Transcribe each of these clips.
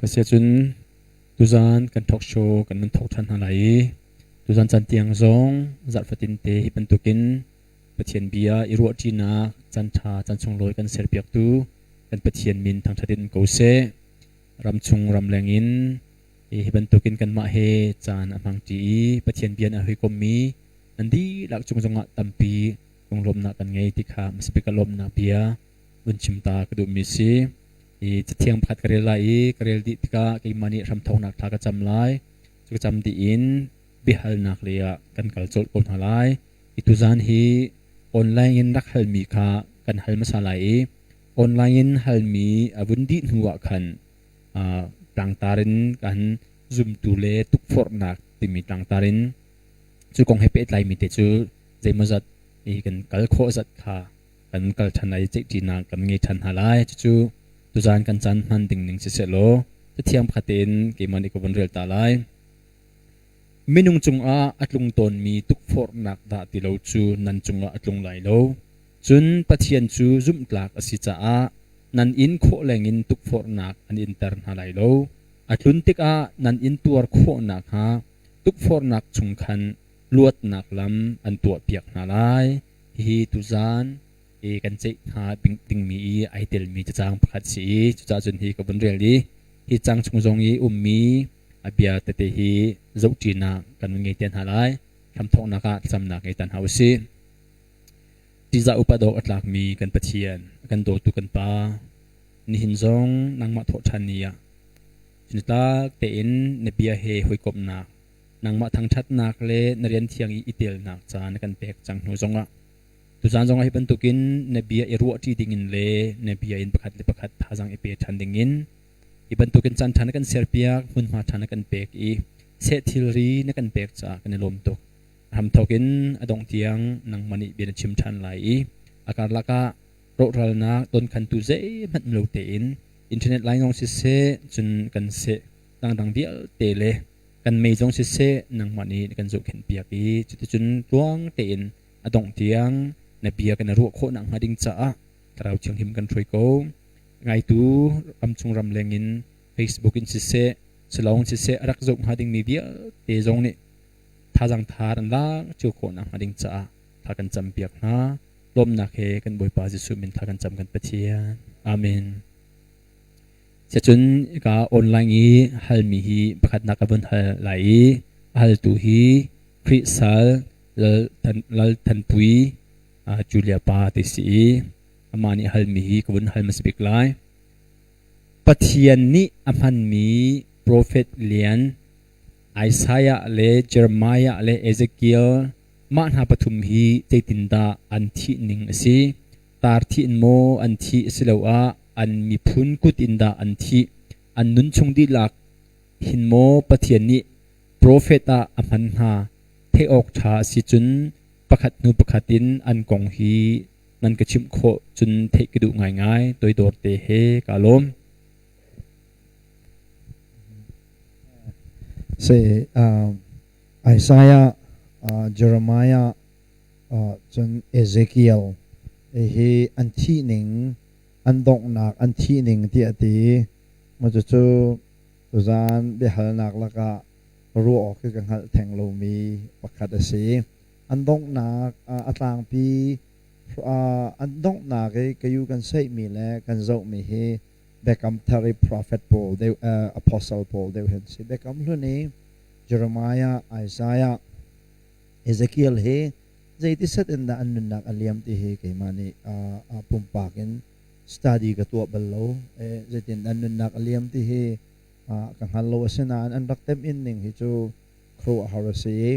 Asiahcun tuzaan kan talk show kan nan thawk ṭhan hna lai i tuzaan caan tiang zong zarh fatin te hi bantukin Pathian bia i ruahṭinak caan ṭha caan sunglawi kan serpiaktu kan Pathian min thangṭhat in um ko seh. Ramchung ramleng in hi bantukin kanmah he caan a hmangṭi i Pathian bia in a hawikommi nan dihlak cung zongah tampi lunglawmhnak kan ngei ti kha hmasabik ah lawmhnak bia vun chim ta ka duhmi a si. I cathiang pakhat ka rel lai i ka rel dih tikah keimah nih hramthawknak thla ka cam lai. Cu ka cam dih in biahalnak lei ah kan kal colh ko hna lai. I tuzaan hi online in rak halmi kha kan hal hmasa lai i online in halmi a vun dih hnu ah khan tlangtar in kan zumtu le tukforhnak timi tlangtar in cu kong he pehtlaimi te cu zeimawzat i kan kal khawh zat kha kan kal ṭhan lai i ceihṭinak kan ngei ṭhan hna lai. Cucu tuzaan kan caan hman ding ning siseh law cathiang pakhat tein keimah nih ka vun rel ta lai. Minung cungah a tlung tawnmi tukforhnak dah ti lo cu nan cungah a tlung lai lo. Cun Pathian cu zumhtlak a si caah nan in khawh lengin tukforhnak an inter hna lai lo. A tlun tikah nan in tuar khawh nakhnga tukforhnak chung khan luatnak lam an tuahpiak hna lai. Hihi tuzaan i kan ceih hnga dingmi i ai telmi cacang pakhat si i cucaah cun hi ka vun rel i hi cang chung zong i ummi a bia tete hi zohṭinak kan ngei te hna lai. Hramthawknak ah thlacamnak ngei ta hna usih. Ṭihzah upat awk a tlakmi kan Pathian, a kan dawtu kan Pa, nihin zong nangmah thawhṭhan ni ah cunitlak tein na bia he hawikomhnak, nangmah thangṭhatnak le na rian thiang i i telnak caan na kan pek cang hnu zongah tuzaan zongah hi bantukin na bia i ruahṭi dingin le na bia in pakhat le pakhat thazaang i pe ṭhan dingin hi bantukin caan ṭha na kan serpiak, hmunhma ṭha na kan pek i seh thilri na kan pek caah kan i lawm tuk. Hramthawk in a dongh tiang nangmah nih bia na chim ṭhan lai i a karlak ah rawhralnak donkhantu zeihmanh um lo tein internet line zong siseh cun kan seh dangdang vialte le kan mei zong siseh nangmah nih na kan zohkhenhpiak i cuticun tluang tein a dongh tiang na bia kan i ruah khawh nakhnga ding caah Thlarau Thianghlim kan hruai ko. Ngaitu ramchung ramleng in Facebook in siseh salawng siseh a rak zoh hnga dingmi vialte zong nih thazaang thar an lak cio khawh nakhnga ding caah thla kan campiak hna. Lawmhnak he kan Bawipa Jesuh min thla kan cam kan Pathian. Amen. Siacun ka online i halmi hi pakhatnak ka vun hal lai i a haltu hi Khrih sal Lal Thanpui Julia pa ti si i amah nih halmi hi ka vun hal hmasa bik lai. Pathian nih a hmanmi profet lian Isaiah le Jeremiah le Ezekiel mah hna pathum hi zeitindah an thih ning a si? Tar thih in maw an thih asiloah an miphun kut in dah an thih? An nunchung dihlak hin maw Pathian nih profet ah a hman hna? Theih awk ṭha a si cun pakhat hnu pakhat in an kong hi nan ka chimh khawh cun theih ka duh ngaingai. Toidor te he kaa lawm. Si Isaiah, Jeremiah, cun Ezekiel hi an thih ning, an donghnak an thih ning ti a ti. Cucu tuzaan biahalnak lakah ruah awk hi ka hngalh theng lomi pakhat a si. An donghnak a tlangpi an donghnak i kayu kan seihmi le kan zohmi hi Biakam Thar i prophet pawl deuh apostle pawl deuh hin si. Biakam Hlun i Jeremiah, Isaiah, Ezekiel hi zeiti set in dah an nunnak a liam ti hi keimah nih pumpak in study ka tuah bal lo. Zeitin an nunnak a liam ti hi ka hngal lo. Asinain an rak tem in ning hi cu khuaruahhar a si i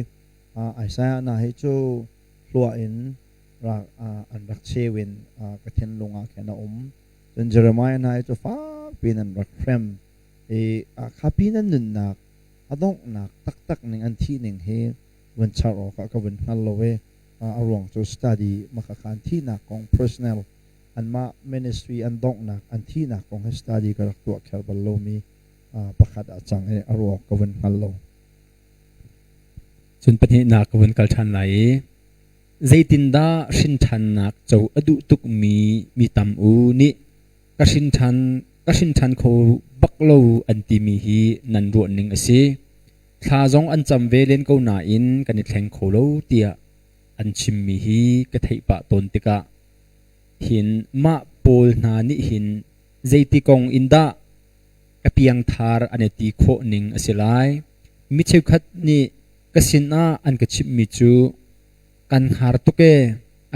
Isaiah hna hi cu hluah in an rak cheu in ka thinlung ah khin a um. Cun Jeremiah hna hi cu fakpi in an rak hrem i kha pin an nunnak a donghnak taktak ning an thih ning hi vun char awkah ka vun hngal lo i a ruang cu study maka kha an thihnak kong personal anmah ministry an donghnak an thihnak kong hi study ka rak tuah kher bal lomi pakhat ah cang i a ruak ka vun hngal lo. Cun pahnihnak ka vun kal ṭhan lai i Zeitindah hrinṭhannak co a duh tukmi mi tam u nih ka hrinṭhan Ka hrin ṭhan kho bak lo an timi hi nan ruahning a si. Thla zong an cam ve len ko nain kan i thleng kho lo tiah an chimmi hi ka theih pah tawn tikah hin mah pawl hna nih hin zeiti kong in dah ka piangthar an i ti khawh ning a si lai. Mi cheukhat nih ka sinah an ka chimhmi cu kan hngar tuk ee,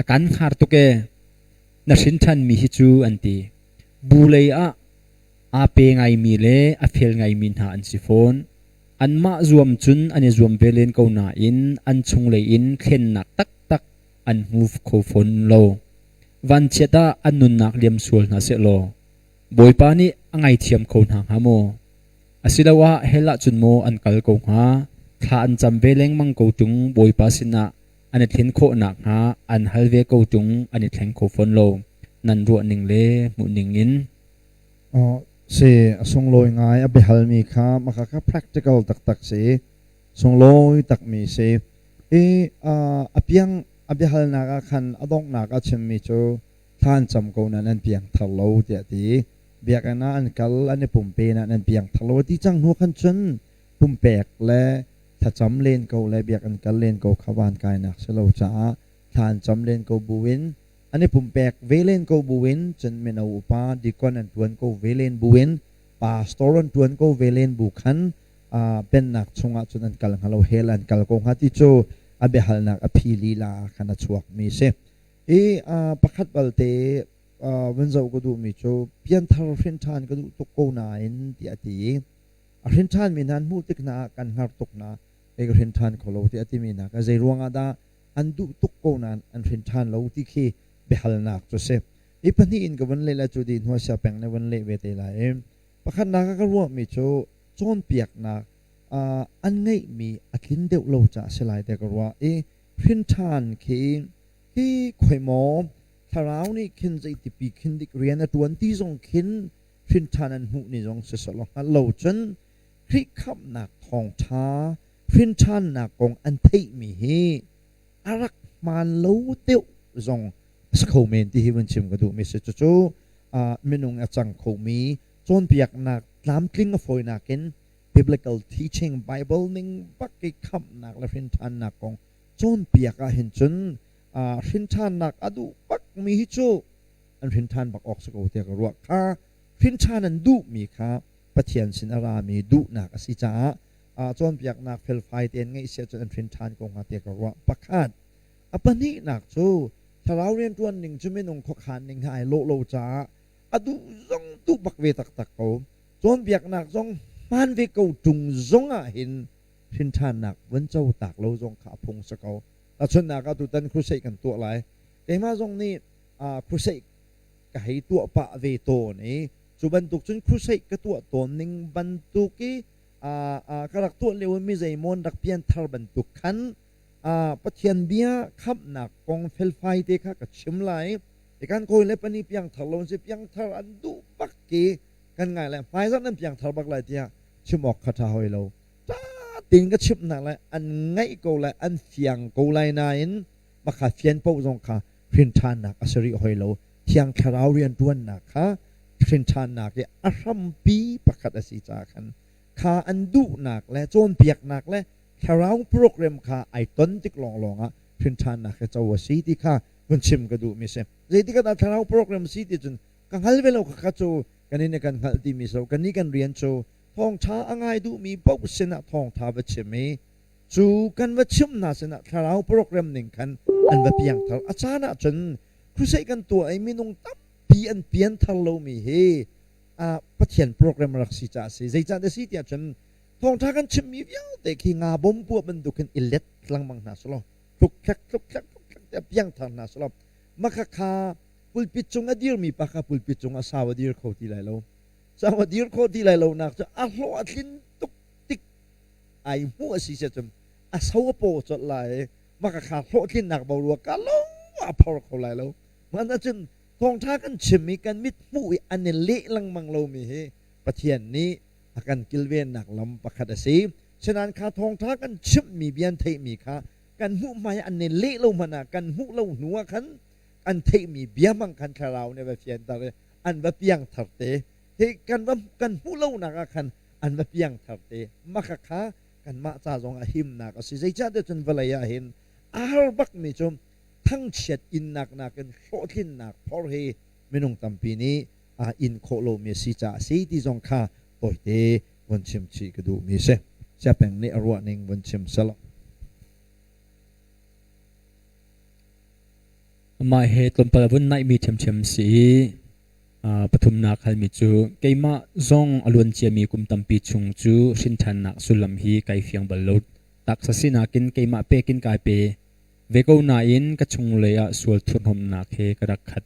a kan hngar tuk ee, na hrin ṭhanmi hi cu an ti. Bu lei ah aa pe ngaimi le a fel ngaimi hna an si fawn. Anmah zuam cun an i zuam ve len ko nain an chunglei in thlennak taktak an hmu kho fawn lo. Vanchiat ah an nunnak liam sual hna sehlaw Bawipa nih a ngaithiam kho hna hnga maw? Asiloah hell ah cun maw an kal ko hnga? Thla an cam ve lengmang ko ṭung Bawipa sinah an i thlen khawh nakhnga an hal ve ko ṭung an i thleng kho fawn lo. Nan ruahning le hmuhning in. Si a sunglawi ngai a biahalmi kha maka kha practical taktak si sunglawi takmi si i a piang a biahalnak ah khan a donghnak a chimmi cu thla an cam ko nain an piang thar lo tiah ti biakinn ah an kal an i pumpe nain an piang thar lo ti cang hnu khan cun pumpek le thlacam len ko le biakinn kal len ko kha van kainak si lo caah thla an cam len ko buin an i pumpek ve len ko buin cun mino upa deacon an tuan ko ve len buin pastor an tuan ko ve len bu khan pennak chungah cun an kal hnga lo hell an kal ko hnga ti cu a biahalnak a phi lila khan a chuakmi si. I pakhat balte vun zoh ka duhmi cu pianthar hrin ṭhan ka duh tuk ko nain tiah a ti i a hrin ṭhanmi hna an hmuh tik hna ah kan hngar tuk hna kei ka hrin ṭhan kho lo tiah a timi hna kha zei ruangah dah an duh tuk ko nain an hrin ṭhan lo ti khi biahalnak cu si. Hi pahnih in ka vun leh le cu dih hnu sia peng nih vun leh ve te lai i pakhatnak ah ka ruahmi cu cawnpiaknak an ngeihmi a tlin deuh lo caah si lai tiah ka ruah i hrin ṭhan khi hi khoi maw thlarau nih khin zeitipi khin dik rian a ṭuan ti zong khin hrin ṭhan an hmuh ni zong si sawh hngalh lo cun Khrih khamhnak thawngṭha hrin ṭhannak kong an theihmi hi a rak hmaan lo deuh zong a si kho men ti hi vun chim ka duhmi si. Cucu minung a cang khomi cawnpiaknak tlamtling a fawinak in biblical teaching Bible ning bak i khamhnak le hrinṭhannak kong cawnpiak ah hin cun hrinṭhannak a duh bakmi hi cu an hrinṭhan bak awk si ko tiah ka ruah. Kha hrinṭhan an duhmi kha Pathian sin a rami duhnak a si caah cawnpiaknak felfai tein ngeih si ahcun an hrin ṭhan ko hnga tiah ka ruah. Pakhat. A pahnihnak cu thlarau rianṭuan ning cu minung khuakhan ning he ai lawh lo caah a duh zong duh bak ve taktak ko. Cawnpiaknak zong hmaan ve ko ṭung zong ah hin hrin ṭhannak vun co tak lo zong kha a phung si ko. Tahchunhnak ah tutan crusade kan tuah lai. Keimah zong nih crusade ka hei tuah pah ve tawn i cu bantuk cun crusade ka tuah tawn ning bantuk i ka rak tuah lio i mi zeimaw rak pianthar bantuk khan Pathian bia khamhnak kong felfai te kha ka chim lai i kan kawi le pani piangthar lo si piangthar an duh bak ki kan ngai lai hmaizarh nan piangthar bak lai tiah chim awk kha ṭha hoi lo ṭha tein ka chimh hna lai an ngaih ko lai an fiang ko lai nain makha fian paoh zong kha hrinṭhannak a si rih hoi lo. Thiang Thlarau rianṭuannak kha hrinṭhannak i a hrampi pakhat a si caah khan kha an duhnak le cawnpiaknak le thlarau program kha ai ton tik lawnglawng ah hrinṭhannak hi co a si ti kha vun chim ka duhmi si. Zeitik ah dah thlarau program si ti cun ka hngal ve lo kha cu kan in kan hngalh timi so kan nih kan rian cu thawngṭha a ngai duhmi paoh sinah thawngṭha va chim i Cu kan va chimh hna sinah thlarau program ning khan an va piangthar. A caan ahcun crusade kan tuah i minung tampi an pianthar lomi hi Pathian program rak si caah a si. Zeicah dah si tiah cun thawngṭha kan chimmi vialte khi nga bom puah bantuk khin i let lengmang hna selaw tluk thlek tluk thlek tluk thlek tiah piangthar hna selaw maka kha pulpit cung a dirmi pa kha pulpit cung ah sau a dir kho ti lai lo. Sau a dir kho ti lai lo nak cu a hlawh a tlin tuk tik ai hmuh a si cun a so a paw colh lai i maka kha hlawhtlinnak boruak ka lo a phor kho lai lo man ahcun thawngtha kan chim i kan mit hmuh i an i leh lengmang lomi hi Pathian nih a kan kilvennak lam pakhat a si sinain kha thawngtha kan chimhmi bia an theihmi kha kan hmuh hmai an i leh lo hmanh ah kan hmuh lo hnu ah khan an theihmi bia hmang khan thlarau nih va fianter i an va piangthar te. Hi kan va kan hmuh lonak ah khan an va piangthar te. Maka kha kanmah ca zong ah himnak a si. Zeicahtiah cun vawlei ah hin a har bakmi cu thangchiat innak nakin hlawhtlinnak phor hi minung tampi nih aa in khawh lomi a si caah a si ti zong kha tawite vun chim chih ka duhmi a si. Siapeng nih a ruahning vun chim selaw. Amah he tlawmpal a vun naihmi ṭhiamṭhiam si i pathumnak halmi cu keimah zong a luan ciami kum tampi chung cu hrinṭhannak sullam hi kai fiang bal lo. Taksa sinak in keimah pek in kai pe ve ko nain ka chunglei ah sual thurhnomhnak he ka rak khat.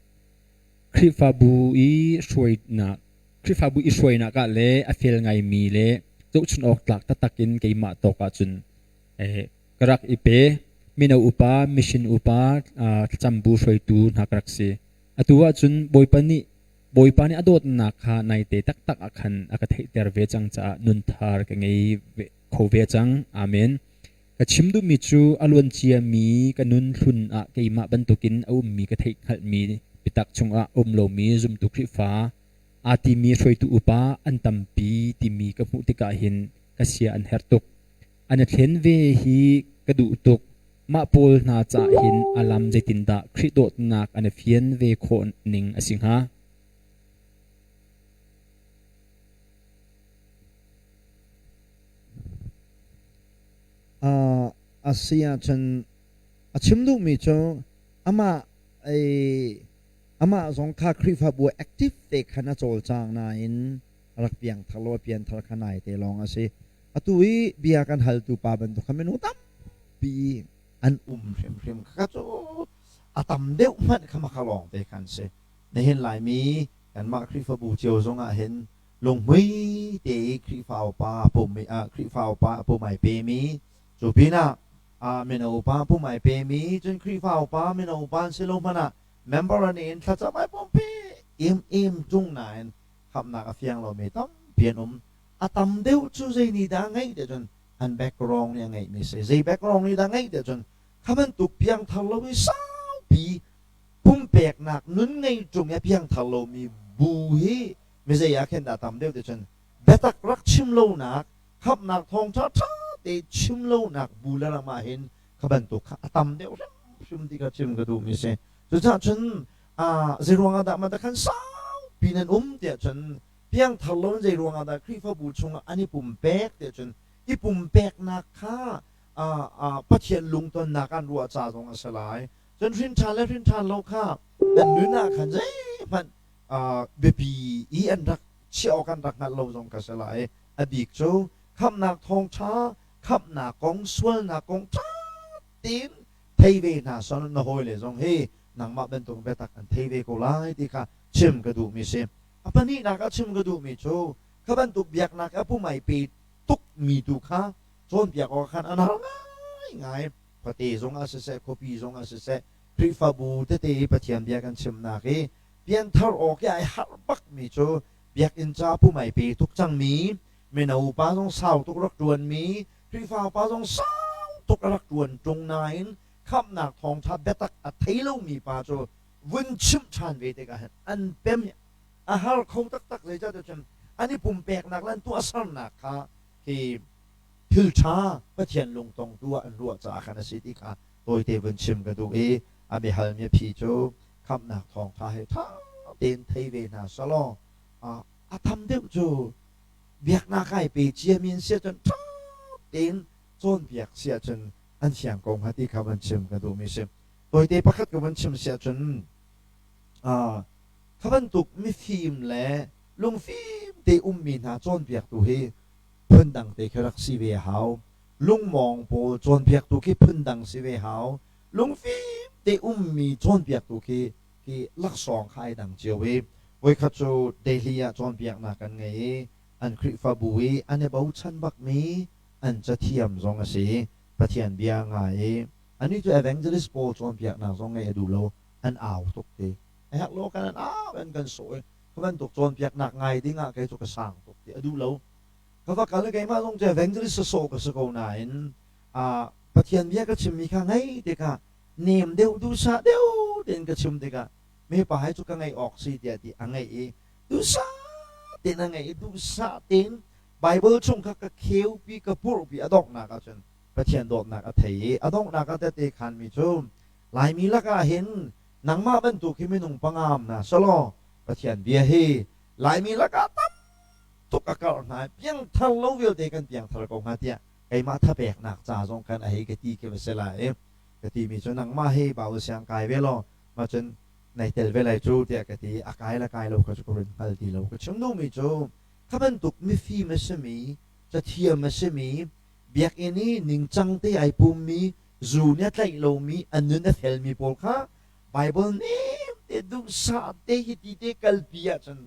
Khrihfabu i hruainak Khrihfabu i hruainak ah le a fel ngaimi le zohchun awk tlak taktak in keimah tawk ahcun ka rak i pe. Mino upa, mission upa, thlacambu hruaitu hna ka rak si. Atu ahcun Bawipa nih Bawipa nih a dawtnak kha naite taktak ah khan a ka theihter ve cang caah nunthar ka ngei kho ve cang. Amen. Ka chim duhmi cu a luan ciami ka nun hlun ah keimah bantukin a ummi ka theih hngalhmi biatak chungah a um lomi zumtu Khrihfa aa timi hruaitu upa an tampi timi ka hmuh tikah hin ka sia an herh tuk. An i thlen ve hi ka duh tuk. Mah pawl hna caah hin a lam zeitindah Khrih dawtnak an i fian ve khawh ning a si hnga? A si ahcun a chim duhmi cu amah amah zong kha Khrihfabu active te khan a cawlcang nain a rak piangthar lo a pianthar kha nai te lawng a si. Atu i bia kan haltu pa bantuk kha minung tampi an um hrimhrim kha cu a tam deuh hmanh kha maka lawng te khan si. Nihin Laimi kanmah Khrihfabu cio zong ah hin lunghmui te i Khrihfa upa pum Khrihfa upa pum ai pemi cu pinah mino upa pum ai pemi cun Khrihfa upa mino upa an si lo hmanh ah member an in thlacam ai pumpi im im tung nain khamhnak a fiang lomi tampi an um. A tam deuh cu zei nih dah a ngeih tiah cun an background nih a ngeihmi si. Zei background nih dah a ngeih tiah cun kha bantuk piangthar lo i saupi pumpeknak nun ngei ṭung i a piangthar lomi bu hi mizei ah khin dah tam deuh ti cun biatak rak chim lonak khamhnak thawngṭha ṭha te chim lonak bu le ram ah hin kha bantuk kha a tam deuh hrimhrim ti kha chim ka duhmi si. Cucaah cun zeiruang ah dah mah khan saupi nan um tiah cun piangthar lo in zeiruang ah dah Khrihfabu chungah an i pumpek tiah cun i pumpeknak kha Pathian lungtonnak an ruah ca zong a si lai. Cun hrinṭhan le hrinṭhan lo kha an nun ah khan zeihmanh biapi i an rak chiah awk an rak hngalh lo zong kha si lai. A bik cu khamhnak thawngṭha, khamhnak kong, sualnak kong ṭha tein thei ve hna son na hawile zong hi nangmah bantuk biatak an thei ve ko lai ti kha chim ka duhmi si. A pahnihnak ah chim ka duhmi cu kha bantuk biaknak a pumai pe tukmi tu kha cawnpiak awk khan an har ngaingai. Khuate zong ah siseh, khuapi zong ah siseh, Khrihfabu tete i Pathian bia kan chimnak hi pianthar awk i ai harh bakmi cu biakinn ca pumai pe tuk cangmi, mino upa zong sau tuk rak ṭuanmi, Khrihfa upa zong sau tuk a rak ṭuan ṭung nain khamhnak thawngṭha biatak a thei lomi pa cu vun chimh ṭhan ve tikah hin an pem i a har kho taktak zeicahtiah cun an i pumpeknak le an tuahsernak kha hi thil ṭha Pathian lungtongtu ah an ruah caah khan a si ti kha tawite vun chim ka duh i a biahalmi a phi cu khamhnak thawngṭha he ṭha tein thei ve hna selaw a tam deuh cu biaknak ai pe ciami an si ahcun ṭha tein cawnpiak si ahcun an fiang ko hnga ti kha van chim ka duhmi si. Tawite pakhat ka van chim si ahcun kha bantuk mifim le lungfim te ummi hna cawnpiaktu hi phundang te khi rak si ve hau. Lungmawng pawl cawnpiaktu khi phundang si ve hau. Lungfim te ummi cawnpiaktu khi khi laksawng kha ai dang cio i voikhat cu Delhi ah cawnpiaknak kan ngei i an Khrihfabu i an i bochan bakmi an cathiam zong a si i Pathian bia ngai i anih cu evangelist pawl cawnpiaknak zong ngeih a duh lo an au tuk ti a herh lo kan an au an kan sawh i kha bantuk cawnpiaknak ngai ding ah kei cu ka sang tuk ti a duh lo ka va kal i keimah zong cu evangelist sawsawh ka si ko nain Pathian bia ka chimmi kha ngaih tikah nem deuh duhsah deuh tein ka chim tikah mipa hi cu ka ngaih awk si tiah ti a ngaih i duhsah tein a ngei i duhsah tein Bible chung kha ka kheupi ka purhpi a donghnak ahcun Pathian dawtnak a thei i a donghnak ah tehte khanmi cu Laimi lakah hin nangmah bantuk hi minung pangam hna selaw Pathian bia hi Laimi lakah tam tuk a karh hna i piangthar lo vialte kan piangthar ko hnga tiah keimah thapeknak ca zong khan a hei ka ti khi va si lai i ka timi cu nangmah hi Bible siang kai ve law mah cun nai tel ve lai cu tiah ka ti a kai le kai lo kha cu ka run hngal ti lo. Ka chim duhmi cu kha bantuk mifim a simi cathiam a simi biakinn i ningcang te ai pummi zu nih a tlaih lomi a nun a felmi pawl kha Bible nem te duhsah te hi ti te kalpi ahcun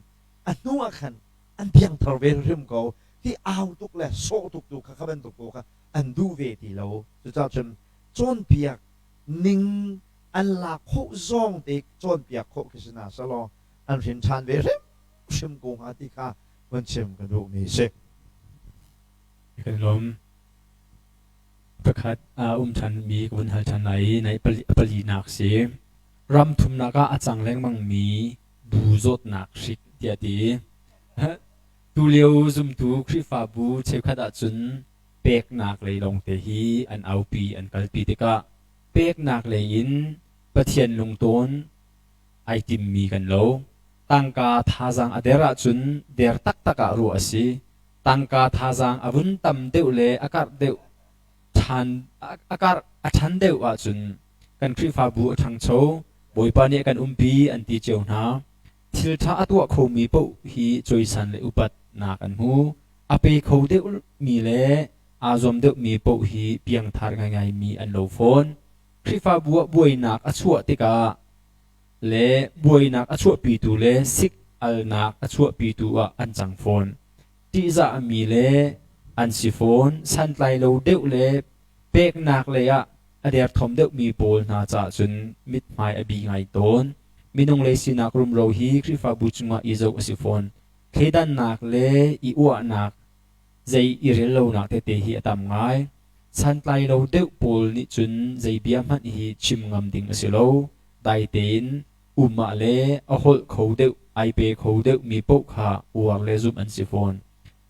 a hnu ah khan an piangthar ve hrim ko. Hi au tuk le sawh tuk tu kha kha bantuk pawl kha an duh ve ti lo. Cucaah cun cawnpiak ning an lak khawh zong te cawnpiak khawh khi si hna selaw an hrin ṭhan ve hrimhrim ko hnga ti kha vun chim ka duhmi a si. Kan lawm. Pakhat a um ṭhanmi ka vun hal ṭhan lai i nai palinak si. Ram thumnak ah a cang lengmangmi bu zawtnak hrik tiah ti. Tulio zumtu Khrihfabu cheukhat ahcun peknak lei lawngte hi an aupi an kalpi tikah peknak lei in Pathian lungtawn ai timmi kan lo. Tangka thazaang a der ahcun der taktak ah ruah a si. Tangka thazaang a vun tam deuh le a karh deuh ṭhan a karh a ṭhan deuh ahcun kan Khrihfabu a ṭhangcho, Bawipa nih a kan umpi an ti cio hna. Thil ṭha a tuah khomi paoh hi cawisan le upatnak an hmu. A pe kho deuhmi le aa zuam deuhmi paoh hi piangthar ngaingaimi an lo fawn. Khrihfabu ah buainak a chuah tikah le buainak a chuahpitu le sik alnak a chuahpitu ah an cang fawn. Ṭihzahmi le an si fawn. Santlai lo deuh le peknak lei ah a derthawm deuhmi pawl hna caah cun mithmai a bi ngai tawn. Minung lei sinak rumro hi Khrihfabu cungah i zoh a si fawn. Thleidannak le i uahnak zei i rel lonak tete hi a tam ngai. Santlai lo deuh pawl nih cun zei bia hmanh hi chim ngam ding a si lo. Dai tein um ah le a holh kho deuh, ai pe kho deuhmi paoh kha uar le zumh an si fawn.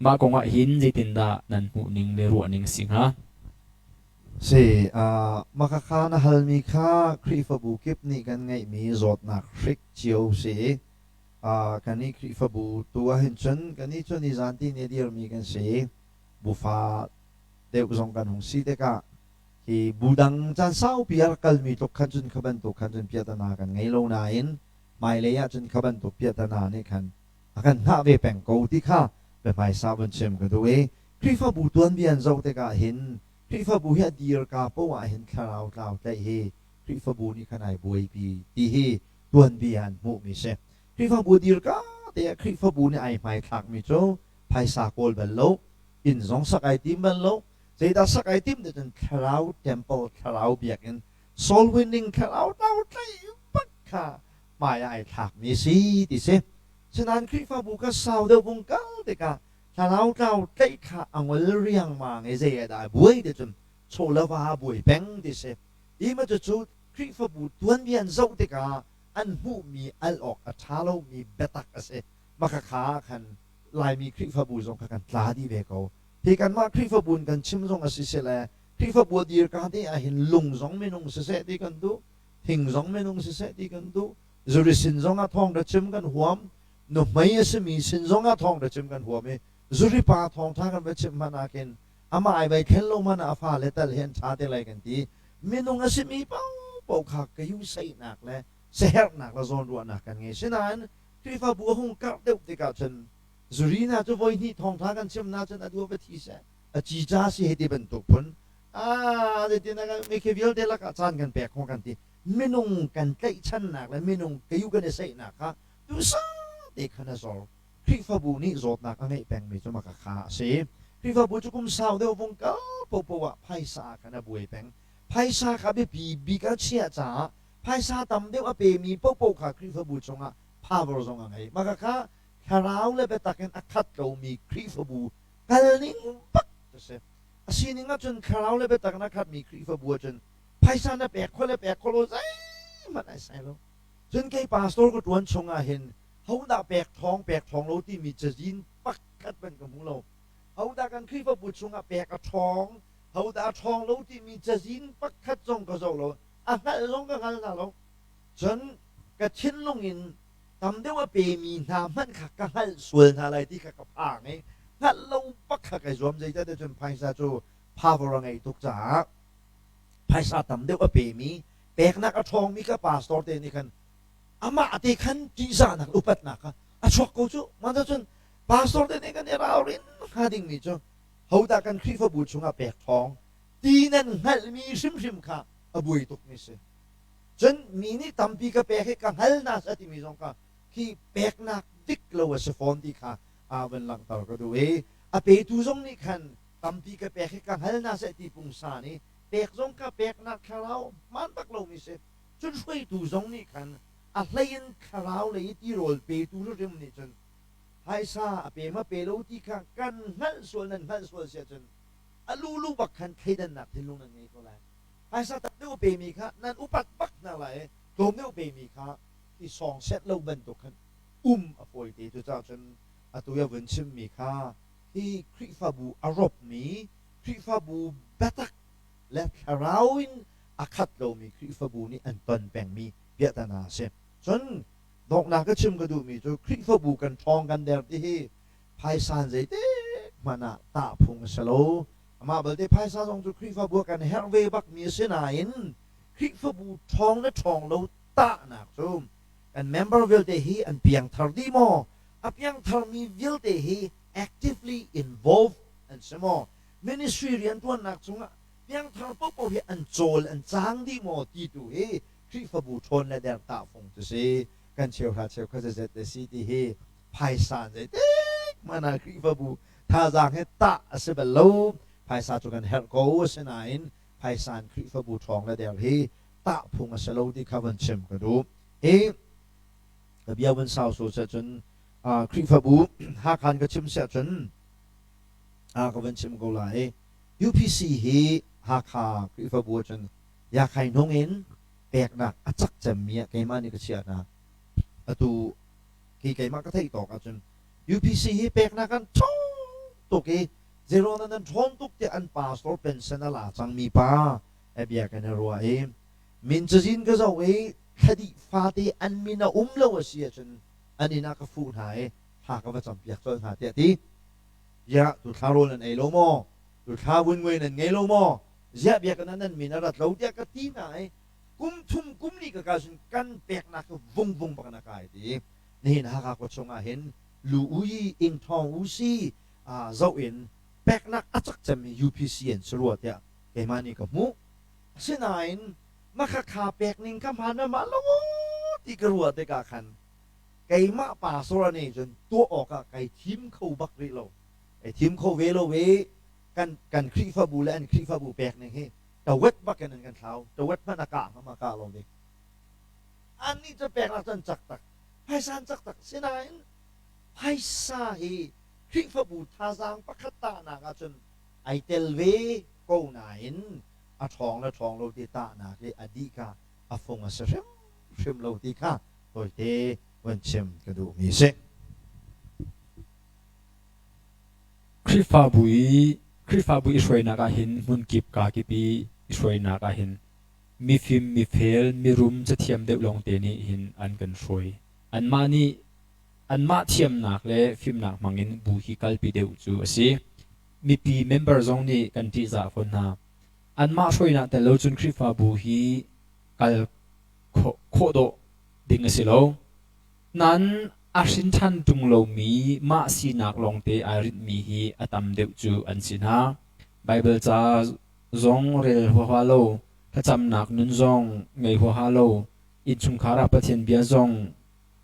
Mah kong ah hin zeitindah nan hmuhning le ruahning a si hnga? Si, mah khakha na halmi kha Khrihfabu kip nih kan ngeihmi zawtnak hrik cio si i kannih Khrihfabu tu ahhin cun kannih cu nizan ti nih a dirmi kan si. Bufa deuh zong kan hung si tikah hi bu dang caan saupi a rak kalmi tluk khan cun kha bantuk khan cun piahtana kan ngei lo nain hmailei ah cun kha bantuk piahtana nih khan a kan hngah ve peng ko ti kha biahmaisa vun chim ka duh i Khrihfabu tuanbia an zoh tikah hin Khrihfabu hi a dirka poah ah hin thlarau tlau tlaih hi Khrihfabu nih khan ai buaipi ti hi tuanbia an hmuhmi si. Khrihfabu dirka te ah Khrihfabu nih ai hmaithlakmi cu phaisa kawl bal lo, inn zong sak ai tim bal lo, zeidah sak ai tim ti cun thlarau temple, thlarau biakinn, soul winning thlarau tlau tlaih bak kha hmai ah ai thlakmi si ti si. Sinain Khrihfabu kha sau deuh vung kal tikah thlarau tlau tlaih kha a ngol riangmang i zei ah dah a buai ti cun chaw le va a buai peng ti si. Hi ma cucu Khrihfabu tuanbia an zoh tikah an hmuhmi al awk a ṭha lomi biatak a si. Makhakha ah khan Laimi Khrihfabu zong kha kan tla dih ve ko. Hi kanmah Khrihfabu in kan chim zong a si seh le Khrihfabu a dirka te ahhin lung zong minung siseh ti kan duh, thing zong minung siseh ti kan duh, zuri sin zong ah thawngṭha chim kan huam, nuhmei a simi sin zong ah thawngṭha chim kan huam i zuri pa thawngṭha kan va chimh hmanh ah khin amah ai vai thlen lo hmanh ah a fale tal hi an ṭha te lai kan ti. Minung a simi paohpaoh kha ka usaihnak le siaherhnak le zawnruahnak kan ngei. Sinain Khrihfabu a hung karh deuh tikah cun zuri hna cu voi hnih thawngṭha kan chim hna cun a duh va thi seh, a cica si hei ti bantuk phun ah zeitin mikhi vialte lakah caan kan pek hung kan ti. Minung kan tlaihchannak le minung kayu kan i saihnak kha duhsah te khan a zor. Khrihfabu nih zawtnak a ngeih pengmi cu maka kha a si. Khrihfabu cu kum sau deuh vung kal popoh ah phaisa ah khan a buai peng. Phaisa kha biapi bik a chiah caah phaisa tam deuh a pemi popoh kha Khrihfabu chungah power zong a ngei. Maka kha thlarau le biatak in a khat lomi Khrihfabu kal ning bak a si. A sining ahcun thlarau le biatak in a khatmi Khrihfabu ahcun phaisa na pek kho le pek kho lo zeihmanh ai sai lo. Cun kei pastor ka ṭuan chung ah hin. Hodah pek ṭhawng pek ṭhawng lo timi cazin pakhat hmanh ka hmu lo. Hodah kan Khrihfabu chungah pek a ṭhawng, hodah a ṭhawng lo timi cazin pakhat zong ka zoh lo. A hngalh zong ka hngal hna lo. Cun ka thinlung in tam deuh a pemi hna hmanh kha ka hngalh sual hna lai ti kha ka phang i hngalh lo bak kha kai zuam. Zeicahtiah cun phaisa cu power a ngeih tuk caah phaisa tam deuh a pemi peknak a ṭhawngmi ka pastor te nih khan amah te khan ṭihzahnak upatnak kha a chuak ko cu. Mah cun pastor te nih kan i ralrin hnga dingmi cu hodah kan Khrihfabu chungah pek ṭhawng ti nan hngalhmi hrimhrim kha a buai tukmi si. Cun mi nih tampi ka pek hi ka hngal hna a timi zong kha khi peknak dik lo a si fawn ti kha aa van langhter ka duh i a petu zong nih khan tampi ka pek hi ka hngal hna seh ti pungsan i pek zong ka peknak thlarau hmaan bak lomi si. Cun hruaitu zong nih khan a hlei in thlarau lei i tirawl petu hrim nih cun phaisa a pe ma pe lo ti kha kan hngalh sual nan hngalh sual si ahcun a lulu bak khan thleidannak thinlung nan ngei ko lai. Phaisa tam deuh a pemi kha nan upat bak hna lai i tlawm deuh pemi kha i sawng set lo bantuk khan um a fawite. Cucaah cun atu i a vun chimmi kha hi Khrihfabu a rawpmi Khrihfabu biatak le thlarau in a khat lomi Khrihfabu nih an ton pengmi piahtana a si. Cun donghnak ka chim ka duhmi cu Khrihfabu kan ṭhawng kan der ti hi phaisa zeitik hmanh ah tahphung a si lo. Amah belte phaisa zong cu Khrihfabu ah kan herh ve bakmi a si nain Khrihfabu ṭhawng le ṭhawng lo tahnak cu kan member vialte hi an piangthar dih maw? A piangtharmi vialte hi actively involved an si maw? Ministry rianṭuannak cungah piangthar paohpaoh hi an cawl an cang dih maw ti tu hi Khrihfabu ṭhawn le der tahfung cu si. Kan cheuhra cheukhat zet le si ti hi phaisa zeitik hmanh ah Khrihfabu thazaang he tah a si bal lo. Phaisa cu kan herh ko, asinain phaisa in Khrihfabu ṭhawng le der hi tahphung a si lo ti kha van chim ka duh. Hi ka bia vun sau so cun Khrihfabu Hakha in ka chim siah cun ka van chim ko lai. UPC hi Hakha Khrihfabu ahcun Yakhai hnung in peknak a cak cemmi ah keimah nih ka chiah hna. Atu khi keimah ka theih tawk ahcun UPC hi peknak an ṭhawng tuk i zeiruang nan ṭhawn tuk tiah an pastor pension a la cangmi pa bia kan i ruah i min cazin ka zoh i thladih fate an min a um lo a si ahcun an inn ah ka fuh hna i thla ka va campiak colh hna tiah ti. Ziah tu thla rawl nan ei lo maw? Tu thla vunngui nan ngei lo maw? Ziah biakinn ah nan min a rat lo tiah ka ti hna i kum thum kum li ka kal cun kan peknak cu vungvung bak in a kai ti. Nihin Hakha khua chungah hin lu ui ing thawng u si zoh in peknak a cak cemmi UPC an si rua tiah keimah nih ka hmuh. Asinain makhakha pek ning ka hmaan ma lo ti ka ruah tikah khan keimah pastor nih cun tuah awkah kai thim kho bak rih lo. Kai thim kho ve lo i kan kan Khrihfabu le an Khrihfabu pek ning hi tawet bak in an kan thlau. Tawet hmanh a kah hmang a kah lo ding. Annih cu peknak cu an cak tak. Phaisa an cak tak. Sinain phaisa hi Khrihfabu thazaang pakhat tahnak ahcun ai tel ve ko nain a ṭhawng le ṭhawng lo ti tahnak i a dih kha a fung a si hrimhrim lo ti kha tawite van chim ka duhmi a si. Khrihfabu i Khrihfabu i hruainak ah hin hmunkip kakip i i hruainak ah hin mifim mifel mirum cathiam deuh lawngte nih hin an kan hruai. Anmah nih anmah thiamnak le fimnak hmangin bu hi kalpi deuh cu a si. Mipi member zong nih kan ṭihzah fawn hna. Anmah hruainak tel lo cun Khrihfabu hi kal khawh dawh ding a si lo. Nain a hrin ṭhan ṭung lomi mah sinak lawngte ai rinhmi hi a tam deuh cu an si hna. Baibal ca zong rel huaha lo, thlacamnak nun zong ngei huaha lo, innchungkhar ah Pathian bia zong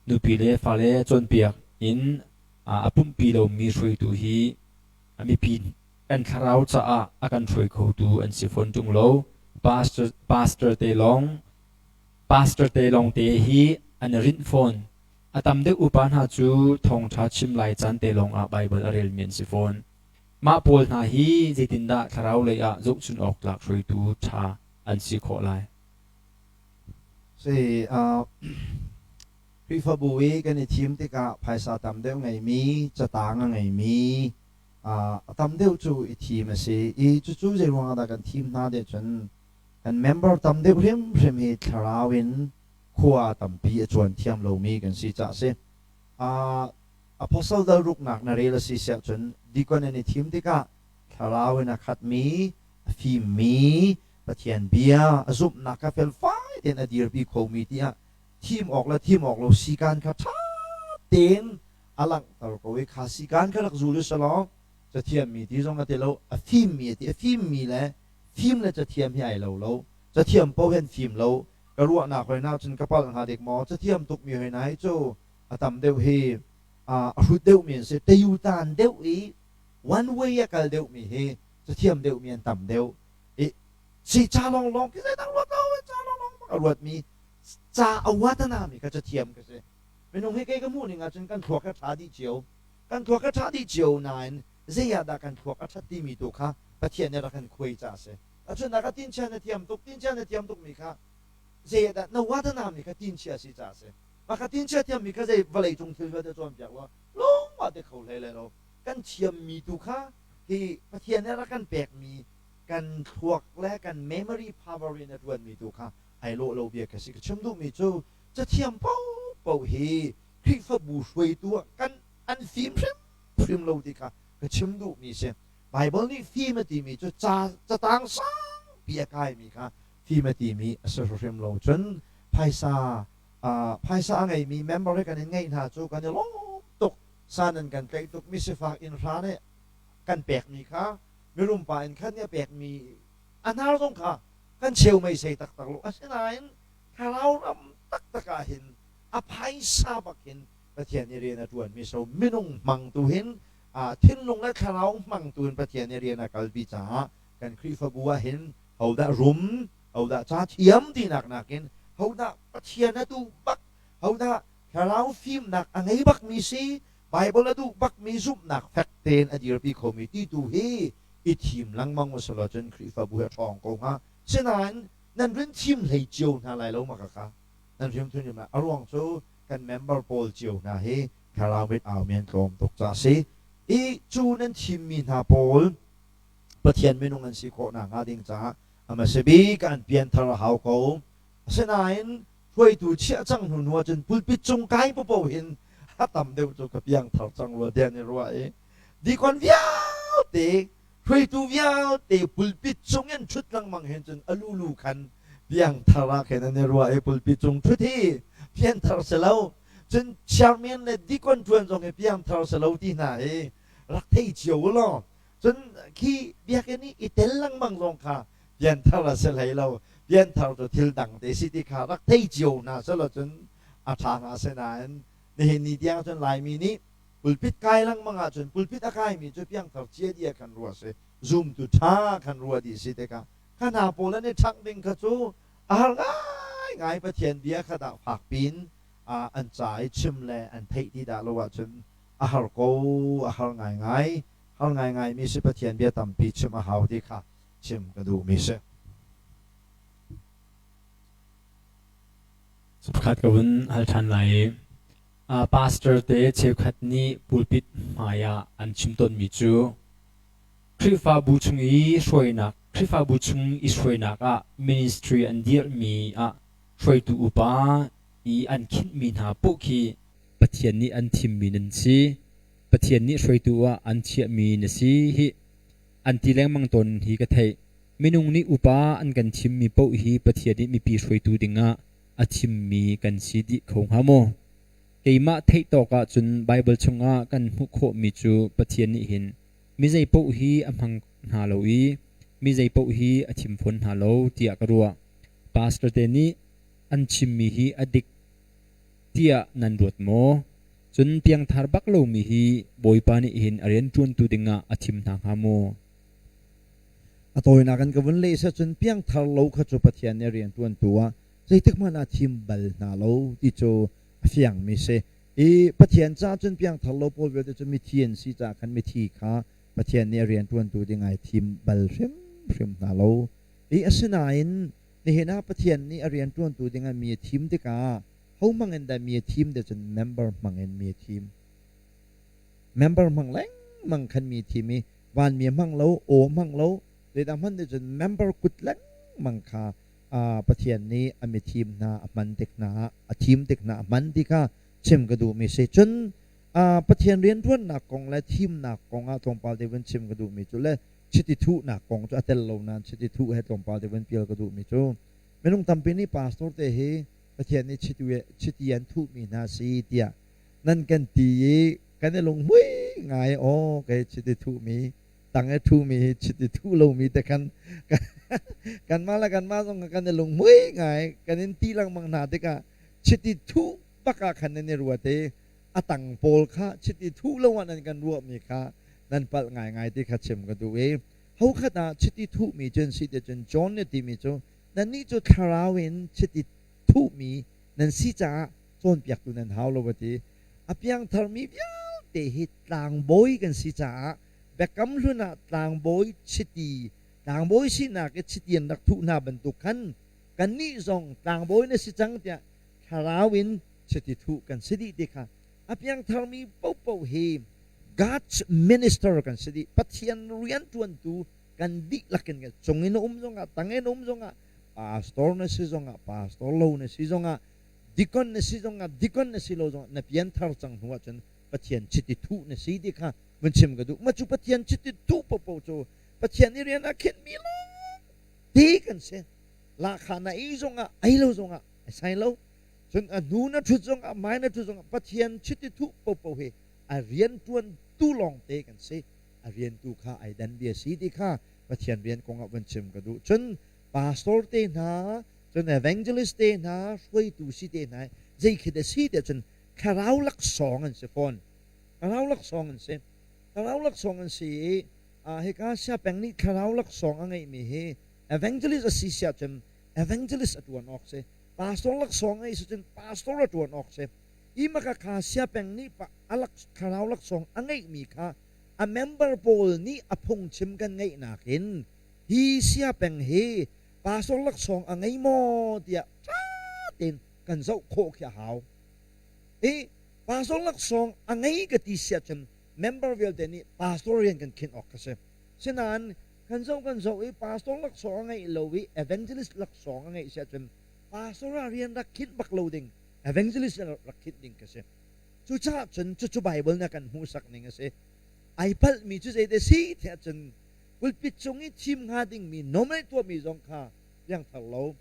nupi le fale cawnpiak in a pumhpi lomi hruaitu hi mipi kan thlarau caah a kan hruai khotu an si fawn ṭung lo. Pastor, pastor te lawng pastor te lawngte hi an i rinh fawn. A tam deuh upa hna cu thawngṭha chim lai caan te lawngah Baibal a relmi an si fawn. Mah pawl hna hi zeitindah thlarau lei ah zohchun awk tlak hruaitu ṭha an si khawh lai? Si, uh, Khrihfabu i kan i thim tikah phaisa tam deuh ngeimi, catang a ngeimi, a tam deuh cu i thim a si i cucu zei ruangah dah kan thim hna ti cun kan member tam deuh hrimhrim hi thlarau in khua tampi a cuan thiam lomi kan si caah a si. Apostle dal ruknak na rel a si siah cun deacon an i thim tikah thlarau in a khatmi, a fimmi, Pathian bia a zumhnak kha felfai tein a dirpi khomi tiah thim awk le thim awk lo sikan kha ṭha tein a langhter ko i kha sikan kha rak zul u selaw cathiammi ti zong a ti lo, a fimmi a ti. A fimmi le fim le cathiam hi ai lo lo. Cathiam paoh hi an fim lo. Ka ruahnak hoi hna cun ka palh hnga dik maw? Cathiam tukmi hoi hna hi cu a tam deuh hi a hrut deuhmi an si. Tayutan deuh i one way a kal deuhmi hi cathiam deuhmi an tam deuh. I si ca lawnglawng khi zeidang ruat lo, ca lawnglawng bak a ruatmi ca a uatanami kha cathiam ka si. Minung hi kei ka hmuh ning ahcun kan thluak a ṭha dih cio. Kan thluak a ṭha dih cio nain zei ah dah kan thluak a ṭhat timi tu kha Pathian nih rak kan khuai caah a si. Tahchunhnak ah tinchia na thiam tuk, tinchia na thiam tukmi kha zei ah dah na uatanami kha tinchia a si caah a si. Mah kha tinchia thiammi kha zei vawleicung thil vialte cawnpiak law lungmah te kho hlei lai lo. Kan thiammi tu kha hi Pathian nih rak kan pekmi kan thluak le kan memory power in a ṭuanmi tu kha ai lawh lo bia ka si. Ka chim duhmi cu cathiam paohpaoh hi Khrihfabu hruaitu ah kan an fim hrimhrim lo ti kha ka chim duhmi si. Baibal nih fim a timi cu ca catang sangpi a kaimi kha fim a timi a si hrim lo. Cun phaisa phaisa a ngeimi member hi kan in ngeih hna cu kan i lawm tuk. San an kan tlaih tuk. Misifak inn hra nih kan pekmi kha mirum pa in khan nih a pekmi a hnar zong kha kan cheu meisei taktak lo. Asinain thlarau ram taktak ah hin a phaisa bak hin Pathian i rian a ṭuanmi so minung hmangtu hin thinlung le thlarau hmangtu in Pathian i rian a kalpi caah kan Khrihfabu ah hin hodah rum, hodah ca thiam tinak nakin hodah Pathian a duh bak, hodah thlarau fimnak a ngei bakmi si, Bible a duh bakmi zumhnak fek tein a dirpi khomi ti tu hi i thim lengmang usalaw cun Khrihfabu hi a ṭhawng ko hnga. Sinain nan rin thim hlei cio hna lai lo ma kha nan hrim thun hrim lai. A ruang cu kan member pawl cio hna hi thlarau mit au mi an tlawm tuk ca si. I cu nan thimmi hna pawl Pathian minung an si khawh nakhnga ding caah a hmasa bik an pianthar a hau ko. Asinain hruaitu chiah cang hnu hnu ahcun pulpit cung kai paoh hin a tam deuh cu ka piangthar cang rua tiah an i ruah i dikon vialte hruaitu vialte pulpit cung in ṭhut lengmang hin cun a lulu khan piangthar ah khin an i ruah i pulpit cung ṭhut hi pianthar si lo cun chairman le dikon ṭuan zong hi piangthar si lo ti hna hi rak thei cio u law cun khi biakinn i i tel lengmang zong kha pianthar a si hlei lo pianthar cu thil dang te si ti kha rak thei cio hna selaw cun a ṭha hnga sinain nihin ni tiang cun Laimi nih pulpit kai lengmang ahcun pulpit a kaimi cu piangthar cia dih ah khan ruah si zumtu ṭha khan ruah dih si tikah kha hna pawl an i ṭhangh ding kha cu a har ngaingai Pathian bia kha dah fak piin an ca i chim le an theih ti dah lo ahcun a har ko a har ngaingai har ngaingai mi si Pathian bia tampi chim a hau ti kha chim ka duhmi si. Pakhat ka vun hal ṭhan lai i pastor te cheukhat nih pulpit hmai ah an chim tawnmi cu Khrihfabu chung i hruainak Khrihfabu chung i hruainak ah ministry an dirhmi ah hruaitu upa i an khinhmi hna poh khi Pathian nih an thimmi nan si Pathian nih hruaitu ah an chiahmi na si hih an ti lengmang tawn hi ka theih. Minung nih upa an kan thimmi paoh hi Pathian nih mipi hruaitu dingah a thimmi kan si dih kho hnga maw? Keimah theih tawk ahcun Baibal chungah kan hmuh khawhmi cu Pathian nih hin mi zei paoh hi a hmang hna lo i mi zei paoh hi a thim fawn hna lo tiah ka ruah. Pastor te nih an chimmi hi a dik tiah nan ruat maw? Cun piangthar bak lomi hi Bawipa nih hin a rianṭuantu dingah a thim hna hnga maw? A tawinak in ka vun leh cun piangthar lo kha cu Pathian nih a rianṭuantu ah zeitik hmanh ah thim bal hna lo ti cu a fiangmi si. I Pathian caah cun piangthar lo pawl vialte cu mithi an si caah khan mithi kha Pathian nih a rianṭuantu ding ai thim bal hrimhrim hna lo. I asinain nihin ah Pathian nih a rianṭuantu dingah mi a thim tikah Ho hmang in dah mi a thim ti cun member hmang in mi a thim. Member hmang lengmang khan mi thim i vanmi a hmang lo, aw hmang lo, zeidah hman ti cun member kut lengmang kha Pathian nih a mithim hna a hman tik hna a thim tik hna a hman ti kha chim ka duhmi si. Cun Pathian rianṭuannak kong le thimnak kong ah tlawmpal te vun chim ka duhmi cu le chiti thuhnak kong cu a tel lo nain chiti thuh he tlawmpal te vun pial ka duhmi cu minung tampi nih pastor te hi Pathian nih chiti an thuhmi hna si tiah nan kan ti i kan i lunghmui ngai. Aw, kei chiti thuhmi tang i ṭhumi hi chiti thuh lomi te khan kanmah le kanmah zong kan i lunghmui ngai. Kan in ti lengmang hna tikah chiti thuh bak ah khan nan i ruat i a tang pawl kha chiti thuh lo ah nan kan ruahmi kha nan palh ngaingai ti kha chim ka duh i hokhat ah chiti thuhmi cu an si ti cun John nih timi cu nannih cu thlarau in chiti thuhmi nan si caah cawnpiaktu nan hau lo a ti. A piangtharmi vialte hi tlangbawi kan si caah Biakam Hlun ah tlangbawi chiti tlangbawi sinak i chiti an rak thuh hna bantuk khan kannih zong tlangbawi na si cang tiah thlarau in chiti thuh kan si dih ti kha a piangtharmi paohpaoh hi God's minister kan si dih. Pathian rianṭuantu kan dihlak in cung in um zongah tang in um zongah pastor na si zongah pastor lo na si zongah dikon na si zongah dikon na si lo zongah na pianthar cang hnu ahcun Pathian chiti thuh na si ti kha vun chim ka duh. Ma cu Pathian chiti thuh popo cu Pathian i rian ah khenhmi lawng te kan si. Lahkhah na ei zongah ei lo zongah ai sai lo. Cun a hnu na ṭhut zongah hmai na ṭhut zongah Pathian chiti thuh popo hi a rian ṭuantu lawng te kan si. A riantu kha ai dan bia si ti kha Pathian rian kongah vun chim ka duh. Cun pastor te hna, cun evangelist te hna, hruaitu si te hna zei khi dah si tiah cun thlarau laksawng an si fawn. Thlarau laksawng an si. Thlarau laksawng an si i hika siapeng nih thlarau laksawng a ngeihmi hi evangelist a si siah cun evangelist a ṭuan awk si. Pastor laksawng a ngeih si cun pastor a ṭuan awk si. I maka kha siapeng nih a thlarau laksawng a ngeihmi kha a member pawl nih a phungchim kan ngeihnak in hi siapeng hi pastor laksawng a ngei maw tiah ṭha tein kan zoh khawh khi a hau. I pastor laksawng a ngei ka ti siah cun member vialte nih pastor rian kan khinh awk ka si. Sinain kan zoh kan zoh i pastor laksawng a ngeih lo i evangelist laksawng a ngeih siah cun pastor ah rian rak khinh bak lo ding, evangelist rak khinh ding ka si. Cucaah cun cucu Bible nih a kan hmuhsak ning a si. Ai palhmi cu zei te si tiah cun pulpit cung i thim hnga dingmi nominate tuahmi zong kha piangthar lo,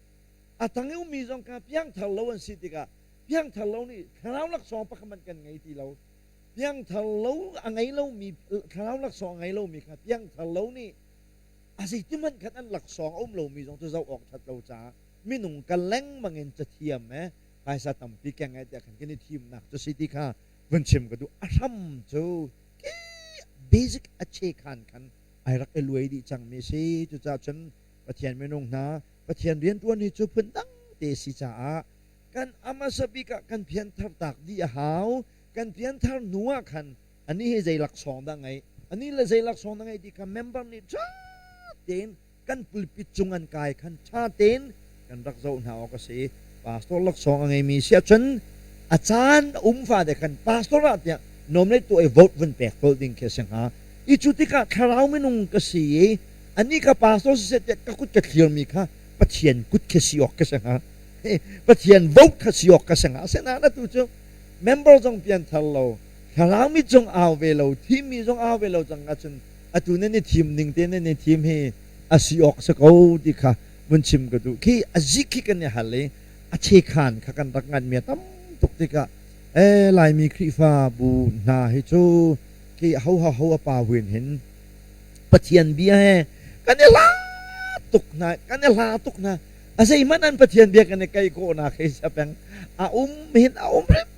a tang i ummi zong kha piangthar lo an si tikah piangthar lo nih thlarau laksawng pakhat hmanh kan ngei ti lo. Piangthar lo a ngei lomi thlarau laksawng a ngei lomi kha piangthar lo nih a zeitihmanh khan an laksawng a um lomi zong cu zoh awk ṭhat lo caah minung ka lengmang in cathiam eh phaisa tampi keng eh tiah khan kan i thimnak cu si ti kha vun chim ka duh. A hram cu basic a che khan khan ai rak i luai dih cangmi a si. Cucaah cun Pathian minung hna Pathian rianṭuan hi cu phundang te si caah kan a hmasa bik ah kan pianthar tak dih a hau. Kan pianthar hnu ah khan anih hi zei laksawng dah ngei, anih le zei laksawng dah ngei ti kha member nih ṭha tein kan pulpit cung an kai khan ṭha tein kan rak zoh hna awk a si. Pastor laksawng a ngeimi si ahcun a caan a um fate khan pastor ah tiah nominate tuah i vote vun pek colh ding khi a si hnga. I cu tikah thlarau minung ka si i anih ka pastor siseh tiah ka kut ka thlirmi kha Pathian kut khi si awk ka si hnga. Pathian vote kha si awk ka si hnga. Asinain atu cu member zong pianthar lo, thlarau mit zong au ve lo, thimmi zong au ve lo cang ahcun atu nan i thim ning te nan i thim hi a si awk si ko ti kha vun chim ka duh. Khi a zik khi kan i hal i a chekhan kha kan rak nganmi a tam tuk tikah ee Laimi Khrihfa bu hna hi cu khi ho ho ho a pa huin hin Pathian bia he kan i hla tuk hna, kan i hla tuk hna. A zeihmanh an Pathian bia kan i kai khawhnak hi sia peng a um hin a um hrim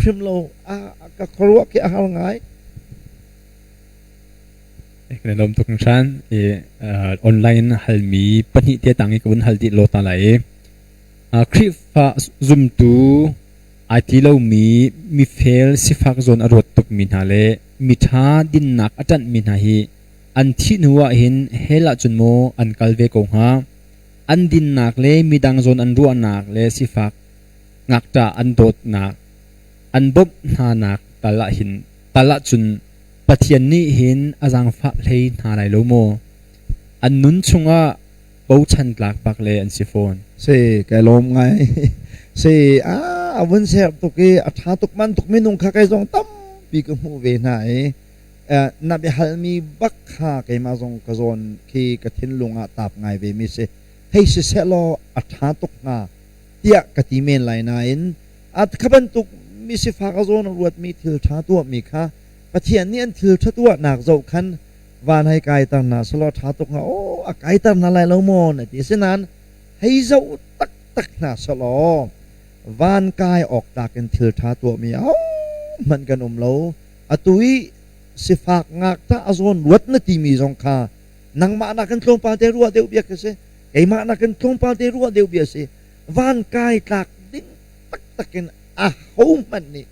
hrim lo. A ka khuaruah khi a har ngai. Kan i lawm tuk hringhran i online halmi pahnih te tang i ka vun hal dih law ta lai i Khrihfa zumtu ai ti lomi mifel sifak zawn a ruat tukmi hna le miṭha dinnak a ṭanhmi hna hi an thih hnu ah hin hell ah cun maw an kal ve ko hnga? An dinnak le midang zawn an ruahnak le sifak. Ngakṭah an dawtnak, an bawmh hnanak tal ahhin tal ahcun Pathian nih hin a zaangfah hlei hna lai lo maw? An nun chungah bochan tlak bak le an si fawn. Si, kai lawm ngai. Si, a a vun ser tuk i a ṭha tuk man tuk minung kha kei zong tampi ka hmuh ve hna i na biahalmi bak kha keimah zong ka zawn khi ka thinlung ah taap ngai ve mi si. Hei siseh law a ṭha tuk hnga tiah ka ti men lai nain a kha bantuk mi sifak a zawn a ruatmi thil ṭha tuahmi kha Pathian nih an thil ṭha tuahnak zoh khan van hei kaiter hna selaw ṭha tuk hnga aw a kaiter hna lai lo maw na ti. Asinain hei zoh taktak hna selaw van kai awk tlak in thil ṭha tuahmi ahohmanh kan um lo. Atu i sifak ngakṭah a zawn ruat na timi zong kha nangmah nakin tlawmpal te ruah deuh bia khi si. Keimah nakin tlawmpal te ruah deuh bia si. Van kai tlak ding taktak in ahohmanh nih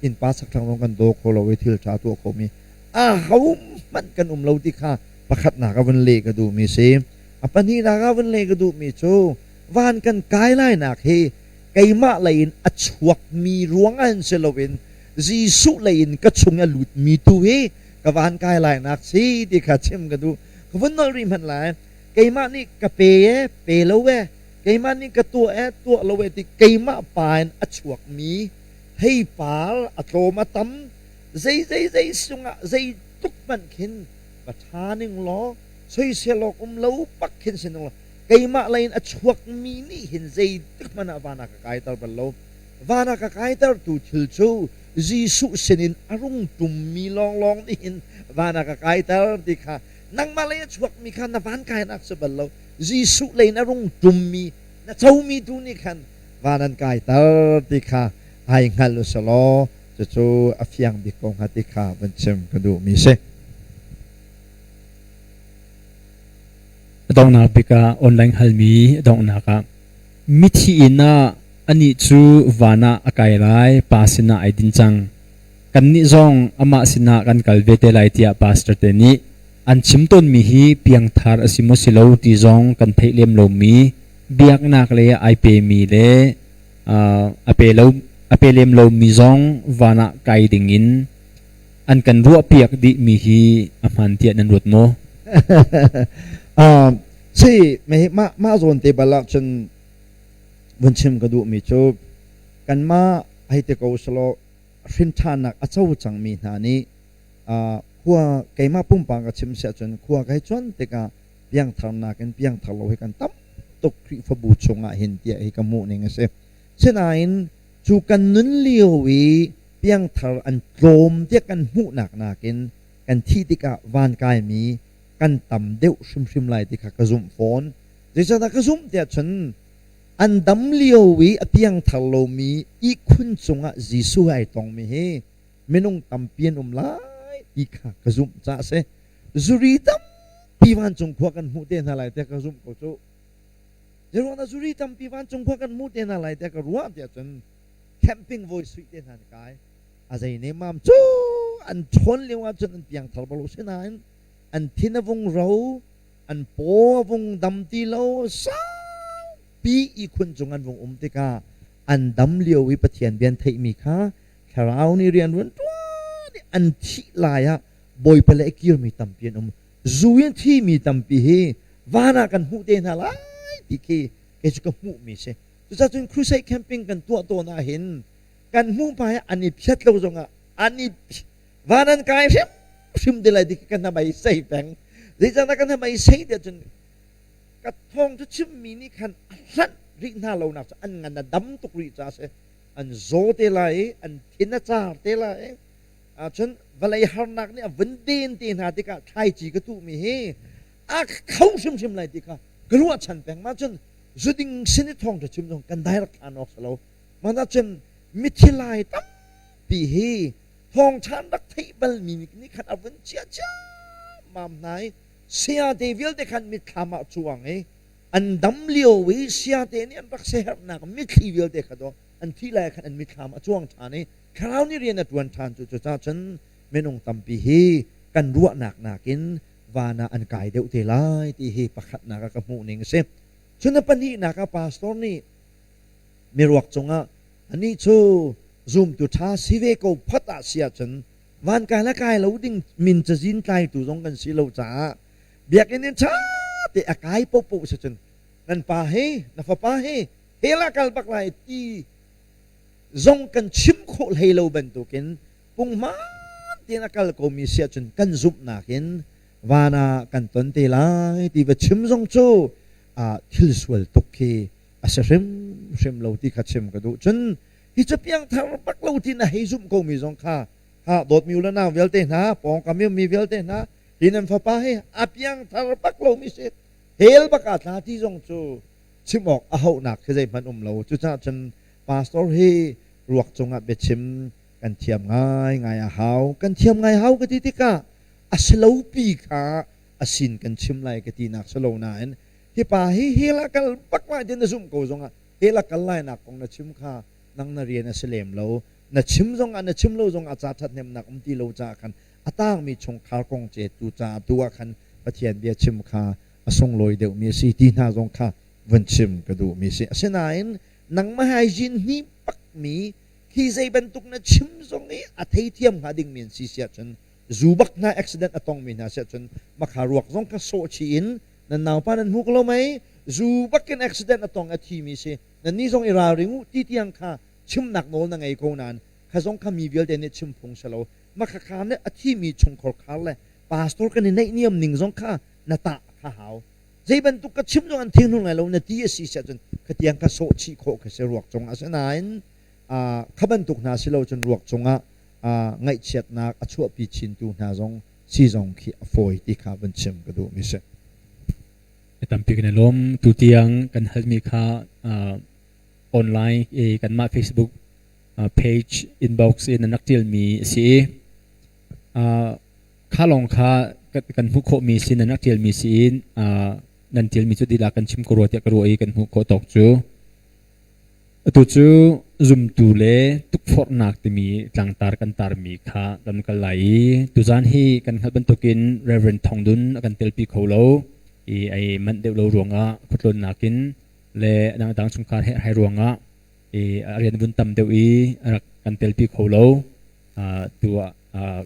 innpa chakthlang zong kan daw kho lo i thil ṭha tuah khomi ahohmanh kan um lo ti kha pakhatnak a vun leh ka duhmi si. A pahnihnak ah vun leh ka duhmi cu van kan kai lainak hi keimah lei in a chuakmi ruangah hin si loin Jesuh lei in ka chung a lutmi tu hi ka van kai lainak si ti kha chim ka duh. Ka vun nolh rih hmanh lai. Keimah nih ka pe e, pe lo e, keimah nih ka tuah e, tuah lo e ti keimah pa in a chuakmi theipar a tlawm a tam zei zei zei sungah zei tuk hmanh khin va ṭha ning law soisel awk um lo pak khin si ning law keimah lei in a chuakmi nih hin zeitik hmanh ah van ah ka kaiter bal lo. Van ah ka kaitertu thil cu Jesuh sinin a rung ṭummi lawnglawng nih hin van ah ka kaiter ti kha nangmah lei a chuakmi kha na van kainak si bal lo. Jesuh lei in a rung ṭummi na comi tu nih khan van an kaiter ti kha ai hngal u selaw cucu a fiang bik ko hnga ti kha van chim ka duhmi si. A donghnak bik ah online halmi a donghnak ah mithi inn ah anih cu van ah a kai lai, pa sinah ai din cang. Kannih zong amah sinah kan kal ve te lai tiah pastor te nih an chim tawnmi hi piangthar a si maw si lo ti zong kan theih lem lomi biaknak lei ah ai pemi le a pe lo a pe lem lomi zong van ah kai ding in an kan ruahpiak dihmi hi a hmaan tiah nan ruat maw? Si, mah mah zawn te bal ah cun vun chim ka duhmi cu kanmah hei ti ko selaw hrinṭhannak a co cangmi hna nih khua keimah pumpak ka chim si ahcun khua ka hei cuan tikah piangtharnak in piangthar lo hi kan tam tuk Khrihfabu chungah hin tiah hi ka hmuh ning a si. Sinain cu kan nun lio i piangthar an tlawm tiah kan hmuhnak nakin kan thih tikah van kaimi kan tam deuh hrimhrim lai ti kha ka zumh fawn. Zeicahtiah ka zumh tiah cun an dam lio i a piangthar lomi ihkhun cungah Jesuh ai tongmi hi minung tampi an um lai ti kha ka zumh caah a si. Zuri tampi vancung khua kan hmuh te hna lai tiah ka zumh ko cu. Zeiruangah zuri tampi vancung khua kan hmuh te hna lai tiah ka ruah tiah cun camping voi suih te hna kai a zei ne mam cu an ṭhawn lio ahcun an piangthar bal sinain an thin a vung ro an paw a vung dam ti lo saupi ihkhun cung an vung um tikah an dam lio i Pathian bia an theihmi kha thlarau nih rian ruan ṭuan i an thih lai ah Bawipa le a kirmi tampi an um. Zu in thimi tampi hi van ah kan hmuh te hna lai ti khi kei cu ka hmuhmi si. Cucaah cun crusade camping kan tuah tawn ahhin kan hmuh hmai ah an i phiat lo zongah an i van an kai hrimhrim te lai ti khi kan hnamei sei peng. Zeicahtiah kan hnamei sei tiah cun ka thawng cu chimmi nih khan a hlanh rih hna lonak cu an ngan a dam tuk rih caah a si. An zaw te lai i an thin a car te lai i Ahcun vawlei harnak nih a vun den te hna tikah thlaici ka tuhmi hi a kho hrimhrim lai ti kha ka ruahchan peng. Mah cun zuding sin i thawngṭha chim zong kan dai rak thlan awk si lo. Mah cun mithi lai tampi hi thawngṭha an rak theih balmi nih khan a vun chia ciammam hna i sayate vialte khan mitthlam ah cuang i an dam lio i sayate nih an rak siaherhnak mitthli vialte kha dawh an thih lai khan an mitthlam a cuang ṭhan i Thlarau nih rian a ṭuan ṭhan cu cucaah cun minung tampi hi kan ruahnak nakin van ah an kai deuh te lai ti hi pakhatnak ah ka hmuh ning a si. Cun a pahnihnak ah pastor nih miruak cungah Anih cu zumtu ṭha si ve ko phot ah si ahcun van kai le kai lo ding min cazin tlaitu zong kan si lo caah biakinn in ṭha te a kai paohpaoh si cun nan pa hi na fapa hi hell ah kal bak lai ti zong kan chim khawh hlei lo bantukin punghman tein a kal komi si ahcun kan zumhnak in van ah kan ton te lai ti va chim zong cu thil sual tuk khi a si hrimhrim lo ti kha chim ka duh. Cun hi cu piangthar bak lo ti na hei zumh komi zong kha ha dawtmi u le nau vialte hna, pawngkam i ummi vialte hna, hi nan fapa hi a piangthar bak lomi si, hell bak ah tla ti zong cu chim awk a hauhnak khi zeihmanh um lo. Cucaah cun pastor hi ruak cungah biachim kan thiam ngaingai a hau. Kan thiam ngai hau ka ti tikah a si lopi kha a sin kan chim lai ka tinak si lo nain hi pa hi hell ah kal bak lai ti na zumh ko zongah hell ah kal lai nak kong na chim kha nang na rian a si lem lo. Na chim zongah na chim lo zongah ca ṭhathnemnak um ti lo caah khan a tangmi chungkhar kong ce tu caah tu ah khan Pathian bia chim kha a sunglawi deuhmi a si ti hna zong kha vun chim ka duhmi a si. Asinain nangmah hai zin hni bakmi khi zei bantuk na chim zong i a theithiam hnga dingmi an si si ahcun zu bak hna accident a tongmi hna si ahcun makha ruak zong kha sawh chih in nan naupa nan hmu ko lo mei, zu bakin accident a tong a thimi si, nan nih zong i ralring u ti tiang kha chimnak nawl na ngei ko nain kha zong kha mi vialte nih chim phung si lo. Makha kha nih a thimi chungkhar khar le pastor kan i naihniam ning zong kha na tah kha hau. Zei bantuk ka chim zong an thinghnu ngai lo na ti a si si ahcun kha tiang kha sawh chih khawh kha si ruak cung. Asinain kha bantuk hna si lo cun ruak cungah ngaihchiatnak a chuahpi chintu hna zong si zong khi a fawi ti kha vun chim ka duhmi si. Tampi kan i lawm. Tutiang kan halmi kha online i kanmah Facebook page inbox in an rak ṭialmi a si i kha lawng kha kan hmuh khawhmi si, nan rak ṭialmi si i nan ṭialmi cu dihlak kan chim ko rua tiah ka ruah i kan hmuh khawh tawk cu. Atu cu zumtu le tukforhnak timi tlangtar kan tarmi kha kan kal lai i tuzaan hi kan hngalh bantukin Reverend Thawng Dun a kan telpi kho lo i ai manh deuh lo ruangah khuatlawnnak in le dangdang chungkhar herhhai ruangah i a rian vun tam deuh i a rak kan telpi kho lo. Tu ah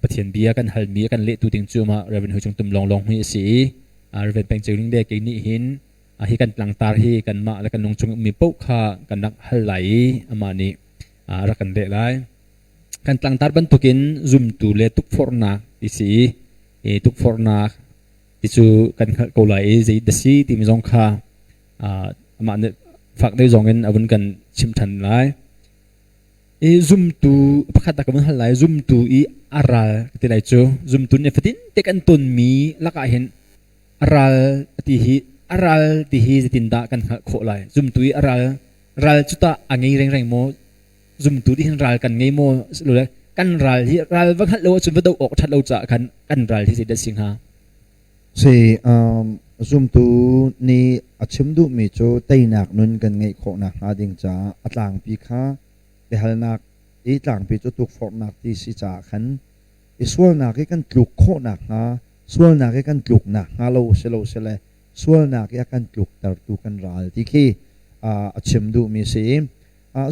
Pathian bia kan halmi a kan lehtu ding cu amah Reverend Hui Cung Tum lawnglawng hi a si i Reverend Peng Ceu Ling le kei nih hin hi kan tlangtar hi kanmah le kan lungchung ummi paoh kha kan rak hal lai i amah nih a rak kan leh lai. Kan tlangtar bantukin zumtu le tukforhnak ti si i tukforhnak ti cu kan hngalh ko lai i zei dah si timi zong kha amah nih fak deuh zong in a vun kan chim ṭhan lai. I zumtu pakhat ka vun hal lai. Zumtu i a ral ka ti lai cu zumtu nih fatin te kan tonmi lakah hin a ral ti hi a ral ti hi zeitindah kan hngalh khawh lai? Zumtu i a ral ral cu tah a ngei rengreng maw? Zumtu nih hin ral kan ngei maw? Le kan ral hi ral va hngalh lo ahcun va doh awk ṭhat lo caah khan kan ral hi zeidah si hnga? Si, zumtu nih a chim duhmi cu teinak nun kan ngeih khawh nakhnga ding caah a tlangpi kha biahalnak i tlangpi cu tukforhnak ti si caah khan i sualnak i kan tluk khawh nakhnga, sualnak i kan tluk nakhnga lo si lo sile sualnak i a kan tluktertu kan ral ti khi a chim duhmi a si i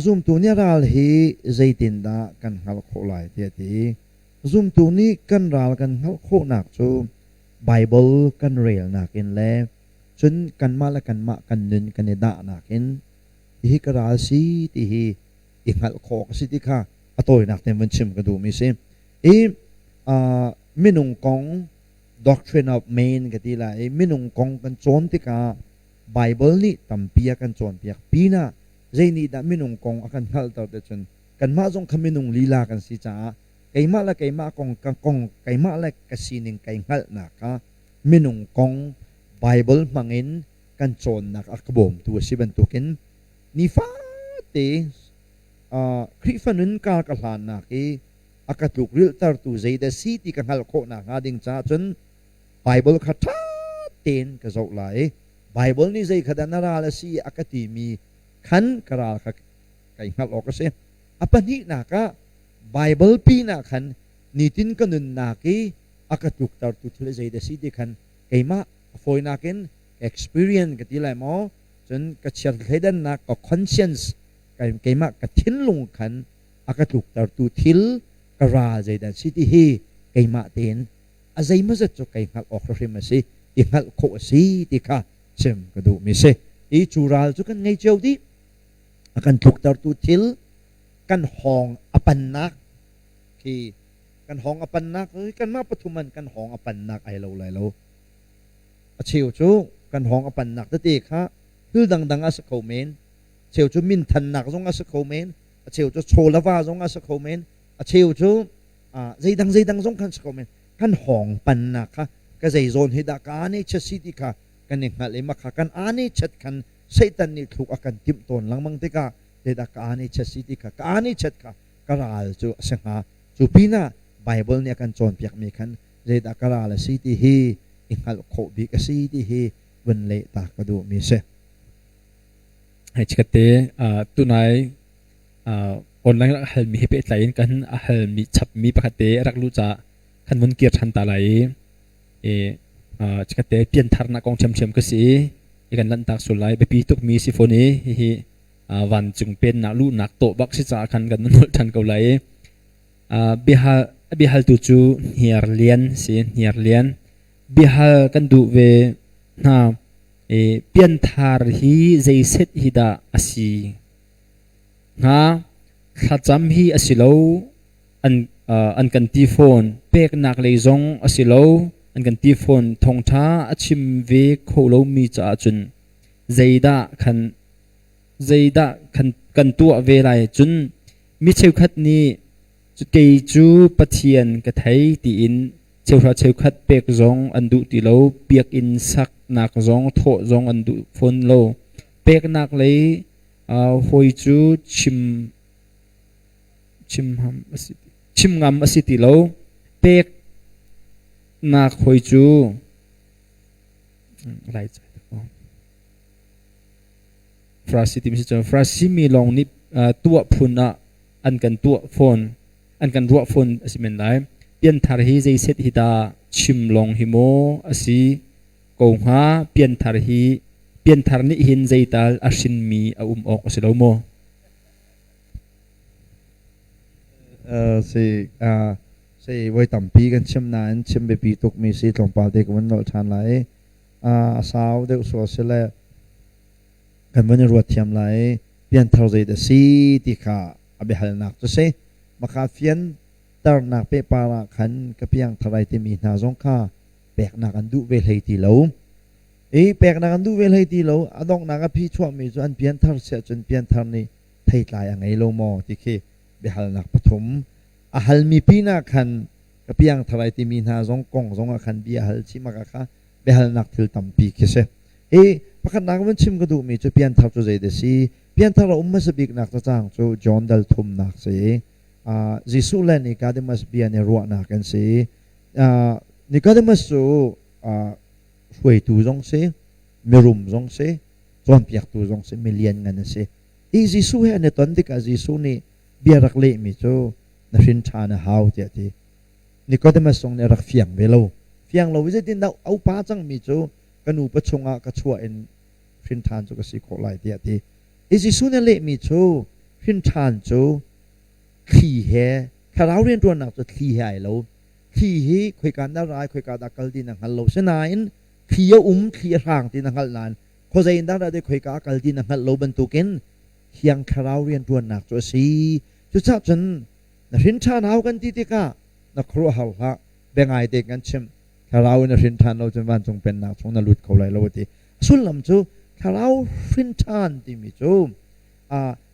zumtu nih ral hi zeitindah kan hngalh khawh lai tiah a ti. Zumtu nih kan ral kan hngalh khawhnak cu Baibal kan relnak in le cun kanmah le kanmah kan nun kan i dahnak in hihi ka ral si ti hi i hngalh khawh a si ti kha a tawinak tein vun chim ka duhmi si. I minung kong, doctrine of man ka ti lai i, minung kong kan cawn tikah Bible nih tampi a kan cawnpiak pinah zei nih dah minung kong a kan hngalhter ti cun kanmah zong kha minung lila kan si caah keimah le keimah kong ka kong keimah le ka sining kai hngalhnak kha minung kong Bible hmangin kan cawnnak a ka bawmtu a si bantukin nifate Khrihfa nun kar ka hlannak i a ka tlukrilhtertu zeidah si ti ka hngalh khawh nakhnga ding caah cun Baibal kha ṭha tein ka zoh lai i Baibal nih zei kha dah na ral a si a ka timi khan ka ral kha kai hngalh awk a si. A pahnihnak ah Baibal pinah khan nitin ka nunnak i a ka tluktertu thil zeidah si ti khan keimah a fawinak in ka experience ka ti lai maw, cun ka chiar thleidannak, ka conscience. Keimah ka thinlung khan a ka tluktertu thil ka ral zeidah si ti hi keimah tein a zeimawzat cu kei hngalh awk hrim a si, i hngalh khawh a si ti kha chim ka duhmi si. I cu ral cu kan ngei cio dih. A kan tluktertu thil kan hawng a pannak khi kan hawng a pannak kanmah pathum an kan hawng a pannak ai lo lai lo. A cheu cu kan hawng a pannak tete kha thil dangdang a si kho men. A cheu cu minthannak zong a si kho men. A cheu cu chawlava zong a si kho men. A cheu cu zeidang zeidang zong khan si kho men. Kan hawng pannak kha ka zei zawn hi dah ka ane chet si ti kha kan i hngalh i makha kan ane chet khan Satan nih thluk a kan timh tawn lengmang tikah zeidah ka ane chet si ti kha ka ane chet kha ka ral cu a si hnga. Cu pinah Bible nih a kan cawnpiakmi khan zeidah ka ral a si ti hi i hngalh khawh bik a si ti hi vun leh ta ka duhmi si. Hei chikkhatte tunai online rak halmi he pehtlai in kan a halmi chapmi pakhat te rak luh caah kan vun kir ṭhan ta lai i chikkhatte piantharnak kong ṭhiamṭhiam ka si i kan lanhtak sul lai biapi tukmi si fawn i hihi vancung pennak luhnak tawh bak si caah khan kan nolh ṭhan ko lai i biahal a biahaltu cu hniar lian si hniar lian biahal kan duh ve hna i pianthar hi zeiset hi dah a si hnga thlacam hi a si lo an an kan ti fawn peknak lei zong a si lo an kan ti fawn thawngṭha a chim ve kho lomi caah cun zeidah khan zeidah kan kan tuah ve lai cun mi cheukhat nih kei cu Pathian ka thei tiin cheuhra cheukhat pek zong an duh ti lo biakinn saknak zong thawh zong an duh fawn lo peknak lei hawi cu chim chim ham a si chim ngam a si ti lo peknak hawi cu lai Farasi timi si cun Farasi mi lawng nih tuah phun ah an kan tuah fawn an kan ruah fawn a si men lai. Pianthar hi zeiset hi dah chim lawng hi maw a si ko hnga pianthar hi pianthar nih hin zeital a hrinmi a um awk a si lo maw? Si si voi tampi kan chim nain chim biapi tukmi si tlawmpal te ka vun nolh ṭhan lai. A sau deuh sual si le kan van i ruat thiam lai pianthar zei dah si ti kha a biahalnak cu si. Maka fianternak pehpar ah khan ka piangthar ai timi hna zong kha peknak an duh ve hlei ti lo. I peknak an duh ve hlei ti lo. A donghnak a phi chuahmi cu an pianthar siah cun pianthar nih theitlai a ngei lo maw ti khi biahalnak pathum. A halmi pinah khan ka piangthar ai timi hna zong kong zong ah khan bia hal chih maka kha biahalnak thil tampi khi si. Hi pakhatnak van chim ka duhmi cu pianthar cu zei dah si? Pianthar a um hmasa biknak cacang cu John dal thumnak si. Jesuh le Nicodemus bia nih ruahnak an si. Nicodemus cu hruaitu zong si, mirum zong si, cawnpiaktu zong si, milian ngan a si. Hi Jesuh he an i ton tikah Jesuh nih bia rak lehmi cu na hrin ṭhan a hau tiah a ti. Nicodemus zong nih a rak fiang ve lo. Fiang lo i zeitindah a upa cangmi cu ka nupa chungah ka chuah in hrin ṭhan cu ka si khawh lai tiah a ti. I Jesuh nih a lehmi cu hrin ṭhan cu thli he thlarau rianṭuannak cu thli he ai lo. Thli hi khoika na rai khoika dah kal ti na hngal lo. Sinain thli a um thli a hrang ti na hngalh nain khuazei in dah dah khoika a kal ti na hngalh lo bantukin thiang thlarau rianṭuannak cu a si. Cucaah cun na hrin ṭhan hau kan ti tikah na khuaruahhar hlah. Biangai te kan chimh. Thlarau in a hrin ṭhan lo cun vancung pennak chung na lut kho lai lo a ti. A sullam cu thlarau hrin ṭhan timi cu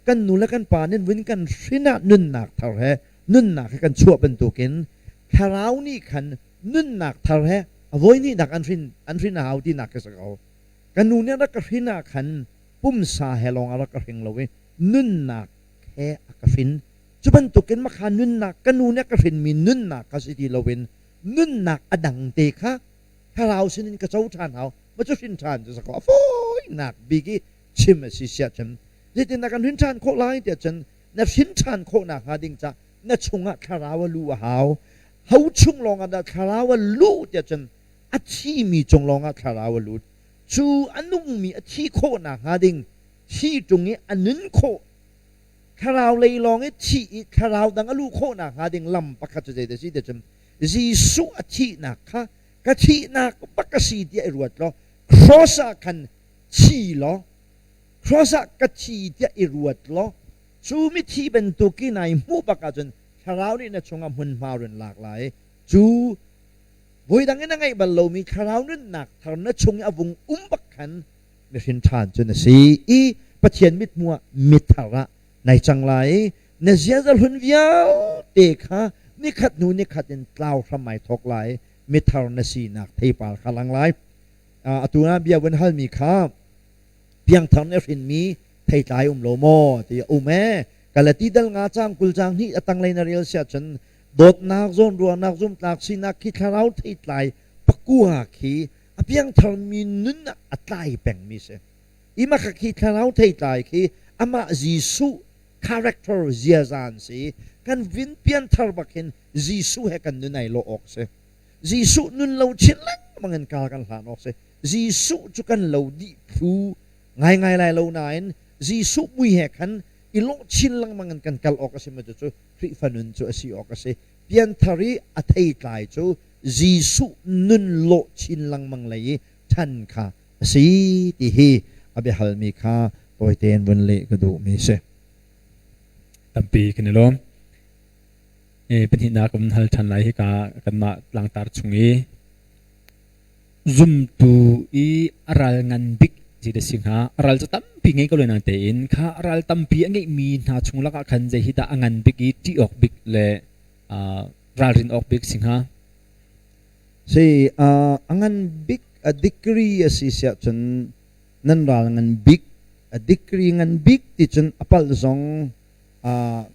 kan nu le kan pa nih vun kan hrin ah nunnak thar he nunnak he kan chuah bantukin thlarau nih khan nunnak thar he a voi hnihnak an hrin an hrin a hau tinak khi si ko. Kan nu nih a rak ka hrin ah khan pumsa he lawng a rak ka hring lo i nunnak he a ka hrin. Cu bantukin makha nunnak ka nu nih a ka hrinmi nunnak kha si ti loin nunnak a dang te kha thlarau sinin ka co ṭhan hau ma cu hrin ṭhan cu sakaw a fawinak bik i chim a si siah cun zeitindah kan hrin ṭhan khawh lai tiah cun na hrin ṭhan khawhnak hnga ding ca na chungah thlarau a luh a hau ho chung lawngah dah thlarau a luh tiah cun a thimi cung lawngah thlarau a lut cu a nungmi a thi khawhnak hnga ding thi ṭung i a nun khawh. Thlarau lei lawng i thih i thlarau dang a luh khawhnak hnga ding lam pakhat cu zeidah a si ti cun Jesuh a thihnak kha ka thihnak bak a si tiah i ruat law cross ah khan thi law cross ah ka thi tiah i ruat law cu mithi bantuk i nai hmuh bak ahcun thlarau nih na chungah hmunhma run lak lai. Cu voidang in a ngeih bal lomi thlarau nunnak thar na chung i a vung um bak khan mihrin ṭhan cu na si i Pathian mithmuh ah mithar ah nai cang lai i na ziaza hlun vialte kha nikhat hnu nikhat in tlau hram ai thawk lai, mithar na sinak theipar kha lang lai. Atu ah bia vun halmi kha piangthar nih a hrinmi theitlai um lo maw ti a um ee. Galati dal nga cang 20 cang hnih a tanglei na rel siah cun dawtnak, zawnruahnak, zumtlak sinak khi thlarau theitlai pakua khi a piangtharmi nun ah a tlai pengmi si. I maka khi thlarau theitlai khi amah Jesuh character ziaza an si. Kan vin pianthar bak hin Jesuh he kan nun ai lawh awk si. Jesuh nun lo chin lengmang in kar kan hlan awk si. Jesuh cu kan lo dih thlu ngaingai lai lo nain Jesuh mui he khan i lawh chin lengmang in kan kal awk a si ma cu Khrihfa nun cu a si awk a si. Pianthar i a theitlai cu Jesuh nun lawh chin lengmang lei i ṭhan kha a si ti hi a biahalmi kha tawite in vun leh ka duhmi si. Tampi kan i lawm. Pahnihnak kan hal ṭhan lai hika kanmah tlangtar chung i zumtu i a ral ngan bik ti da si hnga. A ral cu tampi ngei ko le nain tein kha a ral tampi a ngeihmi hna chung lakah khan zei hi dah a ngan bik i ṭih awk bik le ralrin awk bik si hnga? Si, a ngan bik a degree a si siah cun nan ral ngan bik a degree ngan bik ti cun a palh zong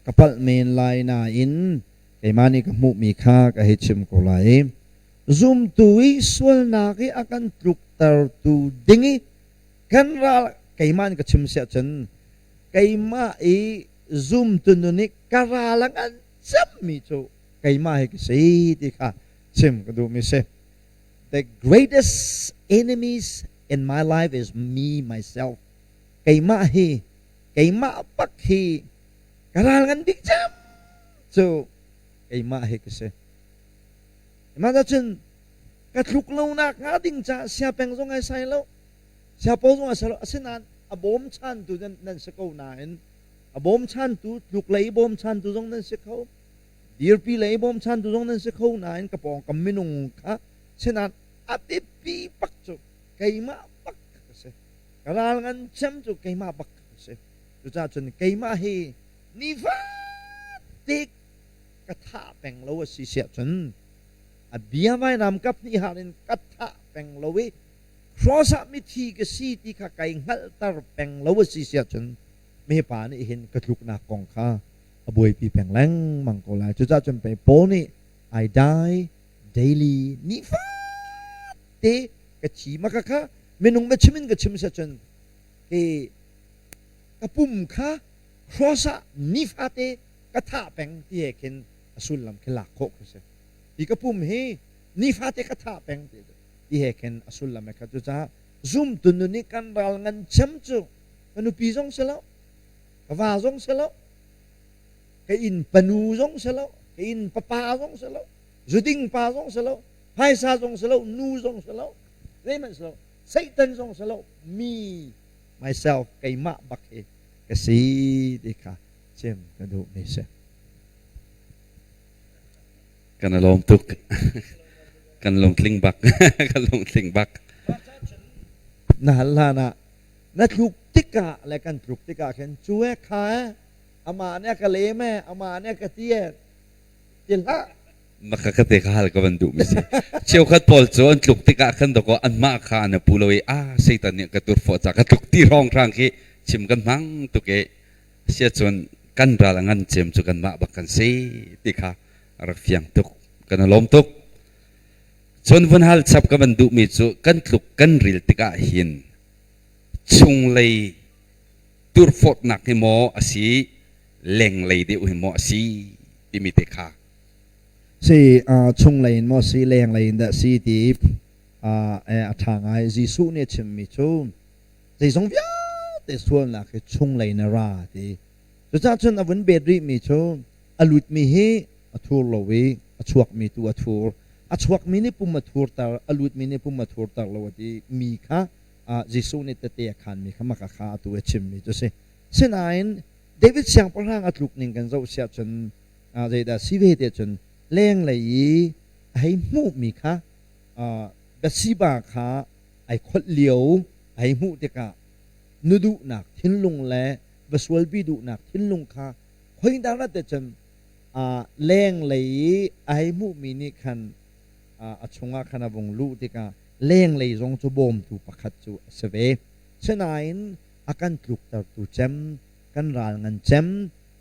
ka palh men lai nain keimah nih ka hmuhmi kha ka hei chim ko lai. Zumtu i sualnak i a kan tluktertu ding i kan ral keimah in ka chim siah cun keimah i zumtu nun i ka ral a ngan cemmi cu keimah hi ka si ti kha chim ka duhmi si. The greatest enemies in my life is me myself. Keimah hi keimah bak hi ka ral ngan bik cem cu keimah hi ka si. Mah cun ka tluk lonak hnga ding caah siapeng zong ai sai lo, siapo zong ai sai lo. Asinain a bawmchantu nan si ko nain a bawmchantu tluk lei bawmchantu zong nan si kho, dirpi lei bawmchantu zong nan si kho nain ka pawngkam minung kha sinain a biapi bak cu keimah bak ka si. Ka ral ngan cem cu keimah bak ka si. Cucaah cun keimah hi nifate ka thah peng lo a si siah cun a bia vainam kap hnih har in ka thah peng lo i cross ah mithi ka si ti kha kai hngalhter peng lo a si siah cun mipa nih hin ka tluknak kong kha a buaipi peng lengmang ko lai. Cucaah cun pei Paul nih I die daily, nifate ka thi ma ka kha minung biachim in ka chim siah cun hi ka pum kha cross ah nifate ka thah peng ti he khin a sullam khi lak khawh khi si. Hi ka pum hi nifate ka thah peng ti ti he khin a sullam he kha. Cucaah zumtu nun i kan ral ngan cem cu ka nupi zong si lo, ka va zong si lo, ka inn panu zong si lo, ka inn papa zong si lo, zuding pa zong si lo, phaisa zong si lo, nu zong si lo, zeihmanh si lo, Satan zong si lo, me myself, keimah bak hi ka si ti kha chim ka duhmi si. Kan i lawm tuk. Kan lungtling bak. Kan lungtling bak. Na hal hlan ah na tluk tikah le kan tluk tikah khin cu e kha e amah nih a ka lem e amah nih a ka ti e ti hlah. Maka ka te ka hal ka van duh mi si. Cheukhat pawl cu an tluk tikah khan dakaw anmah kha an pu lo i a Satan nih ka turfawh ca ka tluk ti rong hrang khi chim kan hmang tuk i Siacun kan ral a ngan cem cu kanmah bak kan si ti kha a rak fiang tuk. Kan i lawm tuk. Cun vun hal chap ka van duhmi cu kan tluk kan ril tikah hin chunglei turfawtnak hi maw a si lenglei deuh hi maw a si timi te kha. Si chunglei in maw si lenglei in dah si ti a ṭha ngai. Jesuh nih a chimmi cu zeizong vialte sualnak hi chunglei in a ra ti. Cucaah cun a vun bet rihmi cu a lutmi hi a thur lo i a chuakmi tu a thur. A chuakmi nih pum a thurter, a lutmi nih pum a thurter lo a ti mi kha Jesuh nih tete a khanmi kha maka kha atu a chimmi cu a si. Sinain David siangpahrang a tluk ning kan zoh siah cun zeidah si ve te cun lenglei i a hei hmuhmi kha Bathsheba kha ai kholh lio a hei hmuh tikah nu duhnak thinlung le va sualpi duhnak thinlung kha khoidah rat te cun lenglei i a hei hmuhmi nih khan a chungah khan a vung luh tikah lenglei zong cu bawmtu pakhat cu a si ve. Sinain a kan tluktertu cem, kan ral ngan cem,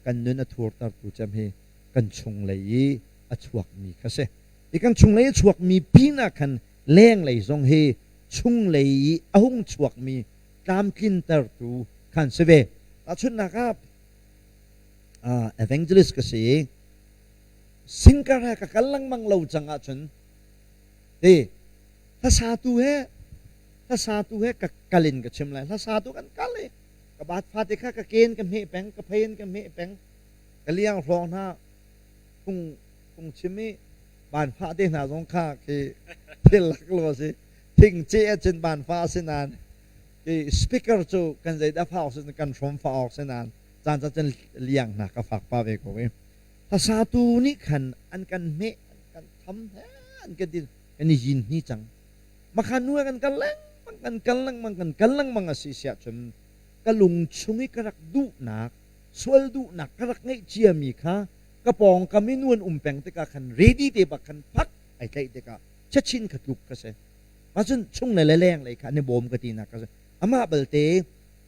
kan nun a thurtertu cem hi kan chunglei i a chuakmi kha si. Hi kan chunglei a chuakmi pinah khan lenglei zong hi chunglei i a hung chuakmi tlamtlintertu khan si ve. Tahchunhnak ah evangelist ka si i singkar he ka kal lengmang lo cang ahcun ti hlasatu he hlasatu he ka kal in ka chim lai hlasatu kan kal i ka baat fate kha ka ken ka hmeh peng ka phei in ka hmeh peng ka liang hrawng hna phung phung chim i banfah te hna zong kha khi thil lak lo si thing ce ahcun banfah a si nain khi speaker cu kan zeidah fa awk si kan hrawm fa awk si nain caan caan liang hna ka fak pa ve ko i hlasatu nih khan an kan hmeh an kan tham he an kan din kan i yin hni cang makhan nu kan kal lengmang kan kal lengmang kan kal lengmang a si siah cun ka lung chung i ka rak duhnak sual duhnak ka rak ngeih ciami kha ka pawngkam i nu an um peng tikah khan ready te bak khan phak ai tlaih tikah chachin kha tluk ka si. Mah cun chung le leng lei kha an i bawm ka tinak ka si. Amah balte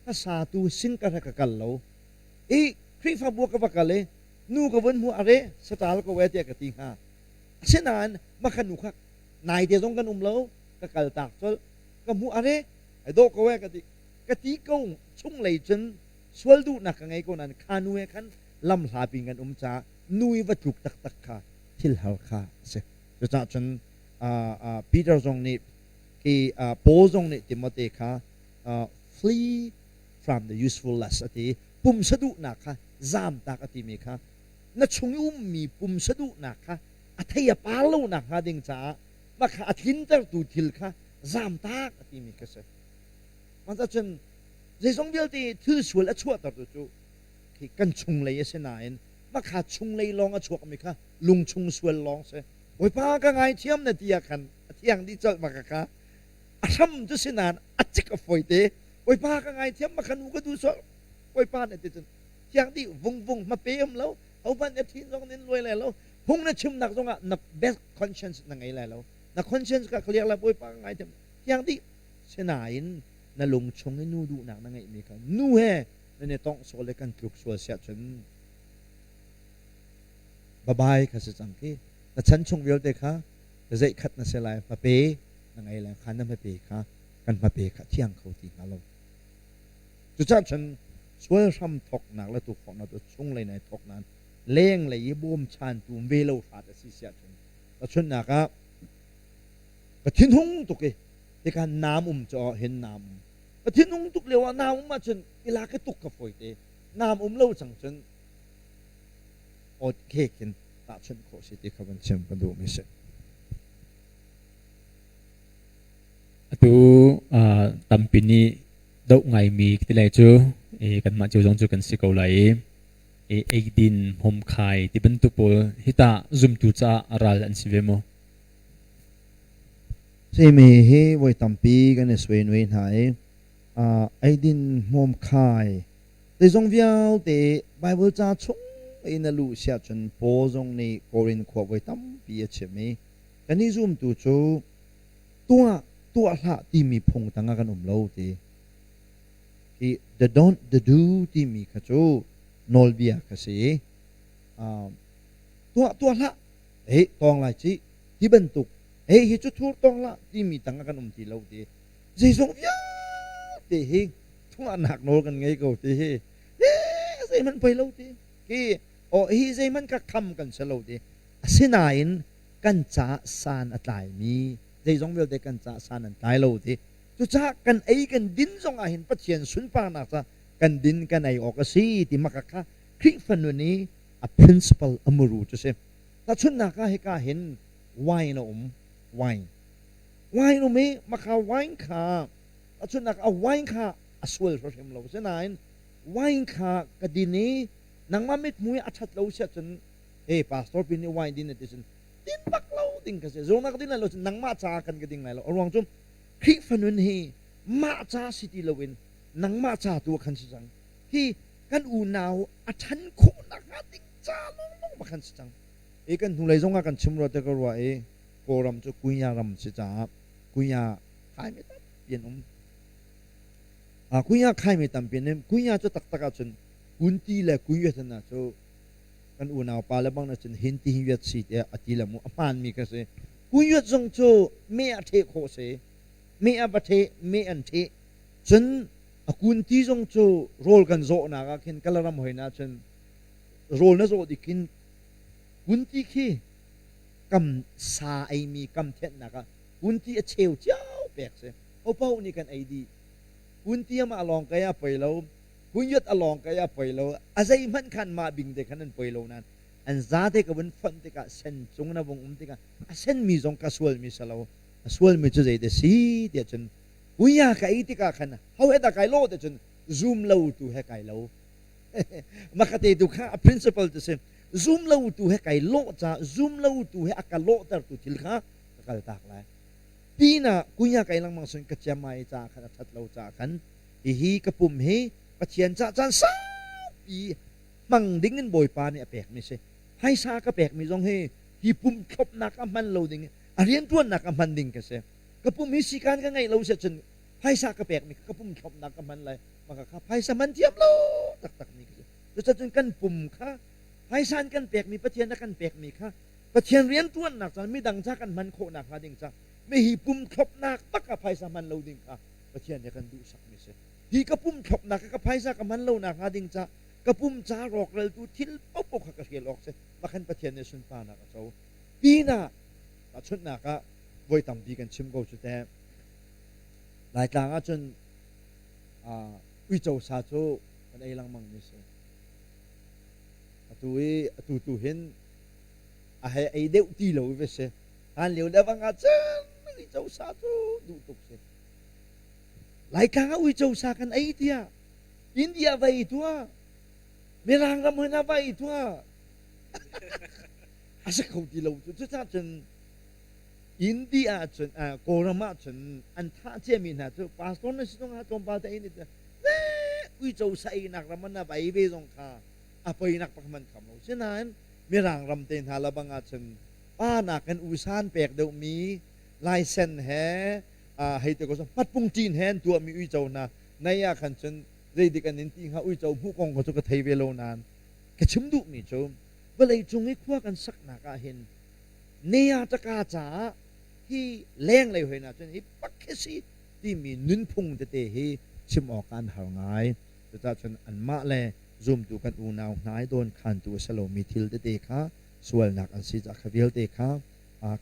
hlasatu sin ka ka kal lo. I Khrihfabu ka va kal i nu ka vun hmu are satal ko e tiah ka ti hnga. Asinain mah kha nu kha naite zong kan um lo ka kal tak colh ka hmu are ai dawh ko e ka ti ka ti ko chung lei cun sual duhnak ka ngei ko nain kha nu he khan lam hlapi kan um caah nu i va tluk taktak kha thil har kha a si. Cucaah cun Peter zong nih khi Paul zong nih Timote kha flee from the useful lust a ti. Pumsa duhnak kha zamtak a timi kha na chung i ummi pumsa duhnak kha a thei a par lo nak hnga ding caah mah kha a tlintertu thil kha zamtak a timi kha si. Mah cun zeizong vialte thil sual a chuahtertu cu khi kan chunglei a si nain makha chunglei lawng a chuakmi kha lungchung sual lawng si. Bawipa ka ngaithiam na ti ah khan a thiang dih colh maka kha a hram cu si nain a cik a fawi te. Bawipa ka ngaithiam maka nu ka duh sual Bawipa na ti cun thiang dih vungvung hmape um lo hohmanh na thin zong nin luai lai lo phung na chimnak zongah na best conscience na ngei lai lo na conscience ka clear la Bawipa ka ngaithiam thiang dih sinain na lung chung i nu duhnak na ngeihmi kha nu he nan i tongh sual le kan tluk sual siah cun babai kha si cang khi na chan chung vialte kha zeih khat na si lai hmape na ngei lai kha na hmape kha kan hmape kha thiang kho ti hnga lo cucaah cun sual hram thoknak le tukforhnak cu chunglei nai thok nain lenglei i bawmchantu ve lo hrat a si siah cun tahchunhnak ah ka thinhung tuk i tikhan naam um cu hin naam um ka thinhung tuk lio ah naam um ahcun ilak i tuk ka fawi te naam um lo cang cun awt khek in tahchunh khawh si ti kha van chim ka duhmi si. Atu tampi nih doh ngaimi ti lai cu kanmah cio zong cu kan si ko lai i eidin hmawmkhai ti bantuk pawl hi tah zumtu caah a ral an si ve maw? Simi hi voi tampi kan i suainui hna i eidin hmawmkhai zeizong vialte Baibal ca chung i na luh siah cun Paul zong nih Korin khua voi tampi a chim i kannih zumtu cu tuah tuah hlah timi phung tangah kan um lo ti. Hi the don't the do timi kha cu nawlbia kha si i tuah tuah hlah hei tawng lai ci ti bantuk hei hi cu thur tawng hlah timi tangah kan um ti lo ti. Zeizong vialte hi thuahnak nawl kan ngei ko ti hi zeihmanh poi lo ti hi aw hi zeihmanh ka kham kan si lo ti asinain kan caah san a tlaimi zeizong vialte kan caah san an tlai lo ti cucaah kan ei kan din zong ah hin Pathian sunparnak ca kan din kan ei awk a si ti maka kha. Khrihfa nun i a principle a muru cu si. Tahchunhnak ah hika hin wine a um. Wine. Wine um i maka wine kha tahchunhnak ah wine kha a sual hrimhrim lo. Asinain wine kha ka din i nangmah mithmui a ṭhat lo si ahcun hey pastor pi nih wine din a ti cun din bak lo ding ka si. Zung na ka din lai lo cun nangmah caah kan ka ding lai lo. A ruang cu Khrihfa nun hi mah ca si ti loin nangmah ca tu ah khan si cang. Hi kan unau a ṭhan khawh nakhnga ding ca lawnglawng bak khan si cang. I kan hnulei zong ah kan chim rua te ka ruah i Kawlram cu kunya ram si caah kunya khaimi tampi an um. Kunya khaimi tampi an um. Kunya cu taktak ahcun kunti le kunyuat hna cu kan unau pa le bang na cun hin ti hin yuat si tiah a ti le mu a hmaanmi ka si. Kunyuat zong cu me a ṭheh khawh si. Me a va ṭheh, me an ṭheh. Cun a kunti zong cu rawl kan zawhnak ah khin Kalaram hoi na cun rawl na zawh dik khin kunti khi kam sa eimi kam thenhnak ah kunti a cheu cio pek si. Hopaoh nih kan ei dih. Kunti amah lawng kai a poi lo. Kunyut a lawng kai a poi lo. A zeihmanh khan mah bing te khan an poi lo nain an zate ka vun fonh tikah sen cung na vung um tikah a senmi zong ka sualmi si lo. A sualmi cu zei te si tiah cun kunya ka ei tikah khan ho he dah kai lo te cun zum lo tu he kai lo. Makate tu kha a principle tu si. Zum lo tu he kai lawh ca zum lo tu he a ka lawhter tu thil kha ka kal tak lai. Pinah kunya kai lengmang sun ka ciamai ca khan a that lo ca khan hihi ka pum hi Pathian ca caan saupi hmang ding in Bawipa nih a pekmi si. Phaisa ka pekmi zong hi hi pum thlopnak a hman lo ding a rianṭuannak a hman ding ka si. Ka pum hi sikan ka ngeih lo si cun phaisa ka pekmi ka pum thlopnak ka hman lai. Maka kha phaisa man thiam lo taktak mi ka si. Cucacun kan pum kha phaisa an kan pekmi Pathian a kan pekmi kha Pathian rianṭuannak caan midang ca kan hman khawh nakhnga ding ca mi hi pum thlopnak bak ah phaisa hman lo ding kha Pathian nih a kan duhsakmi si. Hi ka pum thlopnak ka phaisa ka hman lo nakhnga ding ca ka pum ca rawkraltu thil paohpaoh kha ka hrial awk si. Mah khan Pathian nih sunparnak a co. Pinah tahchunhnak ah voi tampi kan chim ko cu teh. Laitlang ahcun uico sa cu kan ei lengmang mi si. Atu i atu tu hin a hei ei deuh ti lo va si. Hlan lio le bang ah cun uico sa cu duh tuk si. Laitlang ah uico sa kan ei tiah India va ei tuah, Mirang ram hoi na va ei tuah. A si kho ti lo cu. Cucaah cun India ah cun Kawlram ah cun an thah ciami hna cu pastor na si zong ah tlawmpal te ei ni uico sa einak ram ah na va ei ve zong kha a poinak pak man kham lo. Sinain Mirang ram te hna labang ah cun pa nakin usan pek deuhmi laisen he hei te ko hmatpung ṭin he an tuahmi uico hna nei ah khan cun zeidik an in ti hnga uico hmuh kong kha cu ka thei ve lo nain ka chim duhmi cu vawlei cung i khua kan saknak ah hin nea taka caah hi lenglei hoi na cun hi pak khi si timi nunphung tete hi chim awk an har ngai. Cucaah cun anmah le zumtu kan unau hna i dawnkhantu a si lomi thil tete kha sualnak an si caah kha vialte kha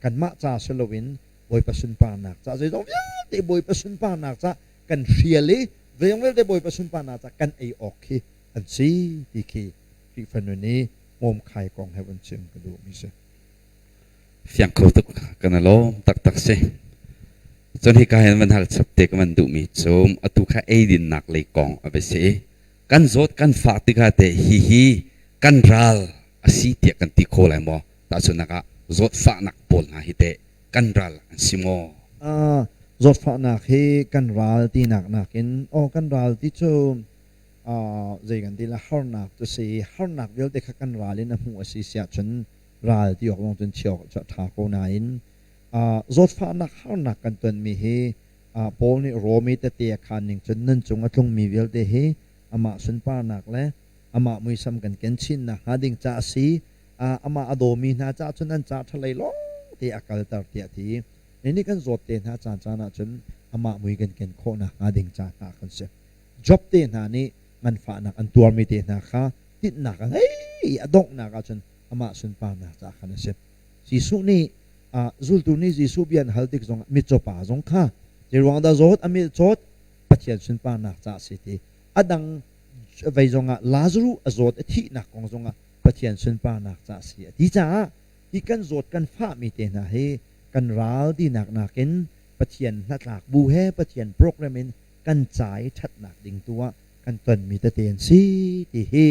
kanmah ca si loin Bawipa sunparnak ca zeizong vialte Bawipa sunparnak ca kan hrial i zeizong vialte Bawipa sunparnak ca kan ei awk khi an si ti khi Khrihfa nun i hmawmkhai kong he vun chim ka duhmi si. Fiang kho tuk kan i lawm taktak si. Cun hika hin van hal chap te ka van duhmi cu atu kha eidinnak lei kong a va si. Kan zawt kan fah tikah teh hihi kan ral a si tiah kan ti kho lai maw? Tahchunhnak ah zawtfahnak pawl hna hi teh kan ral an si maw? Zawtfahnak hi kan ral tinak nakin aw kan ral ti cu zei kan ti la harnak cu si harnak vialte kha kan ral in a hmuh a si siah cun ral ti awk lawng cun chiah awk cu a ṭha ko nain zawtfahnak harnak kan tonmi hi Paul nih Rom i tete a khaan ning cun nan cung a tlungmi vialte hi amah sunparnak le amah muisam kan ken chin nakhnga ding ca a si. Amah a dawmi hna caah cun an ca ṭhalei lawng te a kalter tiah a ti. Ni kan zawt te hna caan caan ah cun amah mui kan ken khawh nakhnga ding ca hna kan si. Job te hna nih nganfahnak an tuarmi te hna kha tinhnak a ngei i a donghnak ah cun amah sunparnak caah khan a si. Jesuh nih zultu nih Jesuh bia an hal tik zongah mitcaw pa zong kha zeiruang dah zawt a mit cawt Pathian sunparnak caah a si ti a dang vei zongah Lazaruh a zawt a thihnak kong zongah Pathian sunparnak ca a si a ti caah hi kan zawt kan fahmi te hna hi kan ral tinak nakin Pathian hnatlak bu he Pathian program in kan ca i ṭhatnak ding tu ah kan tonmi tete an si ti hi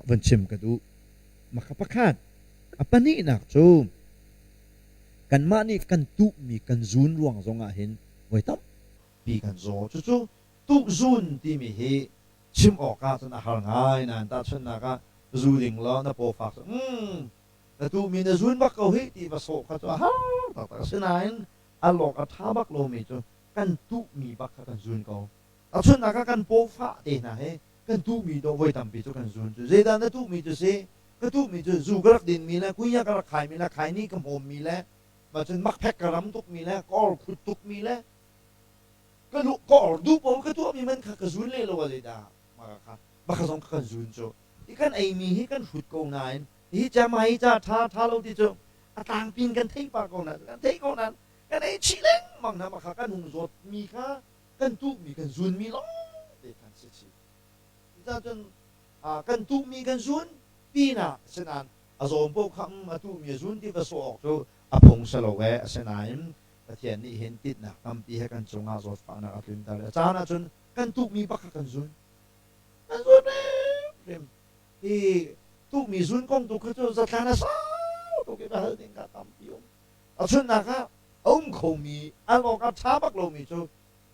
vun chim ka duh. Maka pakhat a pahnihnak cu kanmah nih kan tuhmi kan zun ruang zongah hin voi tampi kan zaw. Cucu tuhzun timi hi chim awk ah cun a har ngai nain tahchunhnak ah zu ding law na paw fak cu na tuhmi na zun bak ko hih ti va sawh kha cu a har taktak. Asinain a lawk a ṭha bak lomi cu kan tuhmi bak kha kan zun ko. Tahchunhnak ah kan paw fah te hna hi kan tuhmi dawh voi tampi cu kan zun cu. Zeidah na tuhmi cu si? Ka tuhmi cu zu ka rak dinmi le kunya ka rak khaimi le khaini ka hmawmmi le mah cun makphek ka ram tukmi le ka or khut tukmi le ka lu ka or duh paoh ka tuahmi man kha ka zun leh lo ah zeidah mah kha mah kha zong kha kan zun cu. Hi kan eimi hi kan hrut ko nain hi ca mah hi ca ṭha ṭha lo ti cu a tlangpi in kan theih pah ko nain kan theih ko nain kan ei chih lengmang hna mah kha kan hung zawtmi kha kan tuhmi kan zunmi lawng te khan si chih. Cucaah cun kan tuhmi kan zun pinah asinain a zawm paoh kha a tuhmi a zun ti va sawh awk cu a phung si lo ee. Asinain Pathian nih hin tinhnak tampi he kan cungah zawtfahnak a tlunter i a caan ahcun kan tuhmi bak kha kan zun. Kan zun hrimhrim. Hi tuhmi zun kong tu kha cu zatlan a sau tuk i va hal ding kha tampi um. A chunnak ah a um khomi al awk a ṭha bak lomi cu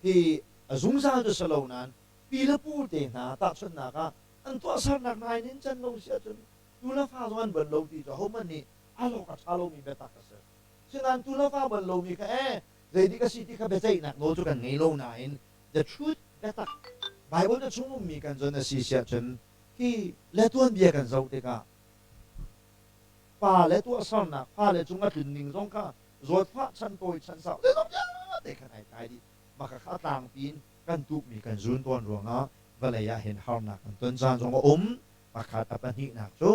hi a zungzal cu si lo nain pi le pu te hna tahchunhnak ah an tuahsernak hna in in can lo si ahcun tu le fa zong an bon lo ti cu ahohmanh nih al awk a ṭha lomi biatak a si. Sinain tu le fa bon lomi kha ee zeidik a si ti kha biaceihnak nawl cu kan ngei lo nain the truth biatak Bible na chung ummi kan zon a si si ahcun hi le tuanbia kan zoh tikah pa le tuahsernak fale cung a tlun ning zong kha zawtfah chan tawi chan sau zeizong vialte khan ai tlai dih. Mah kha a tlangpi in kan tukmi kan zun tawn ruangah vawlei ah hin harnak kan ton caan zong a um. Pakhat a pahnihnak cu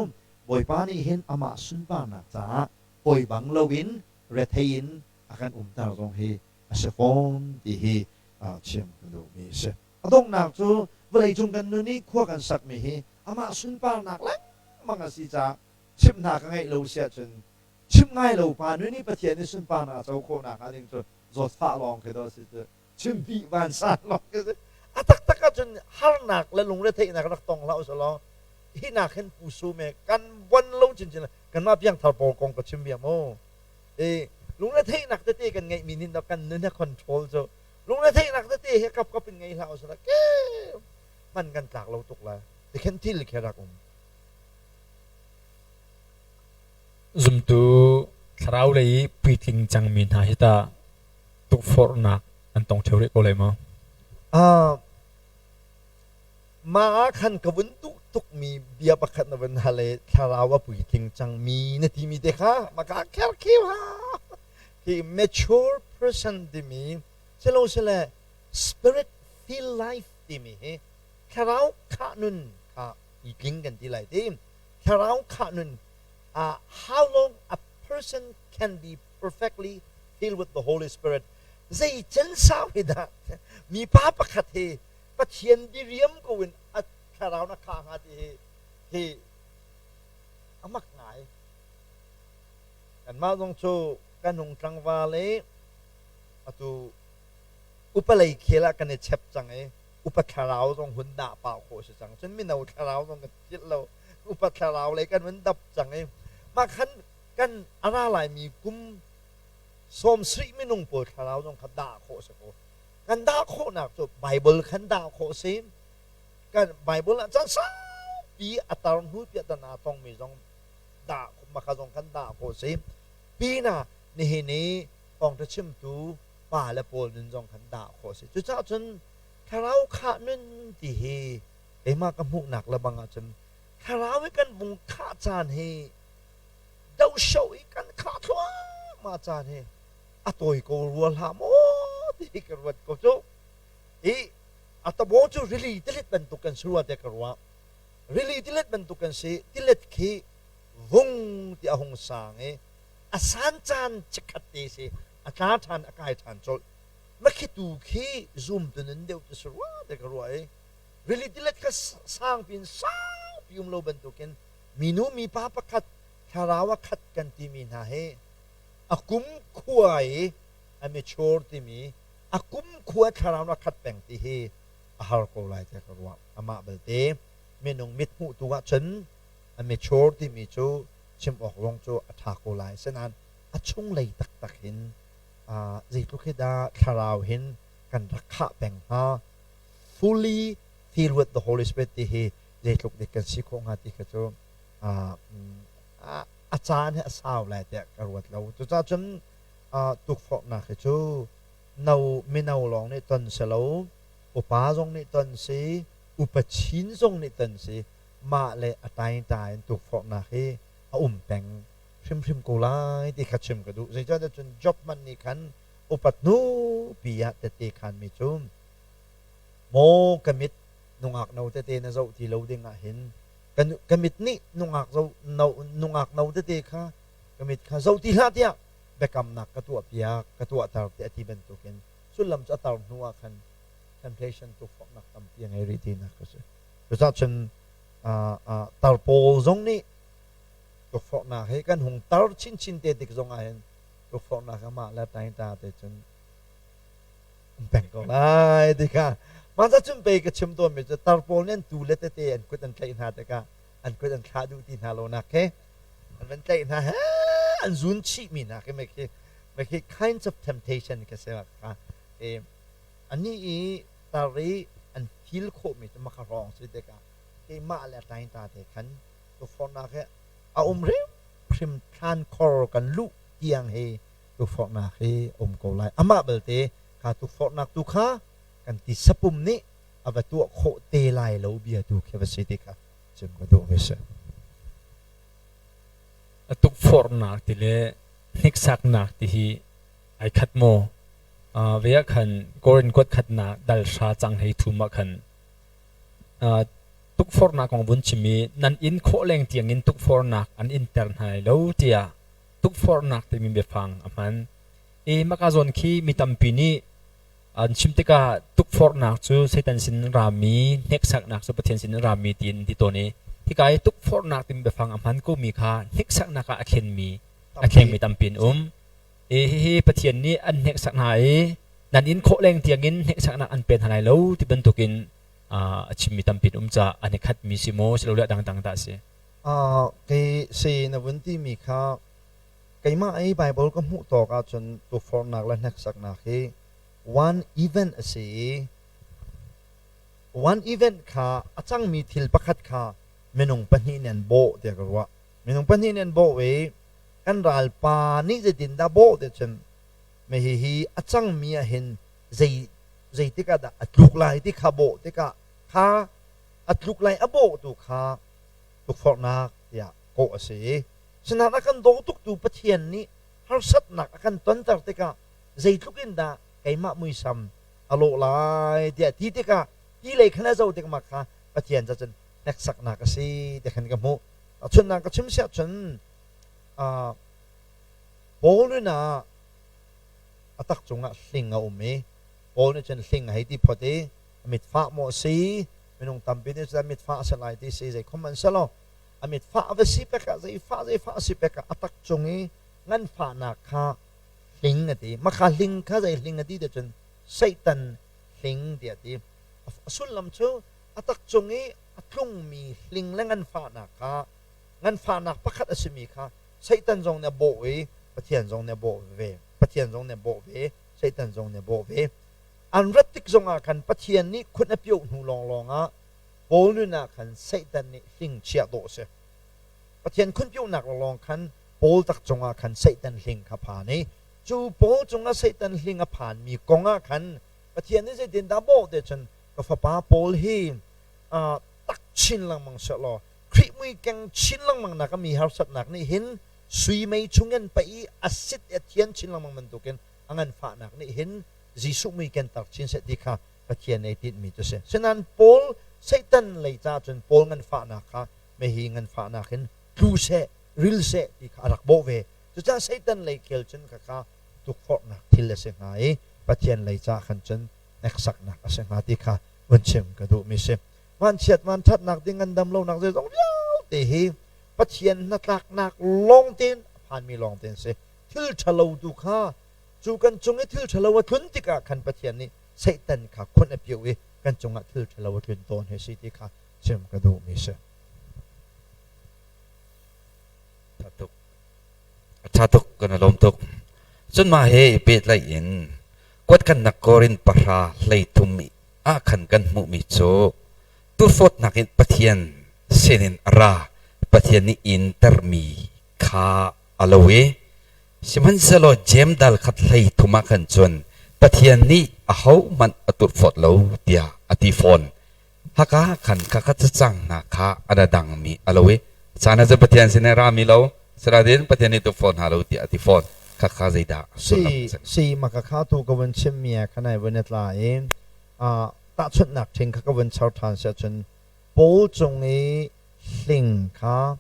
Bawipa nih hin amah sunparnak caah hawi bang loin rethei in a kan umter zong hi a si fawn ti hi chim ka duhmi a si. A donghnak cu vawleicung kan nun i khua kan sakmi hi amah sunparnak lengmang a si caah chimh hna ka ngeih lo si ahcun chimh ngai lo pa nun i Pathian nih sunparnak a co khawhnak hnga ding cu zawtfah lawng khi dawh a si cu chimpi vansan lawng khi si. A taktak ahcun harnak le lungretheihnak rak tong hlah usih law hi nak hin pu sum e kan bon lo chinchin kanmah piangthar pawl kong ka chim bia mu. I lungretheihnak tete kan ngeihmi nih kan nun he control cu lungretheihnak tete he kap kap in ngei hlah usih law ke hman kan tlak lo tuk lai tikhin thil khi rak um. Zumtu thlarau lei i puitling cangmi hna hi tah tukforhnak an tong ṭheo rih ko lai maw? Mah ah khan ka vun duh tukmi bia pakhat na vun hal i thlarau a puitling cangmi na timi te kha maka kher kheu ha. Hi mature person timi silosile spirit filled life timi hi thlarau khah nun kha puitling kan ti lai ti. Thlarau khah nun how long a person can be perfectly filled with the Holy Spirit zei can sau hi dah mipa pakhat hi Pathian diriam ko in a thlarau na khah hnga ti hi hi a mak ngai. Kanmah zong cu kan hung tlangval i atu upa lei khel ah kan i chep cang i upa thlarau zong hun dah pah khawh si cang. Cun mino thlarau zong kan philh lo. Upa thlarau lei kan hun dap cang i mah khan kan a ra laimi kum 70 minung pawl thlarau zong kha dah khawh si ko. Kan dah khawhnak cu Bible khan dah khawh si. Kan Bible ah caan saupi a tar hnu piah tan aa tongmi zong dah maka zong kan dah khawh si. Pinah nihin i thawngṭha chimtu pa le pawl nun zong khan dah khawh si. Cucaah cun thlarau khah nun ti hi keimah ka hmuhnak le bang ahcun thlarau i kan vung khah caan hi dosho i kan khah thluahmah caan hi a tawi ko rua hlah maw ti ka ruat ko cu. I a tabo cu rili tilet bantuk kan si rua tiah ka ruah. Rili tilet bantuk kan si. Tilet khi vung ti a hung sang i a san caan chikkhat te si a tla ṭhan a kai ṭhan colh. Makhi tu khi zum tu nun deuh ti si rua tiah ka ruah i. Rili tilet kha sangpi in saupi um lo bantukin minu mipa pakhat thlarau a khat kan timi hna hi a kum khua i a mature timi a kum khua thlarau a khat peng ti hi a har ko lai tiah ka ruah. Amah belte minung mit hmuh tu ahcun a mature timi cu chim awk zong cu a ṭha ko lai. Asinain a chunglei taktak hin zeitluk hi dah thlarau hin kan rak khah peng hnga? Fully filled with the Holy Spirit ti hi zeitluk dik kan si khawh hnga ti kha cu a caan hi a sau lai tiah ka ruat lo. Cucaah cun tukforhnak hi cu no mino lawng nih ton si lo, upa zong nih ton si, upa chin zong nih ton si, mah le a taingta in tukforhnak hi a um peng hrimhrim ko lai ti kha chim ka duh. Zeicahtiah cun Job hmanh nih khan upat hnu pi ah tette khanmi cu maw ka mit nungak no tete na zoh ti lo ding ah hin ka mit nih nungak zo no nungak no tete kha ka mit kha zoh ti hlah tiah biakamnak ka tuah piak ka tuahter tiah a ti bantukin sullam cu a tar hnu ah khan temptation tukforhnak tampi a ngei rih tinak ka si. Cucaah cun tar pawl zong nih tukforhnak hi kan hung tar chinchin te tik zong ah hin tukforhnak amah le taingta te cun um peng ko lai ti kha mah ca cun pei ka chim tawnmi cu tar pawl nih an tu le tete an kut an tlaih hna tikah an kut an thlah duh ti hna lo nak khi an van tlaih hna he an zun chihmi hna khi khi khi kinds of temptation ka si kha ani i tar i an feel khawhmi cu maka hrawng si tikah keimah le taingta te khan tukforhnak hi a um hrimhrim thlan khor kan luh tiang hi tukforhnak hi um ko lai. Amah belte kha tukforhnak tu kha kan tisapum nih a va tuah khawh te lai lo bia tu khi va si ti kha chim ka duhmi si. A tukforhnak ti le hniksaknak ti hi ai khat maw? Ve ah khan Korin kuat khatnak dal hra cang hei thum ah khan tukforhnak kong vun chim i nan inn khawh leng tiangin tukforhnak an in ter hna lai lo tiah tukforhnak timi biafang a hman. I maka zawn khi mi tampi nih an chim tikah tukforhnak cu Satan sin rami hneksaknak cu Pathian sin rami tiin ti tawn i hika i tukforhnak timi biafang a hman komi kha hneksaknak ah a thlenmi a thlengmi tampi an um. I hihi Pathian nih an hneksak hna i nan inn khawh leng tiangin hneksaknak an pe hna lai lo ti bantukin a chimmi tampi an um caah an i khatmi si maw silole a dangdang dah a si? Kei si na vun timi kha keimah i Baibal ka hmuh tawk ahcun tukforhnak le hneksaknak hi one event a si i one event kha a cangmi thil pakhat kha minung pahnih nih an bawh tiah ka ruah. Minung pahnih nih an bawh i kan ralpa nih zeitindah bawh ti cun hihi a cangmi ah hin zei zeitik ah dah a tluk lai ti kha bawh tikah kha a tluk lai a bawhtu kha tukforhnak tiah kawh a si i sinain a kan daw tuktu Pathian nih harsatnak a kan tonter tikah zeitluk in dah keimah muisam a lawh lai tiah ti tikah ti lei khan a zoh tik mah kha Pathian ca cun hneksaknak a si ti khan ka hmuh. Tahchunhnak ka chim siah cun Paul inn ah a tak cungah hling a um i Paul nih cun hling a hei ti phot i a mitfah maw a si minung tampi nih cun a mitfah a si lai ti si zeikhom an si lo a mitfah a va si pek ah zeifah zeifah a si pek ah a tak cung i nganfahnak kha hling a ti makha hling kha zei hling a ti ti cun Satan hling tiah a ti a sullam cu a tak cung i a tlungmi hling le nganfahnak kha nganfahnak pakhat a simi kha Satan zong nih a bawh i Pathian zong nih a bawh ve. Pathian zong nih a bawh ve. Satan zong nih a bawh ve. An rat tik zongah khan Pathian nih khun a pioh hnu lawnglawng ah Paul nun ah khan Satan nih hling chiah dawh a si. Pathian khun piohnak lawnglawng khan Paul tak cungah khan Satan hling kha phan i cu Paul cungah Satan hling a phanmi kong ah khan Pathian nih zeitindah bawh te cun ka fapa Paul hi tak chin lengmang sehlaw Khrih mui keng chin lengmang nak a mi harsatnak nih hin sui mei chungin paih i a sit i a thian chin lengmang bantukin a nganfahnak nih hin Jesuh mui kentar chin seh ti kha Pathian ei tinhmi cu si. Sinain Paul Satan lei ca cun Paul nganfahnak kha mehi nganfahnak in tlu seh, ril seh ti kha a rak bawh ve. Cucaah Satan lei khel cun khakha tukforhnak thil a si hnga i Pathian lei ca khan cun hneksaknak a si hnga ti kha vun chim ka duhmi si. Vanchiat vanṭhatnak ding ngandam lonak zeizong vialte hi Pathian hnatlaknak lawng tein a phanmi lawng te an si. Thil ṭhalo tu kha cu kan cung i thil ṭhalo a tlun tikah khan Pathian nih Satan kha khunh a pioh i kan cungah thil ṭhalo a tlun tawn hi si ti kha chim ka duhmi si. Ṭha tuk. A ṭha tuk kan i lawm tuk. Cun mah he i pehtlaih in kuatkannak Korin pahra 13 ah khan kan hmuhmi cu turfawtnak in Pathian sinin a ra Pathian nih in termi kha a lo i sihmanhsehlaw Jeim dal khat 13 ah khan cun Pathian nih ahohmanh a turhfawt lo tiah a ti fawn. Haka khan khakha cacang hna kha a ra dangmi a lo i caan ah cun Pathian sin a rami lo siratin Pathian nih tukforh hna lo tiah a ti fawn. Khakha zeidah sullam Si si maka kha tu ka vun chimmi ah khan ai vun i tla i tahchunhnak ṭhing kha ka vun char ṭhan si ahcun Paul cung i hling kha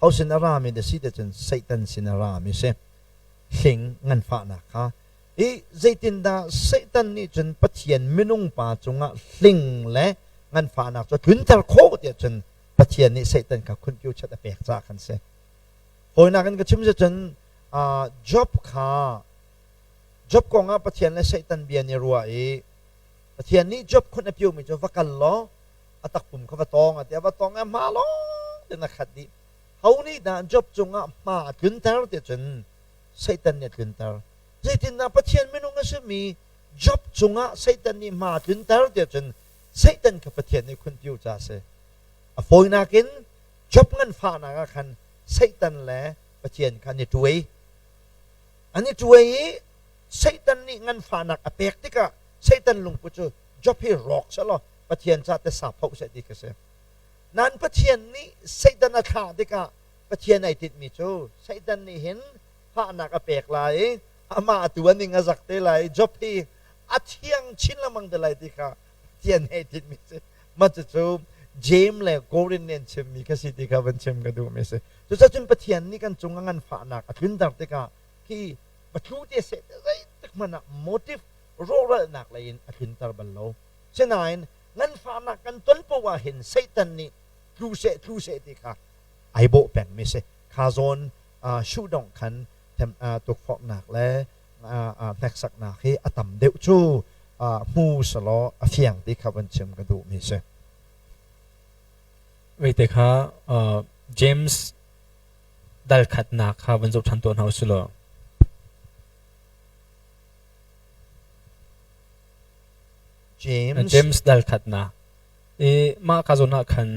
ho sin a rami dah si ti cun Satan sin a rami si. Hling nganfahnak kha i zeitindah Satan nih cun Pathian minung pa cungah hling le nganfahnak cu a tlunter khawh tiah cun Pathian nih Satan kha khunpiu chat a pek caah khan si. Hawinak in ka chim si cun Job kha Job kongah Pathian le Satan bia nih ruah i Pathian nih Job khun a piomi cu va kal law a takpum kha va tawng a ti a va tawng i a hma lawng tein a khat dih. Ho nih dah Job cungah hma a tlunter ti cun Satan nih a tlunter. Zeitindah Pathian minung a simi Job cungah Satan nih hma a tlunter ti cun Satan kha Pathian nih khunpiu ca a si. A fawinak in Job nganfahnak ah khan Satan le Pathian kha an i ṭuai. An i ṭuai i Satan nih nganfahnak a pek tikah Satan lungput cu Job hi rawk selaw Pathian ca te sa phoh seh ti kha si. Nain Pathian nih Satan a thlah tikah Pathian ai tinhmi cu Satan nih hin fahnak a pek lai i amah tu a ning a zak te lai i Job hi a thiang chin lengmang te lai ti kha Pathian nih ai tinhmi si. Mah cucu James le Korin nih an chimmi kha si ti kha van chim ka duhmi a si. Cucaah cun Pathian nih kan cung a nganfahnak a tlunter tikah khi patlu te seh te zeitik hmanh ah motive rawhralnak lei in a tlunter bal lo. Sinain nganfahnak kan ton poah ah hin Satan nih tlu seh tlu seh ti kha ai bawh pengmi si. Kha zawn shuhdongh khan tukforhnak le hneksaknak hi a tam deuh cu hmu selaw a fiang ti kha van chim ka duhmi si. Veite kha James dal khatnak kha van zoh ṭhan tuah hna usih law. James James dal khatnak. I mah ka zawn ah khan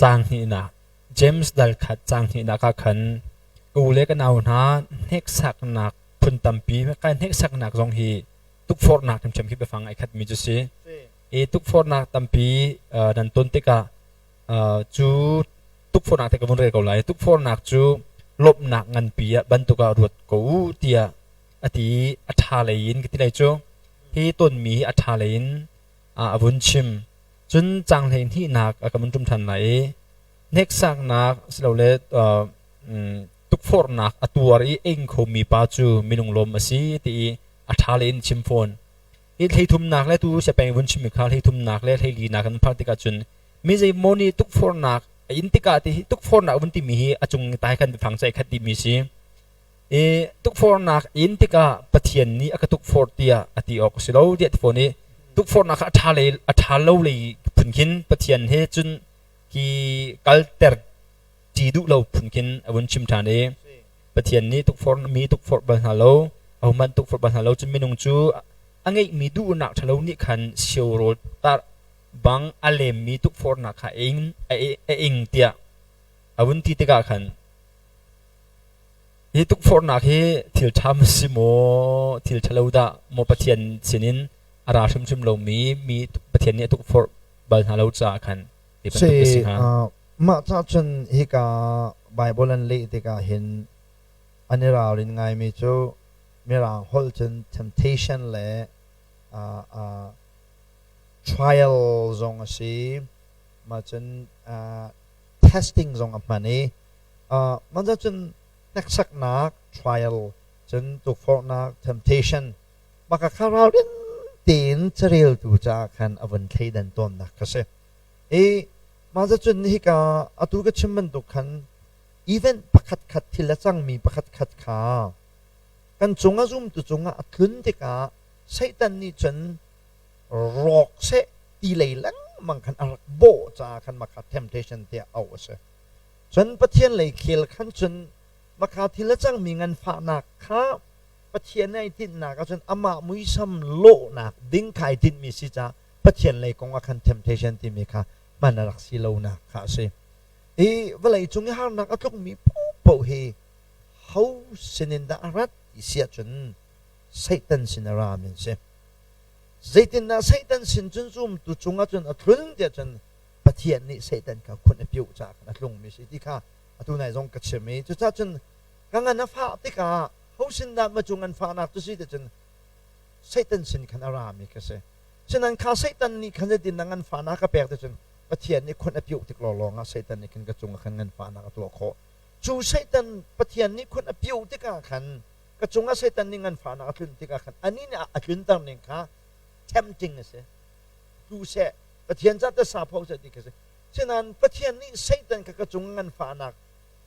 caang hnihnak James dal khat caang hnihnak ah khan ka u le ka nau hna hneksaknak phun tampi kai hneksaknak zong hi tukforhnak hrimhrim khi biafang ai khatmi cu si. I tukforhnak tampi nan ton tikah cu tukforhnak te ka vun rel ko lai. Tukforhnak cu lawmhnak nganpi ah bantuk ah ruat ko u tiah a ti i a ṭha lei in ka ti lai cu. Hi tonmi hi a ṭha lei in a vun chim. Cun caang 12nak a ka vun ṭum ṭhan lai i hneksaknak silole tukforhnak a tuar i a ing khomi pa cu minung lawm a si ti i a ṭha lei in chim fawn. Hi 33nak le tu siapeng vun chimmi kha 33nak le 14nak kan phak tikah cun mi zeimaw nih tukforhnak a in tikah ti hi tukforhnak vun timi hi a cung tai khan biafang cu ai khat dihmi si. I tukforhnak in tikah Pathian nih a ka tukforh tiah a ti awk a si lo tiah ti fawn i tukforhnak kha a ṭha lei a ṭha lo lei phun khin Pathian he cun hi kalter ṭi duh lo phun khin a vun chim ṭhan i Pathian nih tukforh mi tukforh bal hna lo ahohmanh tukforh bal hna lo cun minung cu a ngeihmi duhnak ṭhalo nih khan sio rawl tar bang a lemmi tukforhnak kha a ing tiah a vun ti tikah khan hi tukforhnak hi thil ṭha maw si maw thil ṭhalo dah maw Pathian sinin a ra hrimhrim lomi mi Pathian nih a tukforh bal hna lo caah khan ti bantuk a si hnga. Mah ca cun hika Bible an leh tikah hin an i ralrin ngaimi cu Mirang holh cun temptation le trial zong a si. Mah cun testing zong a hman i mah cun hneksaknak trial cun tukforhnak temptation mah kha ralrin tein. tein careltu caah khan a vun thleidan tawnnak kha si. I mah cun hika atu ka chim bantuk khan event pakhat khat thil a cangmi pakhat khat kha kan cungah zumtu cungah a tlun tikah Satan nih cun rawk seh ti lei lengmang khan a rak bawh caah khan mah kha temptation tiah auh a si. Cun Pathian lei khel khan cun maka thil a cangmi nganfahnak kha Pathian ai tinhnak ahcun amah muisam lawhnak ding kha ai tinhmi si caah Pathian lei kong ah khan temptation timi kha hman a rak si lonak kha a si. I vawlei cung i harnak a tlukmi paohpaoh hi ho sinin dah a rat ti si ahcun Satan sin a rami an si. Zeitindah Satan sin cun zumtu cungah cun a tlun tiah cun Pathian nih Satan kha khun a piuh caah khan a tlungmi si ti kha atu nai zong ka chim i cucaah cun ka ngan a fah tikah ho sin dah ma cu nganfahnak cu si ti cun Satan sin khan a rami ka si. Sinan kha Satan nih khan zeitin dah nganfahnak ka pek ti cun Pathian nih khun a piuh tik lawnglawng ah Satan nih khan ka cungah khan nganfahnak a tuah khawh. Cu Satan Pathian nih khun a piuh tikah khan ka cungah Satan nih nganfahnak a tlun tikah khan anih nih a tlunter ning kha tempting a si. Tu seh Pathian ca te sapho seh ti kha si. Sinain Pathian nih Satan kha ka cung nganfahnak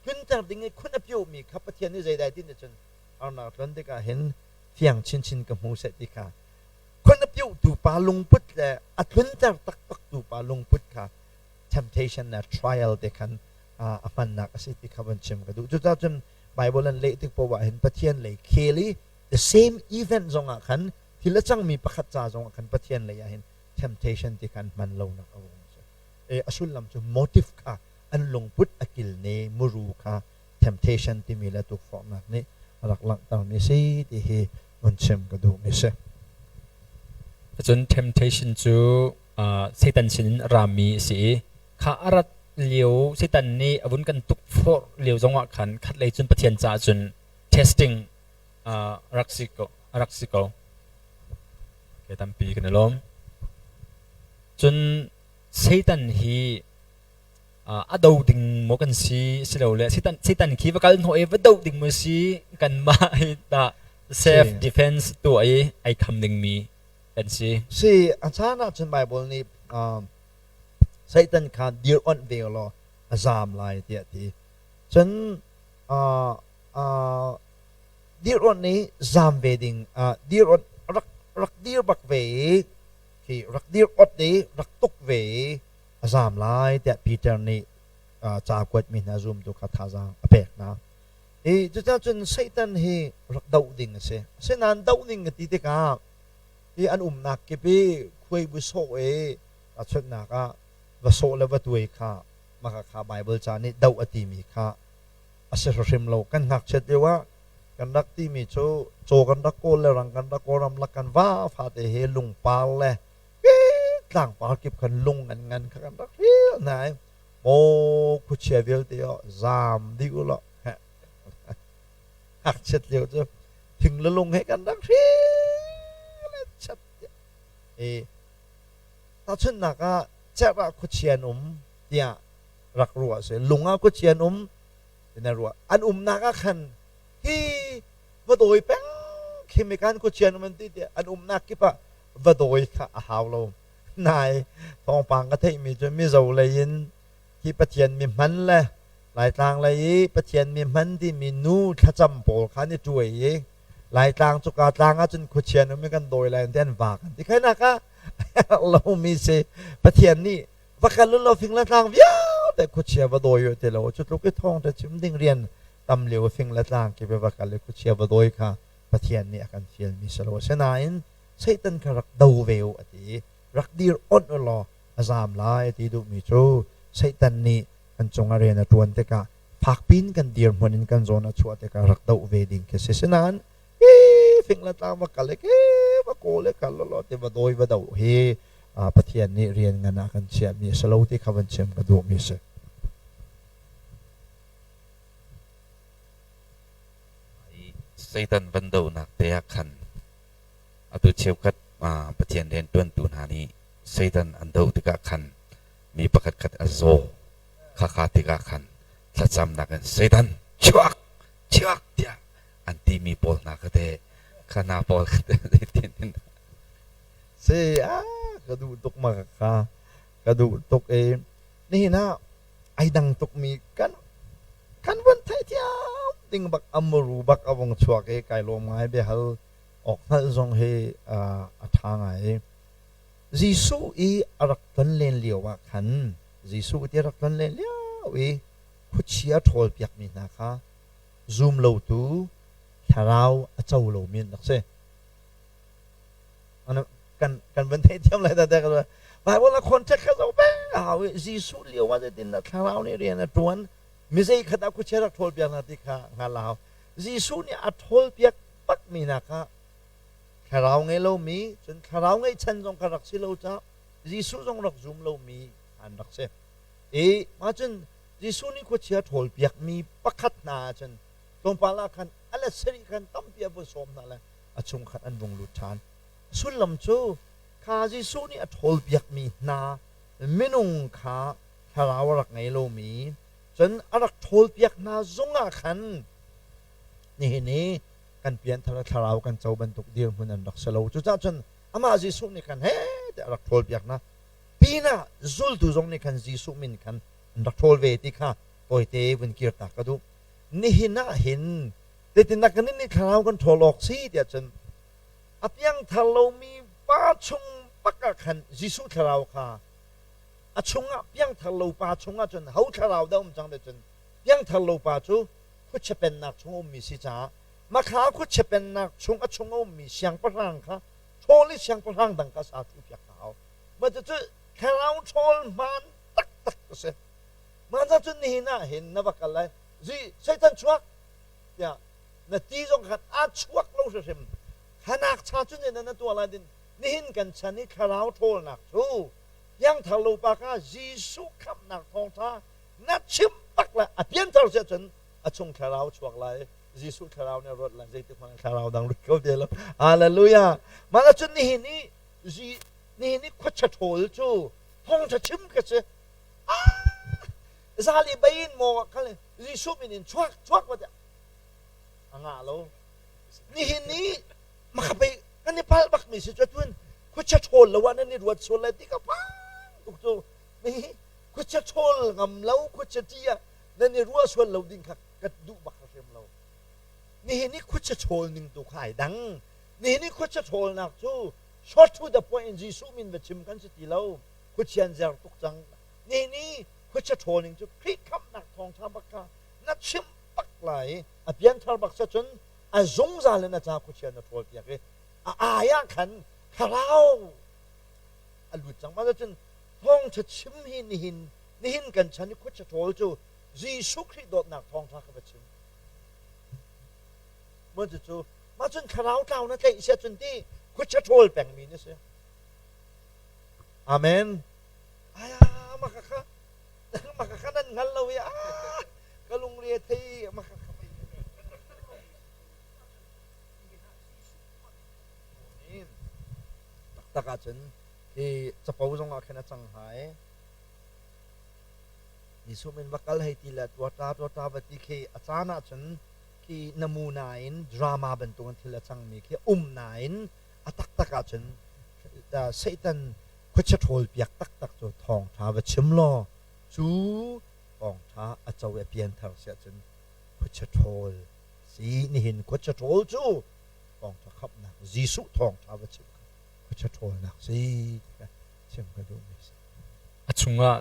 tlunter ding i khun a piuhmi kha Pathian nih zeidai tin cun harnak tlon tikah hin fiang chinchin ka hmu seh ti kha khun a piuhtu pa lungput le a tlunter taktaktu pa lungput kha temptation le trial te khan a hmannak a si ti kha van chim ka duh. Cucaah cun Bible an leh tik poah hin Pathian lei khel i the same event zongah khan thil a cangmi pakhat ca zongah khan Pathian lei ah hin temptation ti khan hman lonak a um. A sullam cu motive kha an lungput a kilne muru kha temptation timi le tukforhnak nih a rak langhtermi si ti hi vun chim ka duhmi si. Cun temptation cu Satan sinin a rami a si i kha a rat lio Satan nih a vun kan tukforh lio zongah khan khatlei cun Pathian caah cun testing rak si ko a rak si ko. Okay, tampi kan i lawm. Cun Satan hi a do ding maw kan si silole Satan Satan khi va kal hnawh i va do ding maw si kanmah hi tah self defense tuah i ai kham dingmi kan si. Si a caan ahcun Bible nih Satan kha dir onh ve law a zaam lai tiah ti. Cun dir onh i zaam ve ding dir onh rak rak dir bak ve i khi rak dir ot i rak tuk ve i a zaam lai tiah Peter nih ca kuatmi hna zumtu kha thazaang a pek hna. I cucaah cun Satan hi rak doh ding a si. Asinain doh ning ka ti tikah hi an umnak kip i khuai bu sawh i tahchunhnak ah va sawh le va tuai kha maka kha Bible ca nih doh a timi kha a si hrim lo. Kan ngakchiat lio ah kan rak timi cu caw kan rak kawl le rang kan rak kawl ramlak kan va fate he lungpar le tlangpar kip khan lung an ngan kha kan rak hril hna i maw khuachia vialte oh zaam dih u law ngakchiat lio cu thing le lung he kan rak hril chat i tahchunhnak ah cerh ah khuachia an um tiah rak ruah si lung ah khuachia an um na ruah an umnak ah khan hi va dawi peng khi mi kan khuachia an um an ti tiah an umnak kip ah va dawi kha a hau lo nai thawngpang ka theihmi cu Mizo lei in hi Pathian mi hman le Laitlang lei i Pathian mi hman timi nu thlacam pawl kha an i ṭuai i Laitlang cuka tlang ah cun khuachia nu mi kan dawi lai an ti an vak an ti khainak ah lomi si Pathian nih va kal u law fing le tlang vialte khuachia va dawi u ti lo cu tluk i thawng te chim ding rian tam lio fing le tlang kip i va kal i khuachia va dawi kha Pathian nih a kan fialmi si lo asinain Satan kha rak do ve u a ti i rak dir onh u law a zaam lai a ti duhmi cu Satan nih kan cungah rian a ṭuan tikah fakpin kan dirhmun in kan zawn a chuah tikah rak doh ve ding khi si. Sinain hi fing le tlang va kal i ke va kawl i kal law ti va dawi va doh hi Pathian nih rian ngan ah kan chiahmi a si lo ti kha van chim ka duhmi a si. Satan van dohnak te ah khan atu cheukhat Pathian rianṭuantu hna nih Satan an doh tikah khan mi pakhatkhat a zaw khakha tikah khan thlacamnak in Satan chuak chuak tiah an timi pawl hna kha teh kha hna pawl kha teh zeitin in. Si ah ka duh tuk ma ka ka duh tuk i nihin ah ai dang tukmi kan kan van theithiam ding bak amuru bak a vung chuak i kai lawm ngai biahal awk hngalh zong hi a ṭha ngai. Jesuh i a rak ton len lio ah khan Jesuh ti a rak ton len lio i khuachia ṭhawl piakmi hna kha zum lotu thlarau a co lomi an rak si. Kan kan van theithiam lai dah ka Bible a context kha zoh peng a hau i Jesuh lio ah zeitindah thlarau nih rian a ṭuan mi zei khat ah khuachia rak ṭhawl piak hna ti kha hngal a hau. Jesuh nih a ṭhawl piak bakmi hna kha thlarau ngei lomi cun thlarau ngeihchan zong kha rak si lo caah Jesuh zong rak zum lomi an rak si. I mah cun Jesuh nih khuachia ṭhawl piakmi pakhat hna ah cun tlawmpal ah khan a let sarih khan tampi a vun sawm hna le a chungkhat an vung lut ṭhan. Sullam cu kha Jesuh nih a ṭhawl piakmi hna minung kha thlarau a rak ngei lomi cun a rak ṭhawl piak hna zongah khan nihin i kan pianthar thlarau kan co bantuk dirhmun an rak si lo. Cucaah cun amah Jesuh nih khan he tiah a rak ṭhawl piak hna. Pinah zultu zong nih khan Jesuh min khan an rak ṭhawl ve ti kha tawite vun kirtak ka duh. Nihin ah hin zeitindah kan nih thlarau kan ṭhawl awk si tiah cun a piangthar lomi pa chung bak ah khan Jesuh thlarau kha a chungah piangthar lo pa chungah cun ho thlarau dah um cang ti cun piangthar lo pa cu khuachia pennak chung a ummi si caah makha khuachia pennak chung a chung a ummi siangpahrang kha ṭhawl i siangpahrang dang kha sa ṭhu piak ka hau. Mah cucu thlarau ṭhawl hmaan taktak a si. Mah cun nihin ah hin na va kal lai zi Satan chuak tiah na ti zong khan aa chuak lo hrimhrim. Khanak cha cun na na tuah lai din nihin kan chan i thlarau ṭhawlnak cu piangthar lo pa kha Jesuh khamhnak thawngṭha na chim bak le a pianthar si ahcun a chung thlarau chuak lai Jesuh thlarau nih a ruat lai zeitik hmanh thlarau dang lut ko te lo hallelujah mah cun nihin i nihin i khuacha ṭhawl cu thawngṭha chim ka si zali bain maw khal Jesuh min in chuak chuak ma a ngah lo nihin ni makapei kan i pal bak mi si cu tun khuacha ṭhawl lo ah nan i ruat sual lai ti ka pang tuk cu khuacha ṭhawl ngam lo khuacha ṭi ah nan i ruah sual lo ding kha ka duh bak hrim lo nihin i khuacha ṭhawl ning tu kha ai dang nihin i khuacha ṭhawlnak cu short to the point in Jesuh min va chim kan si ti lo khuachian zer tuk cang nihin i khuacha ṭhawl ning cu Khrih khamhnak thawngṭha bak kha na chim bak lai a pianthar bak sa cun a zungzal in a ca khuachia na ṭhawl piak i a ai ah khan thlarau a lut cang mah cun thawngṭha chim hi nihin nihin kan chan i khuacha ṭhawl cu Jesuh Khrih dawtnak thawngṭha kha va chim mun cu mah cun thlarau tlau na tlaih sia cun ti khuacha ṭhawl pengmi na si amen aya maka kha maka kha nan hngal lo i ka lungre thei maka kha taktak ahcun hi capo zong ah khin a cang hnga i Jesuh min va kal hei ti le tuata tuata va ti khi a caan ahcun khi namuna in drama bantuk in thil a cangmi khi um nain a taktak ahcun Satan khuachia ṭhawl piak taktak cu thawngṭha va chim law cu thawngṭha a co i a pianthar si ahcun khuachia ṭhawl si nihin khuachia ṭhawl cu thawngṭha khamhnak Jesuh thawngṭha va chim kha khuachia ṭhawlnak si chim ka duhmi si. A chungah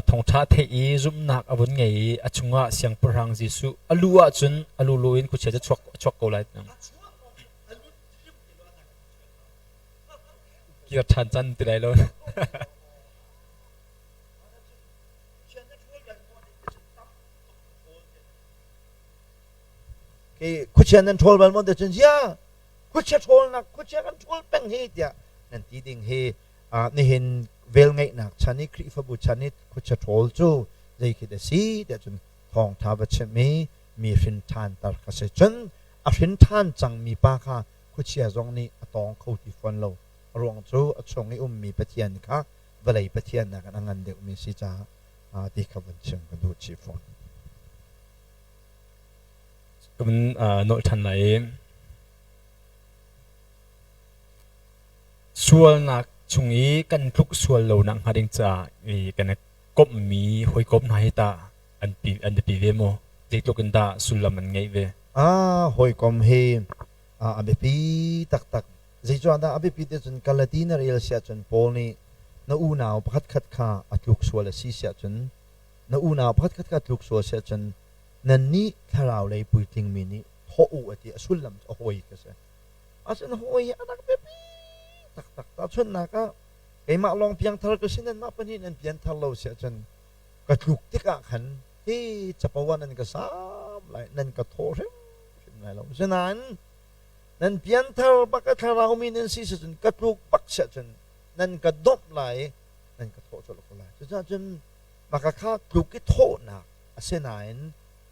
thawngṭha theih i zumhnak a vun ngei i a chungah Siangpahrang Jesuh a lu ahcun a lulu in khuachia cu a chuak ko lai. Kir ṭhan can ti lai lo. Khuachia nan ṭhawl bal maw cun zia khuachia ṭhawlnak khuachia kan ṭhawl peng hi tiah nan ti ding hi nihin velngeihnak chan i Khrihfabu chan i khuachia ṭhawl cu zei khi dah si tiah cun thawngṭha va chimh i mi hrin ṭhan tar kha si cun a hrin ṭhan cangmi pa kha khuachia zong nih a tawng kho ti fawn lo a ruang cu a chung i ummi Pathian kha vawlei Pathian nakin a ngan deuhmi si caah ti kha vun chim ka duh chih fawn. Ka vun nolh ṭhan lai i. Sualnak chung i kan tluk sual lo nak hnga ding caah i kan i komhmi hawikom hna hi tah an pi an biapi ve maw? Zeitluk in dah sullam an ngeih ve? Ah, hawikom hi a biapi taktak. Zeicahdah a biapit ahcun Galati na rel si ahcun Paul nih na unau pakhatkhat kha a tluk sual a si si ahcun na unau pakhatkhat kha a tluk sual si ahcun nannih thlarau lei puitlingmi nih thawh u a ti. A sullam cu a hawi kha si. Asinain hawi hi a rak biapi taktak. Tahchunhnak ah keimah lawng piangthar ka si nanmah pahnih nan pianthar lo si ahcun ka tluk tikah khan hi capo ah nan ka sam lai, nan ka thawh hrimhrim lai lo. Asinain nan pianthar bak a thlarau mi nan si cun ka tluk bak si ahcun nan ka domh lai i nan ka thawh colh ko lai. Cucaah cun maka kha tluk i thawhnak a si nain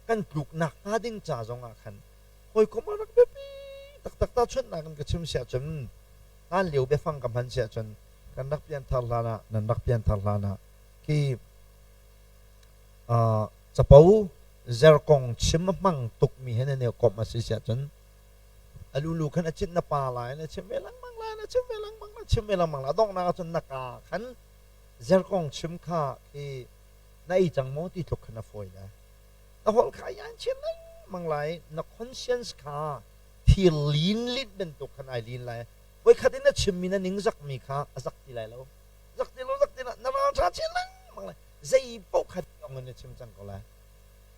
kan tluknak hnga ding ca zongah khan hawikom a rak biapi taktak. Tahchunhnak in ka chim si ahcun hlan lio biafang ka hman si ahcun kan rak pianthar hlan ah nan rak pianthar hlan ah khi capo zerkong chim a hmang tukmi he nan i komh a si si ahcun a lulu khan a cit na pa lai na chim ve lengmang lai na chim ve lengmang na chim ve lengmang lai donghnak ahcun na ka khan zerkong chim kha khi na ei cang maw ti tluk khan a fawi lai. Na holh kha yan chin lengmang lai, na conscience kha thil lin lit bantuk khan ai lin lai. Voikhat in na chimmi na ningzakmi kha a zak ti lai lo, zak ti lo, zak ti lo, na ral ṭha chin lengmang lai. Zei paoh kha ong in na chim cang ko lai.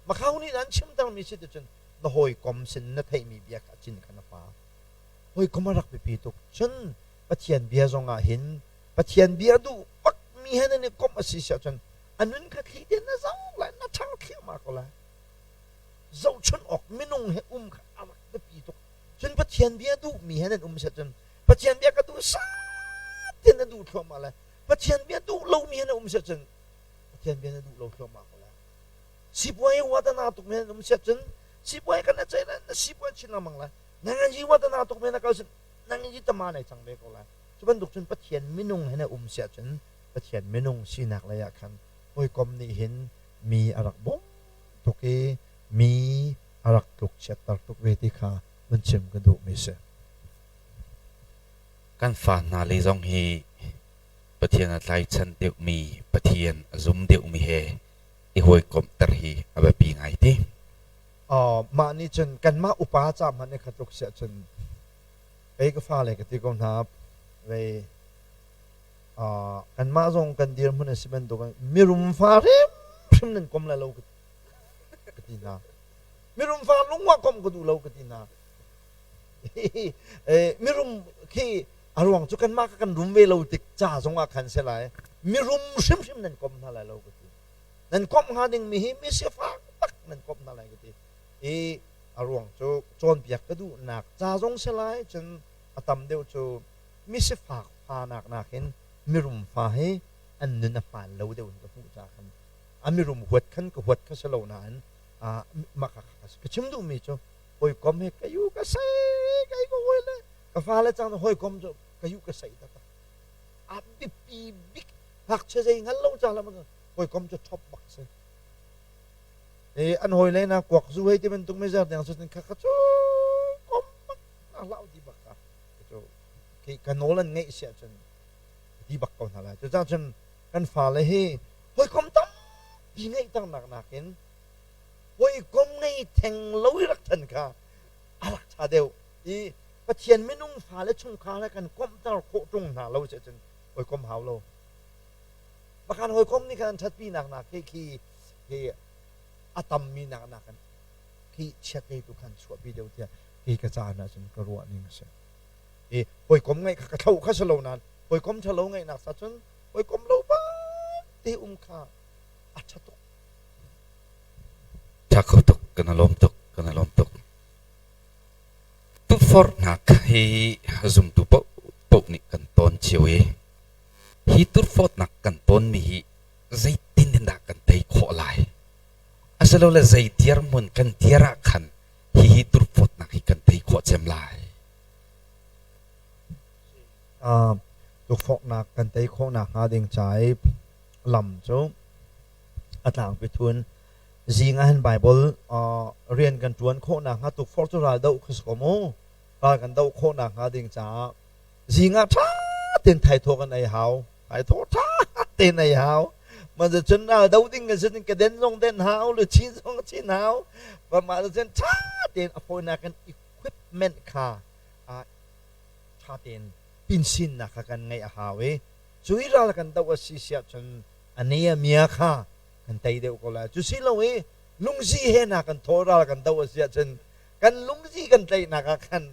Makhau nih an chimtermi si ticun na hawikom sin na theihmi bia kha cin kha na pa hawikom a rak biapi tuk. Cun Pathian bia zong ah hin Pathian bia duh bakmi he nan i komh a si si ahcun a nun kha thli te na zoh lai, na ṭhang thliahmah ko lai. Zohchun awk minung he um kha a rak biapi tuk. Cun Pathian bia duhmi he nan um si ahcun Pathian bia ka duh sat te na duh thluahmah lai. Pathian bia duh lomi he na um si ahcun Pathian bia na duh lo thluahmah ko lai. Sipuai watana tuk men um si ahcun sipuai kan na cei na sipuai chin lengmang lai. Nanganji watana tuk men na kal sin nanganji tama nei cang ve ko lai. Cu bantuk cun Pathian minung he na um si ahcun Pathian minung sinak lei ah khan hawikom nih hin mi a rak bawmh tuk i mi a rak tluk chiatter tuk ve ti kha vun chim ka duhmi si. Kan fa hna le zong hi Pathian a tlaichan deuhmi, Pathian a zum deuhmi he i hawikomhter hi a biapi ngai ti. Mah nih cun kanmah upa ca hmanh i kha tluk si ahcun kei ka fale ka ti ko hna vei kanmah zong kan dirhmun a si bantukin mirum fa hrimhrim nan kom lai lo ka ti hna. Mirum fa lungwa kom ka duh lo ka ti hna. Mirum khi a ruang cu kanmah ka kan rum ve lo tik ca zongah khan si lai, mirum hrimhrim nan kom hna lai lo ka ti. Nan komh hnga dingmi hi mi sifak bak nan komh hna lai ka ti i a ruang cu cawnpiak ka duhnak ca zong si lai, cun a tam deuh cu mi sifak fa nak nakin mirum fa hi an nun a hmaan lo deuh in ka hmuh ca khan a mirum huat khan ka huat kha si lo nain mah kha ka chim duhmi cu hawikom he ka yu ka sei kai ka hawi le ka fale cang hawikom cu ka yu ka sei taktak a biapi bik. Ngakchia zei hngal lo ca lam hawikom cu ṭhop bak si e an hawi le na kuak zu hei ti bantuk me zer deng cu kha kha cu kom bak na hlau ti bak ka cu khi ka nawl an ngeih si ahcun ti bak ko hna lai. Cu cun kan fale hi hawikom tampi ngeih ternak nakin hawikom ngei theng lo i rak than kha a rak ṭha deuh i Pathian minung fale chungkhar he kan komhter khawh ṭung hna lo si ahcun hawikom hau lo. Pakhan hawikom nih khan an ṭhatpi nak nak khi khi khi a tammi nak nakin khi chiatlei tu khan chuahpi deuh tiah kei ka caan ahcun ka ruah ning a si. I hawikom ngeih kha ka thlo kha si lo nain hawikom ṭhalo ngeihnak sa cun hawikom lo te um kha a ṭha tuk. Ṭha kho tuk, kan i lawm tuk, kan i lawm tuk. Tukforhnak hi zumtu paohpaoh nih kan tawn cio i hi tukforhnak kan tawnmi hi zeitin in dah kan tei khawh lai? Asilole zei dirhmun kan dir ah khan hihi tukforhnak hi kan tei khawh cem lai? Tukforhnak kan tei khawh nakhnga ding ca i lam cu a tlangpi thun zing ah hin Bible rian kan ṭuan khawh nakhnga tukforh cu ral doh kha si ko mu. Ral kan doh khawh nakhnga ding caah zing ah ṭha Biatak tein thaithawh kan ei hau. Thaithawh ṭha tein ei hau. Mah cun ral do ding kan si ka den zong den hau, luchin zong chin hau. Mah cun ṭha tein a fawinak in equipment kha ṭha tein pinsinnak kha kan ngeih a hau i cu i ral kan doh a si siah cun a ne a mia kha kan tei deuh ko lai. Cu si lo i lungzi he hna kan thaw ral kan doh a si ahcun kan lungzi kan tlaihnak ah khan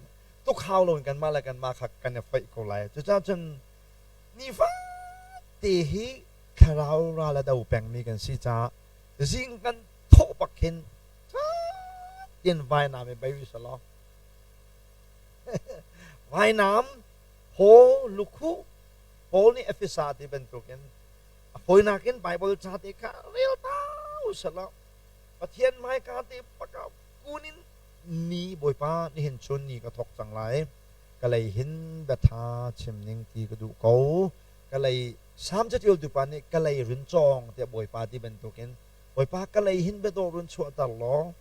tuk hau loin kanmah le kanmah kha kan i foih ko lai. Cucaah cun nifate hi thlarau ral a do pengmi kan si caah zing kan thawh bak khin tin vainam i bei selaw vainam haw lukhuh Paul nih Efesa ti bantukin a fawinak in Bible ca te kha rel ta usalaw Pathian hmaika te paka kun in ni Bawipa nihin chun ni ka thawk cang lai ka lei hin biatha chim ning ti ka duh ko ka lei Salm catialtu pa nih ka lei run cawng tiah Bawipa ti bantukin Bawipa ka lei hin biadawh run chuahter law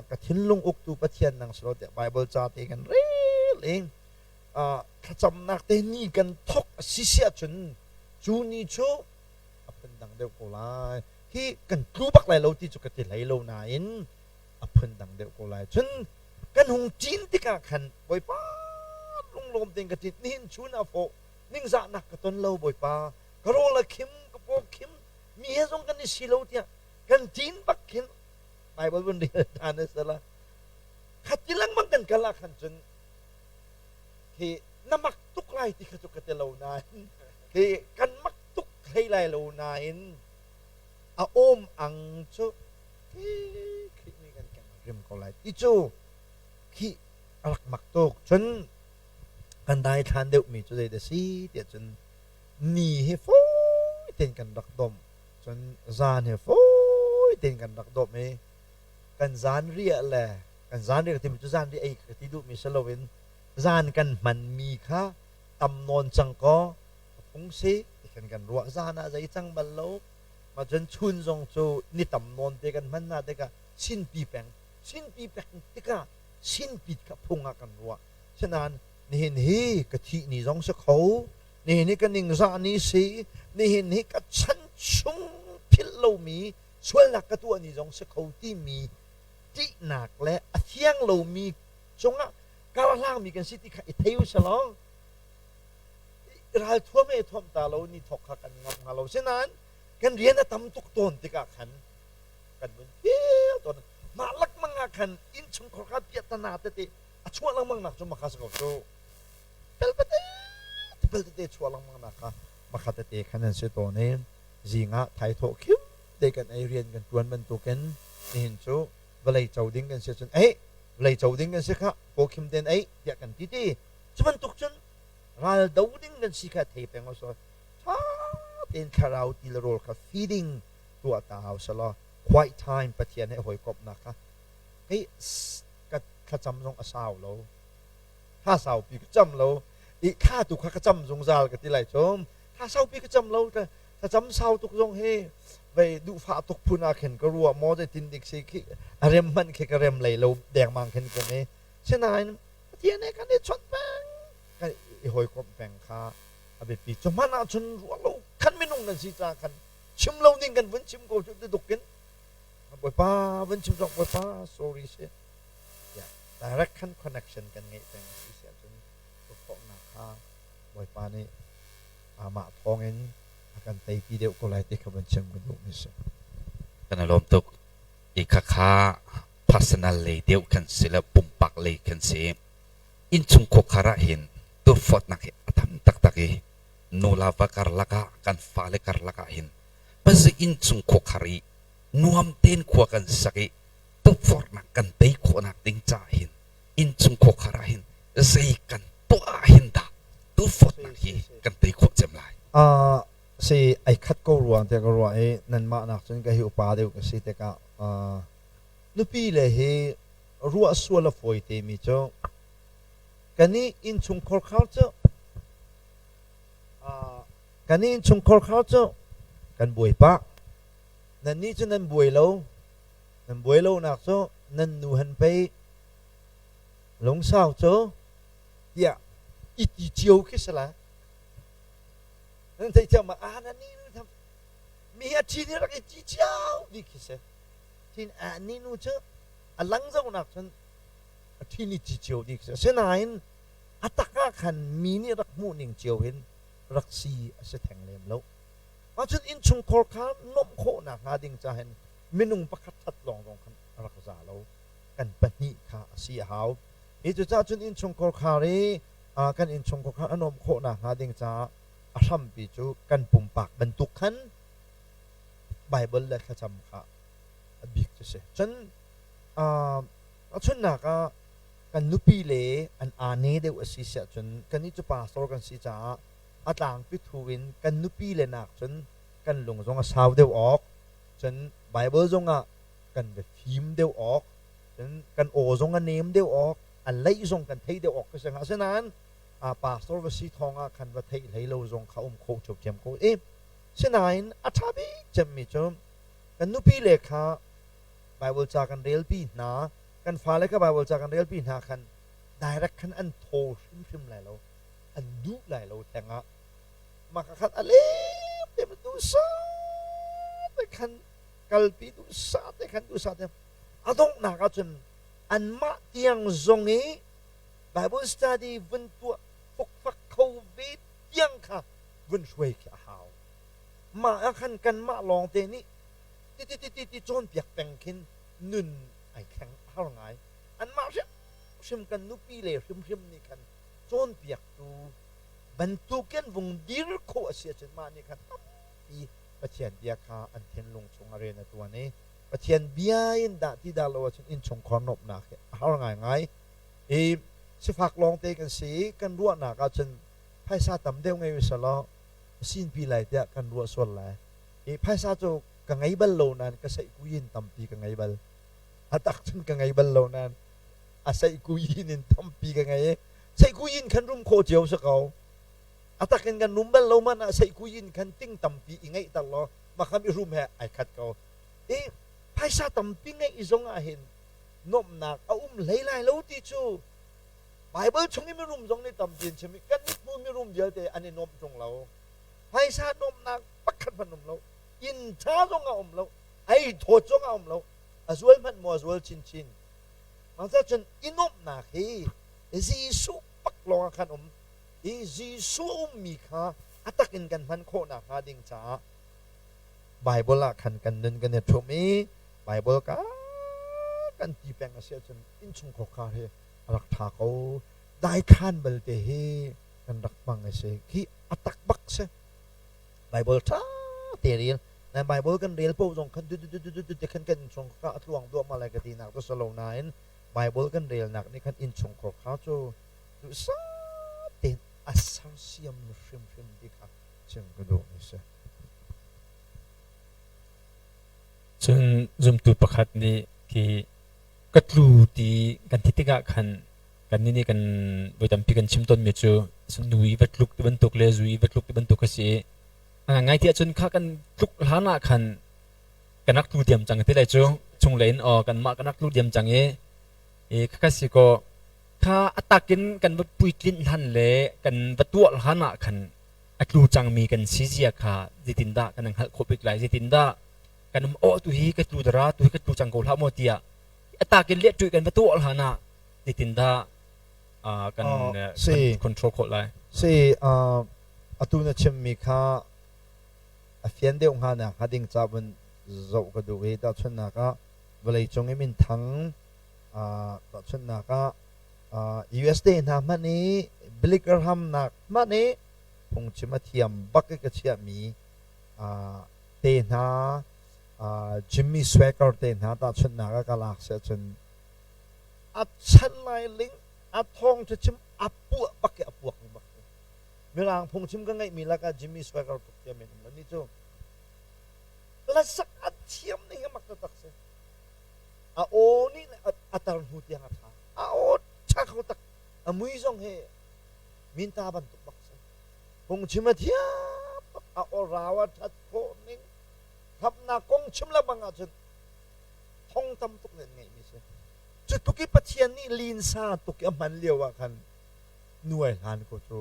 ka thinlung uktu Pathian nang si law tiah Bible ca te kan rel i thlacamnak te ni kan thawk a si si ahcun cu ni cu a phundang deuh ko lai hi kan tlu bak lai lo ti cu ka ti hlei lo nain a phundang deuh ko lai. Cun kan hung cin tikah khan Bawipa lunglawm tein ka cin nihin chun a fawh ningzahnak ka ton lo Bawipa ka rawl a khim ka paw khim mi he zong kan i si lo tiah kan cin bak khin Bible vun rel ṭhan a si la khati lengmang kan kal ah khan cun khi na mak tuk lai ti kha cu ka ti lo nain khi kan mak tuk hlei lai lo nain a awm ang cu Khrih nih kan keng rim ko lai ti cu khi a rak mak tuk. Cun kan daithlan deuhmi cu zei dah si tiah cun ni hi fawi tein kan rak domh. Cun zan hi fawi tein kan rak domh i kan zan riah le kan zan riah timi cu zan riah ei ka ti duhmi si loin zan kan hmanmi kha tam nawn cang kaw a phung si ti khan kan ruah. Zan ah zei cang bal lo. Mah cun chun zong cu ni tam nawn te kan hman hna tikah sinpi peng sinpi peng tikah sinpit kha phung ah kan ruah. Sinain nihin hi ka thih ni zong si kho, nihin hi ka ningzah ni si, nihin hi ka chan chung philh lomi sualnak ka tuah ni zong si kho timi ṭihnak le a thiang lomi cungah karhlangmi kan si ti kha i thei u selaw ralthuam he thuam ta lo ni thawk kha kan ngam hnga lo. Sinain kan rian a tam tuk tawn tikah khan kan vun feel tawn. Mah lakmang ah khan innchungkhar kha piahtana tete a chuah lengmang nak cu makha si ko cu. Pel tete pel tete chuah lengmang nak kha makha tete khan an si tawn i zing ah thaithawh khim te kan ei rian kan tuan bantukin nihin cu vawlei co ding kan si cun ei vawlei co ding kan si kha paw khim ten ei tiah kan ti ti cu bantuk cun ral do ding kan si kha thei peng usulaw ṭha tein thlarau ti le rawl kha feeding tuah ta hau selaw quiet time Pathian he hawikomhnak kha kei ka thlacam zong a sau lo thla saupi ka cam lo i thla tu kha ka cam zungzal ka ti lai cum thla saupi ka cam lo thlacam sau tuk zong hi vei duhfah tuk phun ah khin ka ruah maw zeitin dik si khi a rem hmanh khi ka rem lei lo dengmang khin kum i sinain Pathian he kan i chawnh peng kan i hawikomh peng kha a biapi. Cu hmanh ahcun ruah lo khan minung kan si caah khan chim lo ding kan vun chim ko cu tuduk in Bawipa vun chim zong Bawipa sorry si tiah direct khan connection kan ngeih peng a si si ahcun khawhnak kha Bawipa nih amah thawngin a kan teipi deuh ko lai ti kha vun chim ka duhmi si. Kan i lawm tuk. I khakha personal lei deuh kan si le pumpak lei kan si. Innchung khuakhar ah hin turfawtnak hi a tam taktak i nu la va karlak ah kan fale karlak ah hin pazi innchung khuakhar i nuam tein khua kan sak i tukforhnak kan tei khawhnak ding caah hin innchung khuakhar ah hin zei kan tuah ah hin dah tukforhnak hi kan tei khawh cem lai? Si ai khat ko ruang tiah ka ruah i nanmah nak cun ka hi upa deuh ka si tikah nupi le hi ruah sual a fawi te mi cu kan i innchungkhar khar cu kan i innchungkhar khar cu kan buai pah nannih cu nan buai lo nan buai lo nak cu nan nu han pei lungsau cu tiah i ti cio khi si lai. Nan theih thiam ma a na ni nu tham mi a thi nih rak i ci cio di khi si. Thin a ni nu cu a lang zonak cun a thi ni ci cio di khi si. Asinain a tak ah khan mi nih rak hmuh ning cio hin rak si a si theng lem lo. Ahcun innchungkhar kha nuamh khawhnak hnga ding ca hin minung pakhat that lawng zong khan a rak za lo. Kan pahnih kha a si a hau. Hi cucaah cun innchungkhar khar i kan innchungkhar kha a nuamh khawhnak hnga ding caah a hrampi cu kan pumpak bantuk khan Baibal le thlacam kha a bik cu si. Cun chunnak ah kan nupi le an aa deuh a si siah cun kannih cu pastor kan si caah a tlangpi thu in kan nupi le nak cun kan lung zong a sau deuh awk cun Baibal zong ah kan bia fim deuh awk cun kan aw zong a nem deuh awk a leih zong kan thei deuh awk ka si hnga asinain a pastor va si thawng ah khan va theih hlei lo zong kha um kho ṭhiamṭhiam ko i sinain a ṭha bik cemmi cu kan nupi le kha Bible ca kan relpi hna kan fale kha Bible ca kan relpi hna khan direct khan an thaw hrimhrim lai lo an duh lai lo theng ah mah kha a lem te duhsah te khan kalpi duhsah te khan duhsah te a donghnak ahcun anmah tiang zong i Bible study vun tuah fokfak kho ve tiang kha vun hruai khi a hau. Mah ah khan kanmah lawng te nih ti ti ti ti ti cawnpiak peng khin nun ai thleng a har ngai. Anmah hrimhrim kan nupi le hrimhrim nih khan cawnpiaktu bantukin vung dir khawh a si ahcun mah nih khan tampi Pathian bia kha an thinlung chung a rian a tuan i Pathian bia in dah ti dah lo ahcun innchungkhar nuamhnak hi a har ngaingai. I sifak lawngte kan si i kan ruahnak ahcun phaisa tam deuh ngei usalaw sinpi lai tiah kan ruah sual lai. I phaisa cu ka ngei bal lo nain ka seihkuyin tampi ka ngei bal. A tak cun ka ngei bal lo nain a seihkuyin in tampi ka ngei i seihkuyin khan rum khawh cio si ko. A tak in kan rum bal lo man ah seihkuyin khan ting tampi i ngeihter law makham i rum he ai khat ko. I phaisa tampi ngeih zong ah hin nuamhnak a um hlei lai lo ti cu Bible chung i mirum zong nih tampi an chim i kan nih hmu mirum vialte an i nuamh ṭung lo. Phaisa nuamhnak pakhat hmanh um lo. Inn ṭha zong a um lo. Ei thawt zong a um lo. A zual hmanh maw a zual chinchin. Mah cun i nuamhnak hi Jesuh pak lawng ah khan um i Jesuh a ummi kha a tak in kan hman khawh nakhnga ding caah Bible ah khan kan nun kan i ṭhum i Bible ka kan ti peng a si ahcun innchungkhar khar hi a rak ṭha ko. Daikhan balte hi kan rak hmang a si. Khi a tak bak si. Bible ṭha te rel. Nan Bible kan rel paoh zong khan du du du du du te khan kan innchungkhar kha a tluang duahmah lai ka ti nak cu si lo nain Bible kan relnak nih khan innchungkhar kha cu duhsah tein a sersiam hrimhrim ti kha chim ka duhmi si. Cun zumtu pakhat nih khi ka tlu ti kan ti tikah khan kannih nih kan voi tampi kan chim tawnmi cu nu i va tluk ti bantuk le zu i va tluk ti bantuk a si i a ngai ti ahcun kha kan tluk hlan ah khan kan rak tlu diam cang ti lai cu chunglei in aw kanmah kan rak tlu diam cang i i khakha si kaw kha a tak in kan va puitlinh hlan le kan va tuah hlan ah khan a tlu cangmi kan si zia kha zeitindah kan hngalh khawh bik lai zeitindah kan um aw tu hi ka tlu dara tu hi ka tlu cang ko hlah maw tiah a tak in leh kan va tuah hlan ah zeitindah kan control khawh lai Si atu na chimmi kha a fian deuh hnga nak hnga ding ca vun zoh ka duh i tahchunhnak ah vawleicung i minthang tahchunhnak ah US te hna hmanh i Billy Graham nak hmanh i phungchim a thiam bak i ka chiahmi te hna Jimmy Swaggart te hna tahchunhnak ah ka lak si ahcun a chan lai ling a thawng chim a puah bak i a puak bak mirang phungchim ka ngeihmi lakah Jimmy Swaggart tuk thiam in um ni cu hlasak a thiam ning hi mak taktak si a aw nih a tar hnu tiang a ṭha a aw ṭha kho tak a mui zong hi minta bantuk bak si phungchim a thiam bak a aw rau a ṭhat khawh ning khamnak kong chim lengmang ahcun thong tam tuk nih an ngeihmi si cu tuk i Pathian nih linsa tuk i a hman lio ah khan nuai hlan ko cu.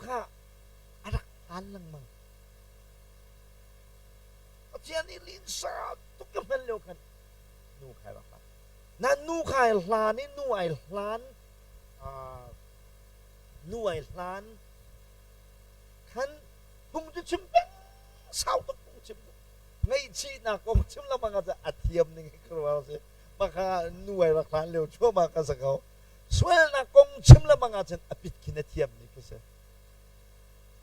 kha a rak hlan lengmang. Pathian nih linsa tuk ka hman lio khan nu kha rak hlan. Na nu kha ai hlan i nu ai hlan nu ai hlan khan phung cu chim peng sau tuk phung chim ngaihchihnak kong chim lengmang ah a thiam ning hi khuaruahhar a si. Maka nu ai rak hlan lio chuahmah ka si ko. Sualnak kong chim lengmang ahcun a pit khin a thiam mi khi si.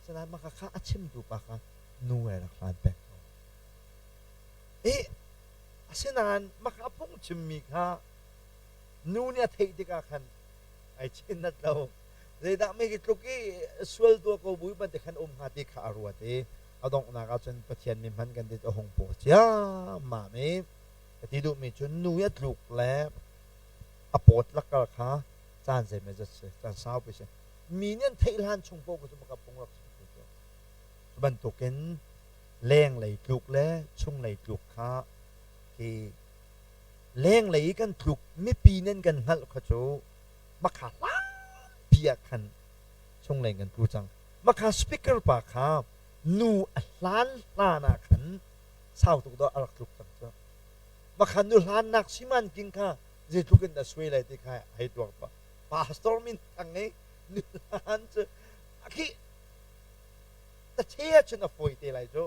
Sinain maka kha a chimtu pa kha nu ai rak hlan peng ko. I asinain maka phung chimmi kha nu nih a theih tikah khan ai chin-nat lo. Zeidah mi hi tluk i sual tuah ko bu bantuk khan um hnga ti kha a ruat i a donghnak ahcun Pathian mi hman kan ti a hung paw ciammam i Ka ti duhmi cu nu i a tluk le a pawt lakar kha caan zeimawzat si, caan saupi si. Mi nih an theih hlan chung paoh cu maka phung rak chim cu. Cu bantukin lenglei tluk le chunglei tluk kha hi lenglei i kan tluk mipi nih an kan hngalh kha cu makha hlanpi ah khan chunglei kan tlu cang. Makha speaker pa kha nu a hlan hlan ah khan sau tuk dawh a rak tluk cang cu. Makhan nu hlannak siman king kha zeitluk in dah suai lai ti kha hei tuak tuah. Pastor min thang i nu hlan cu khi tache ahcun a fawi te lai cu.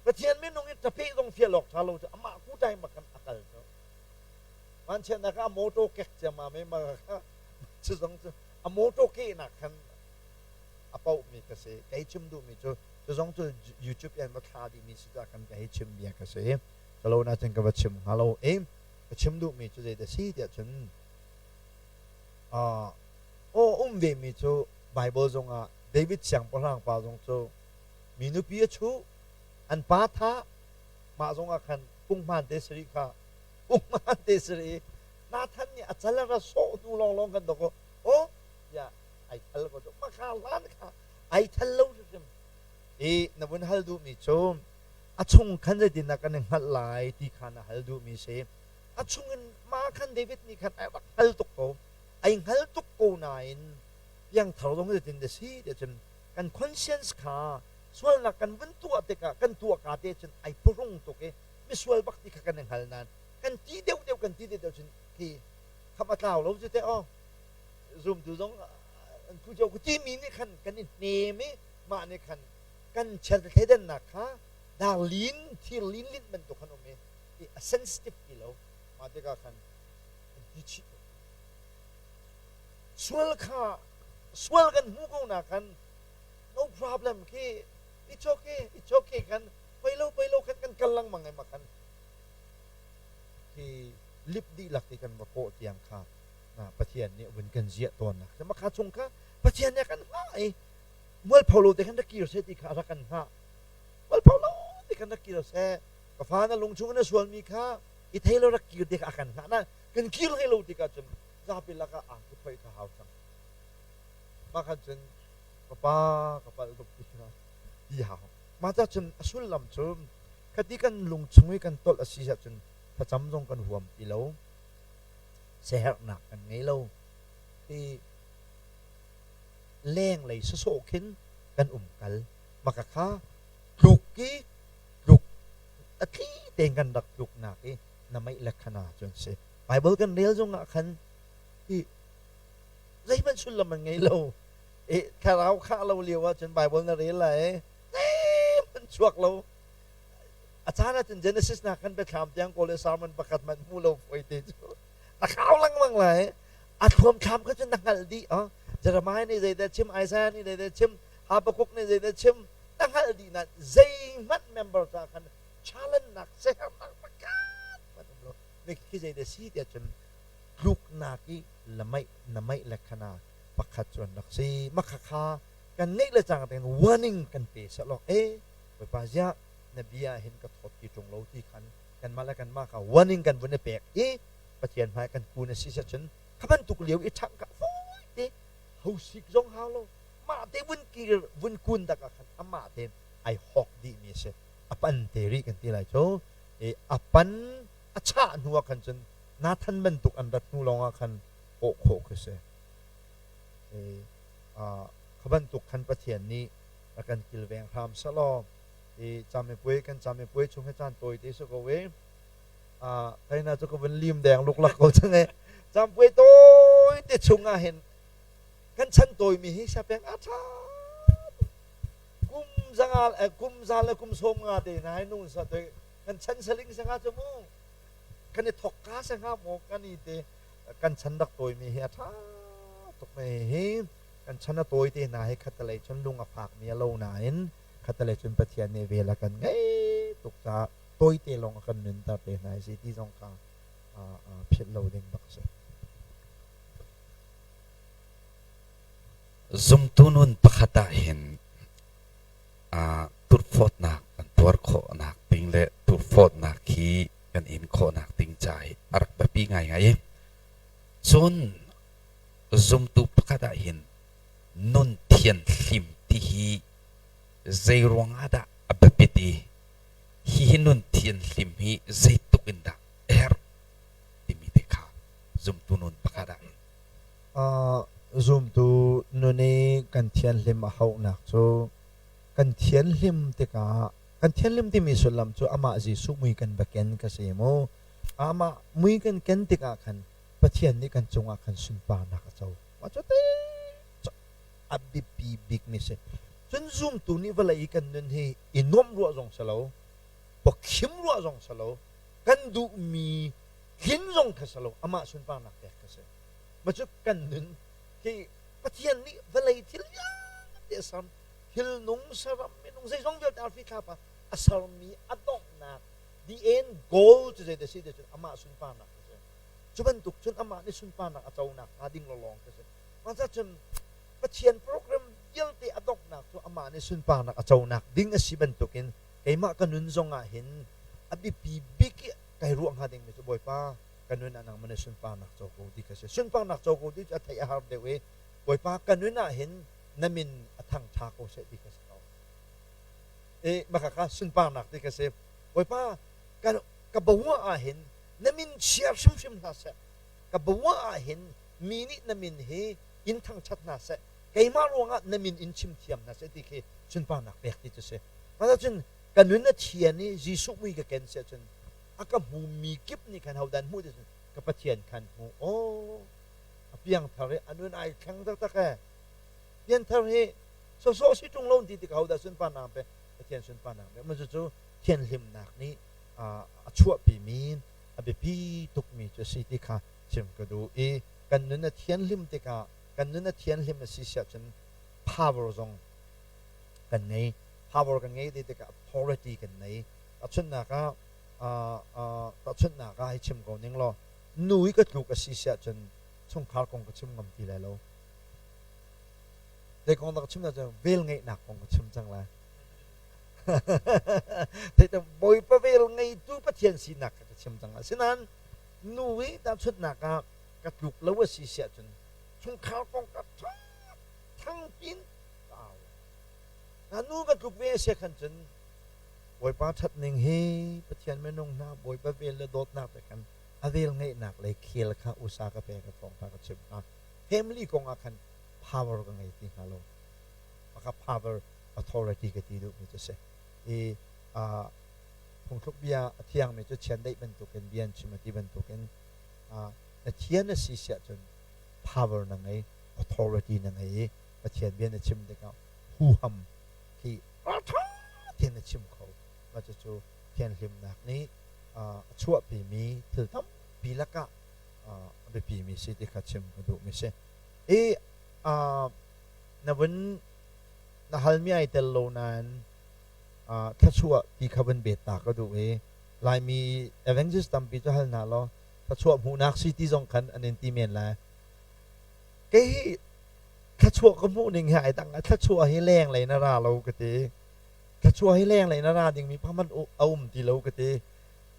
Pathian minung in ṭapeh zong fial awk ṭha lo cu amah ku time ah khan a kal cu. Vanchiatnak ah a motor kek ciammam i ma kha cu zong cu a motor kehnak khan a pauhmi ka si. Kei chim duhmi cu cu zong cu YouTube in va thla dihmi si caah kan ka hei chim bia ka si. Ka lo nain ka va chim hnga lo i ka chim duhmi cu zei dah si tiah cun aw um vemi cu Bible zongah David siangpahrang pa zong cu mi nupi a chuh an pa tha mah zongah khan punghman te sari kha punghman te sari Nathan nih a cal a ra sawh hnu lawnglawng kan dok aw tiah ai thal ko cu makha hlan kha ai thal lo hrimhrim i na vun hal duhmi cu a chung khan zeitindah kan i hngalh lai ti kha na hal duhmi si a chungin ma khan David nih khan ai rak hngal tuk ko ai hngal tuk ko nain piangthar zong zeitin dah si tiah cun kan conscience kha sualnak kan vun tuah tikah kan tuah ka te cun ai purung tuk i misual bak ti kha kan i hngal nain kan ti deuh deuh kan ti deuh deuh cun khi kham a tlau lo cu te aw zumtu zong an phu cio timi nih khan kan i hnem i mah nih khan kan chiathleidannak kha darlin thir lin lin bantuk khan um i a sensitive ti lo mah tikah khan an ti chih sual kha sual kan hmu ko na khan no problem khi it's okay it's okay kan pei lo pei lo khan kan kal lengmang ai ma khan khi lip dihlak ti kan va kawh tiang kha Pathian nih vun kan ziah tawnnak maka chung kha Pathian nih a kan hngah i mualpho lo te khan rak kir seh ti kha a rak kan hngah mualpho lo te khan rak kir seh ka fa na lung chung na sualmi kha i thei lo rak kir te kha a kan hngah na kan kir hlei lo tikah cun zapi lakah angki phoi kha hau cang mah khan cun ka pa ka palh tuk ti kha ti hau mah ca cun a sullam cu khati kan lung chung i kan tolh a si ahcun thlacam zong kan huam ti lo siaherhnak kan ngei lo. Hi lenglei sawsawh khin kan um kal. Maka kha tluk i tluk a thli tein kan rak tluknak i na meih le khana cun si. Bible kan rel zong ah khan hi zeihmanh sullam an ngei lo. I thlarau khah lo lio ahcun Bible na rel lai zeihmanh chuak lo. A caan ahcun Genesis nak kan biathlam tiang kawl i sermon pakhat hmanh hmu lo foi te cu na khau lengmang lai. A thluamthlam kha cun na hngalh dih. Oh. Jeremiah nih zeidah chim, Isaiah nih zeidah chim, Habakkuk nih zeidah chim, na hngalh dih nain zeihmanh member ca khan challenge nak sehernak pakhat hmanh um lo. Mi khi zeidah si tiah cun tluknak i lamaih na maih le khana pakhat cu an rak si. Makha kha kan ngeih le cang tein warning kan pe seh law eh Bawipa ziah na bia hin ka thawt ti ṭung lo ti khan kanmah le kanmah kha warning kan vun i pek i Pathian hmai kan kun a si cun kha bantuk lio i ṭhangh ka fawi te hosik zong hau lo mah te vun kir vun kun dak ah khan amah te ai hawk dih mi a si a pan te rih kan ti lai cu i a pan a chah hnu ah khan cun Nathan bantuk an rat hnu lawng ah khan awh khawh khi si. Kha bantuk khan Pathian nih a kan kilveng hram selaw i camipuai kan camipuai chung hi caan tawi te si ko e. Kaina cu ka vun lim deng luklak ko cang e. Campuai tawi te chung ah hin kan chan tawimi hi siapeng a ṭha kum zanga kum za le kum sawm nga te hna hi nung sa te kan chan saling sanga cu mu kan i thok ka se hnga maw kan i te kan chan rak tawimi hi a ṭha tuk me hi kan chan a tawi te hna hi khatalei cun lung a fak mi a lo nain khatalei cun Pathian nih vel a kan ngei tuk caah tawite lawng a kan nunter te hna hi si ti zong kha philh lo ding bak a si. Zumtu nun pakhat ah hin turhfawtnak kan tuar khawhnak ding le turhfawtnak hi kan in khawhnak ding ca hi a rak biapi ngaingai i cun zumtu pakhat ah hin nun thianhlim ti hi zei ruang ah dah a biapit i hihi nun thianhlim hi zeitluk in dah a herh timi te kha zumtu nun pakhat ah hin Zumtu nun i kan thianhlim a hauhnak cu kan thianhlim tikah kan thianhlim timi sullam cu amah Jesuh mui kan va ken ka si mu. Amah mui kan ken tikah khan Pathian nih kan cungah khan sunparnak a co. Mah cu te a biapi bikmi si. Cun zumtu nih vawlei i kan nun hi i nuamh ruah zong si lo, pawkhim ruah zong si lo, kan duhmi tlin zong kha si lo, amah sunparnak pek kha si. Mah cu kan nun hi Pathian nih vawlei thil vialte a ser, thil nung saram minung zeizong vialte arfi thlapa a sermi a donghnak the end goal cu zei si ti cun amah sunparnak a si. Cu bantuk cun amah nih sunparnak a conak hnga ding lawng ka si. Mah cun Pathian program vialte a donghnak cu amah nih sunparnak a conak ding a si bantukin keimah ka nun zong ah hin a biapi bik i kai ruah hnga dingmi cu Bawipa ka nun ah nangmah nih sunparnak co ko ti kha si. Sunparnak co ko ti cu a theih a har deuh i Bawipa ka nun ah hin na min a thang ṭha ko seh ti kha si ko. E maka kha sunparnak ti kha si. Bawipa ka ka bawah ah hin na min chia hrimhrim hlah seh. Ka bawah ah hin mi nih na min hi in thangṭhat hna seh. Keimah ruangah na min in chim thiam hna seh ti khi sunparnak pek ti cu si. Mah cun ka nun a thian i Jesuh mui ka ken si ahcun a ka hmumi kip nih khan hodah an hmuh ti cun ka Pathian khan hmu. Aw a piangthar i a nun ai thleng taktak ee. Pianthar hi sawsawh si ṭung lo ti tikah hodah sunparnak pe Pathian sunparnak pe. Mah cucu thianhlimnak nih a chuahpimi a biapi tukmi cu a si ti kha chim ka duh i kan nun a thianhlim tikah kan nun a thianhlim a si siah cun power zong kan ngei power kan ngei ti tikah authority kan ngei tahchunhnak ah tahchunhnak ah hei chim ko ning law nu i ka tluk a si siah cun chungkhar kong ka chim ngam ti lai lo zei kong dah ka chim cun vel ngeihnak kong ka chim cang lai Theitang Bawipa vel ngeitu Pathian sinak kha ka chim cang lai. Asinain nu i tahchunhnak ah ka tluk lo a si siah cun chungkhar kong ka ṭha thangpin ka au. Na nu ka tluk ve a si khan cun Bawipa ṭhat ning hi Pathian minung hna Bawipa vel le dawtnak te khan a vel ngeihnak le khel kha usa ka pek a thawngṭha ka chimh hna. Family kong ah khan power ka ngei ti hnga lo. Maka power authority ka ti duhmi cu si. I phungthluk bia a thiangmi cu chiandeih bantukin bia an chim a ti bantukin na thian a si siah cun power na ngei, authority na ngei i Pathian bia na chim tikah huham khi ralṭha tein na chim kho. Mah cucu thianhlimnak nih a chuahpimi thil tampi lakah a biapimi si ti kha chim ka duhmi si. I na vun na halmi ai tel lo nain thluachuah ti kha vun bet ta ka duh i Laimi evangelist tampi cu hal hna law thluachuah hmuhnak si ti zong khan an in ti men lai. Kei hi thluachuah ka hmuh ning hi ai dang. Thluachuah hi leng lei na ra lo ka ti. Thluachuah hi leng lei na ra dingmi phaman a um ti lo ka ti.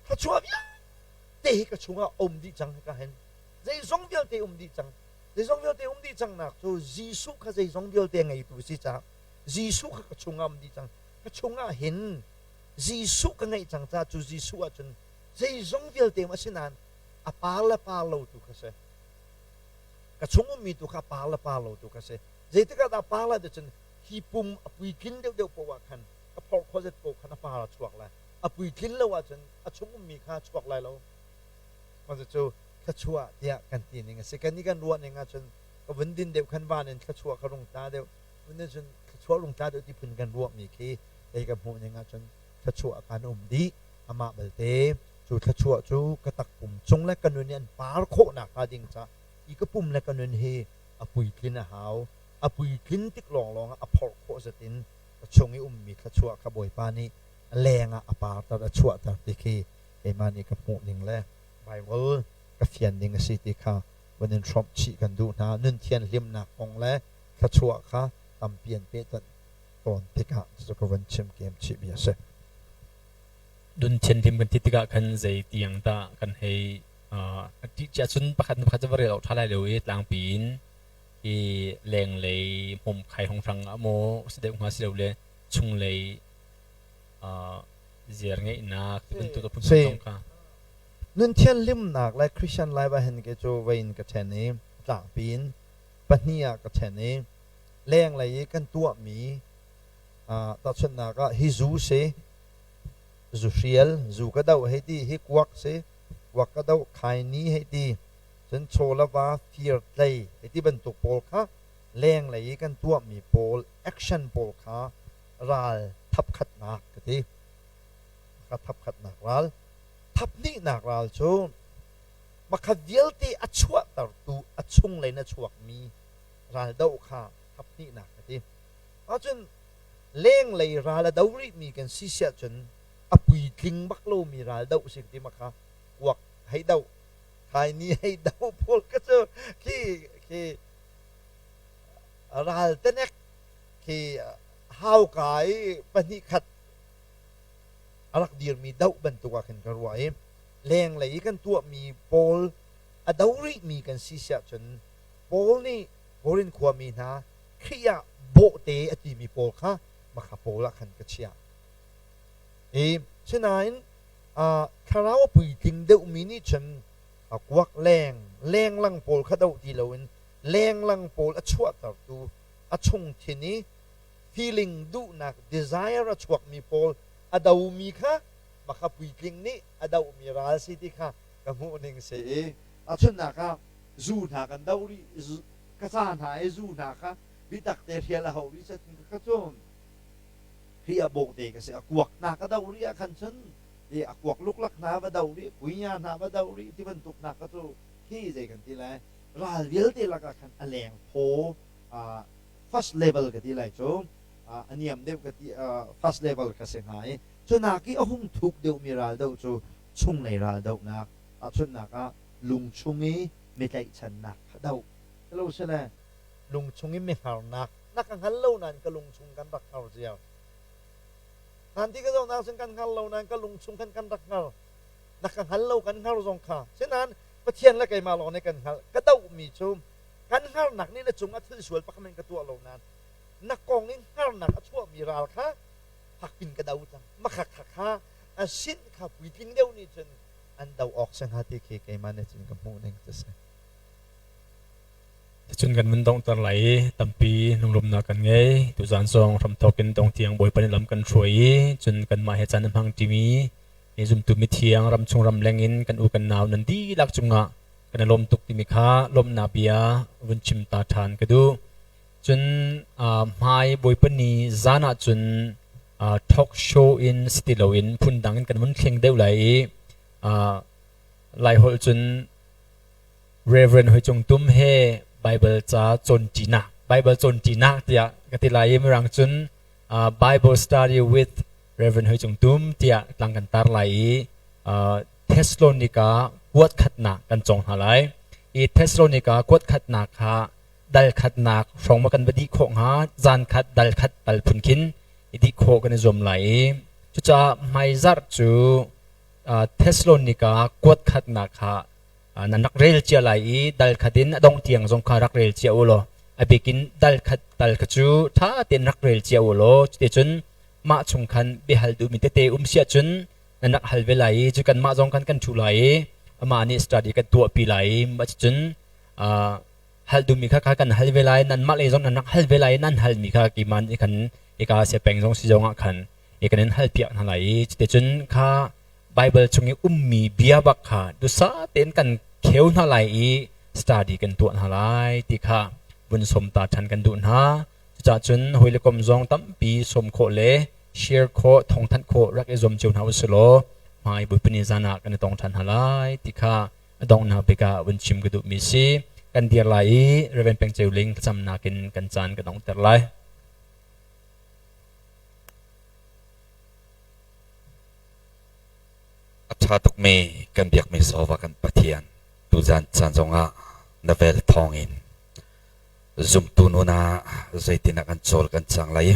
Thluachuah vialte hi ka chungah um dih cang ka hen. Zeizong vialte um dih cang. Zeizong vialte um dih cangnak cu Jesuh kha zeizong vialte ngeitu si caah Jesuh kha ka chungah um dih cang. Ka chungah hin Jesuh ka ngeih cang caah cu Jesuh ahcun zeizong vialte um asinain a par le par lo tu kha si. Ka chung ummi tu kha par le par lo tu kha si. Zeitik ah dah par lai cun hi pum a puitlin deuhdeuh poah ah khan a phorh khawh zet poah khan a par a chuak lai. A puitlin lo ahcun a chung ummi kha chuak lai lo. Mah cu thluachuah tiah kan ti ning a si. Kan i kan ruah ning ahcun ka vun din deuh khan van in thluachuah ka rung tla deuh. Vun din cun thluachuah rung tla deuh ti phun kan ruahmi khi kei ka hmuh ning ahcun thluachuah kan um dih. Amah belte cu thluachuah cu ka takpum cung le ka nun i an par khawhnak hnga ding caah hi ka pum le ka nun hi a puitlin a hau. A puitlin tik lawnglawng ah a phorh khawh zat in ka chung i ummi thluachuah kha Bawipa nih a leng ah a parter a chuahter ti khi keimah nih ka hmuh ning le Baibal ka fian ning a si ti kha vun in hrawmh chih kan duh hna. Nun thianhlimnak kong le thluachuah kha tampi an pehtonh tawn tikah cucu ka vun chim kem chih bia a si. Nun thianhlim kan ti tikah khan zei tiang dah kan hei ṭih cia cun pakhat na pakhat cu va rel awk ṭha lai lo i tlangpi in i lenglei hmawmkhai honghrang ah maw si deuh hnga si lo le chunglei ziar ngeihnak ti bantuk a phunphun zong kha. Nun thianhlimnak le Christian life ah hin kei cu vei in ka ṭhen i tlangpi in pahnih ah ka ṭhen i lenglei i kan tuahmi tahchunhnak ah hi zu si zu hrial zu ka doh hei ti hi kuak si kuak ka doh khaini hei ti cun chaw le va fir tlei hei ti bantuk pawl kha lenglei i kan tuahmi pawl action pawl kha ral thapkhatnak ka ti. Ka thapkhatnak ral. Thaphnihnak ral cu makhat vialte a chuahtertu a chunglei in a chuakmi ral doh kha thaphnihnak ka ti. Ahcun lenglei ral a do rihmi kan si siah cun a puitling bak lomi ral doh si ka ti makha kuak hei doh thaini hei doh pawl ka cu khi khi ral tenek khi hauka i pahnih khat a rak dirmi doh bantuk ah khin ka ruah i lenglei i kan tuahmi pawl a do rihmi kan si siah cun Paul nih Korin khuami hna Khrih ah bawhte a timi pawl kha makha pawl ah khan ka chiah. I sinain thlarau a puitling deuhmi nih cun a kuak leng lenglang pawl kha doh ti loin lenglang pawl a chuahtertu a chungthin i feeling duhnak desire a chuakmi pawl a domi kha makha puitling nih a dohmi ral si ti kha ka hmuh ning si i ahchunnak ah zu hna kan doh rih ka ca hna i zu hna kha bitak te hrial a hau rih set ka cu Khrih a bawk te ka si a kuak hna ka doh rih ah khan cun i a kuak luklak hna va doh rih kuinya hna va doh rih ti bantuk hna ka cu khi zei kan ti lai ral vialte lakah khan a leng phaw first level ka ti lai cu a niam deuh ka ti first level ka si hnga i cunak i a hung thuk deuhmi ral doh cu chunglei ral dohnak ahchunnak ah lungchung i mi tlaihchannak kha doh lo sile lungchung i mi hngarnak na ka hngal lo nain ka lungchung kan rak hngar ziar nan ti ka zohnak cun kan hngar lo nain ka lungchung khan kan rak hngar na ka hngal lo kan hngar zong kha sinain Pathian le keimah lawng nih kan hngalh ka dohmi cu kan hngarnak nih na cung ah thil sual pakhat in ka tuah lo nain na kong in hngarnak a chuahmi ral kha hakpin ka do cang makha kha kha a sin kha puitling deuh nih cun an do awk si hnga ti khi keimah nih cun ka hmuh ning cu si. Cun kan vun donghter lai i tampi lunglawmhnak kan ngei. Tuzaan zong hramthawk in dong tiang Bawipa nih lam kan hruai i cun kanmah he caan a hmang ṭimi zumtu mithiang ramchung ramleng in kan u kan nau nan dihlak cungah kan i lawm tuk timi kha lawmhnak bia vun chim ta ṭhan ka duh. Cun hmai Bawipa ni zan ah cun talk show in si ti loin phundang in kan vun thleng deuh lai i Laiholh cun Reverend Hoi Cung Tum he Bible ca cawnṭinak Bible cawnṭinak tiah ka ti lai i Mirang cun Bible study with Reverend Hoi Cung Tum tiah tlang kan tar lai i Thessalonica kuat khatnak kan cawng hna lai. I Thessalonica kuat khatnak kha dal khatnak hrawng ma kan va dih khawh hnga zan khat dal khat tal phun khin i dih khawh kan i zuam lai i cucaah hmaizarh cu Thessalonica kuat khatnak kha nan rak rel cia lai i dal khat in a dongh tiang zong kha rak rel cia u law a bik in dal khat tal kha cu ṭha tein rak rel cia u law cuticun mah chung khan biahal duhmi tete um si ahcun nan rak hal ve lai i cu kanmah zong khan kan ṭhu lai i amah nih study kan tuahpi lai i mah cucun. Hal duhmi kha kan hal ve lai, nanmah lei zong nan rak hal ve lai, nan halmi kha keimah nih khan ika sia peng zong si zong ah khan i kan in halpiak hna lai i cuticun kha Bible chung i ummi bia bak kha dusa tein kan kheu hna lai i study kan tuah hna lai ti kha vun sawm ta ṭhan kan duh hna. Cucaah cun hawi le kom zong tampi sawm khawh le share khawh, thawngthanh khawh rak i zuam cio hna usih law hmai Bawipa ni zan ah kan i tong ṭhan hna lai ti kha a donghnak bik ah vun chim ka duhmi si. Kan dir lai i Reverend Peng Ceu Ling thlacamnak in kan caan ka donghter lai. A ṭha tukmi kan biakmi Jehovah kan Pathian tuzan caan zongah na vel thawngin zumtu nun ah zeitindah kan cawl kan cang lai i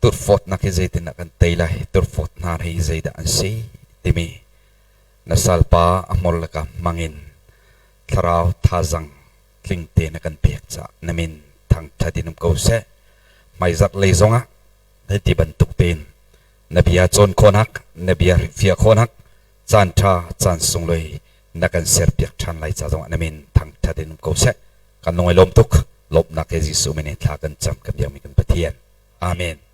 turfawtnak hi zeitindah kan tei lai, turfawt hna hi zeidah an si timi na salpa a hmur le ka hmangin thlarau thazang tling te na kan pek caah na min thangṭhat in um ko seh. Hmaizarh lei zongah hiti bantuk tein na bia cawn khawhnak, na bia fiah khawhnak caan ṭha, caan sunglawi na kan serpiak ṭhan lai ca zongah na min thangṭhat in um ko seh. Kan lung i lawm tuk. Lawmhnak he Jesuh min in thla kan cam kan biakmi kan Pathian. Amen.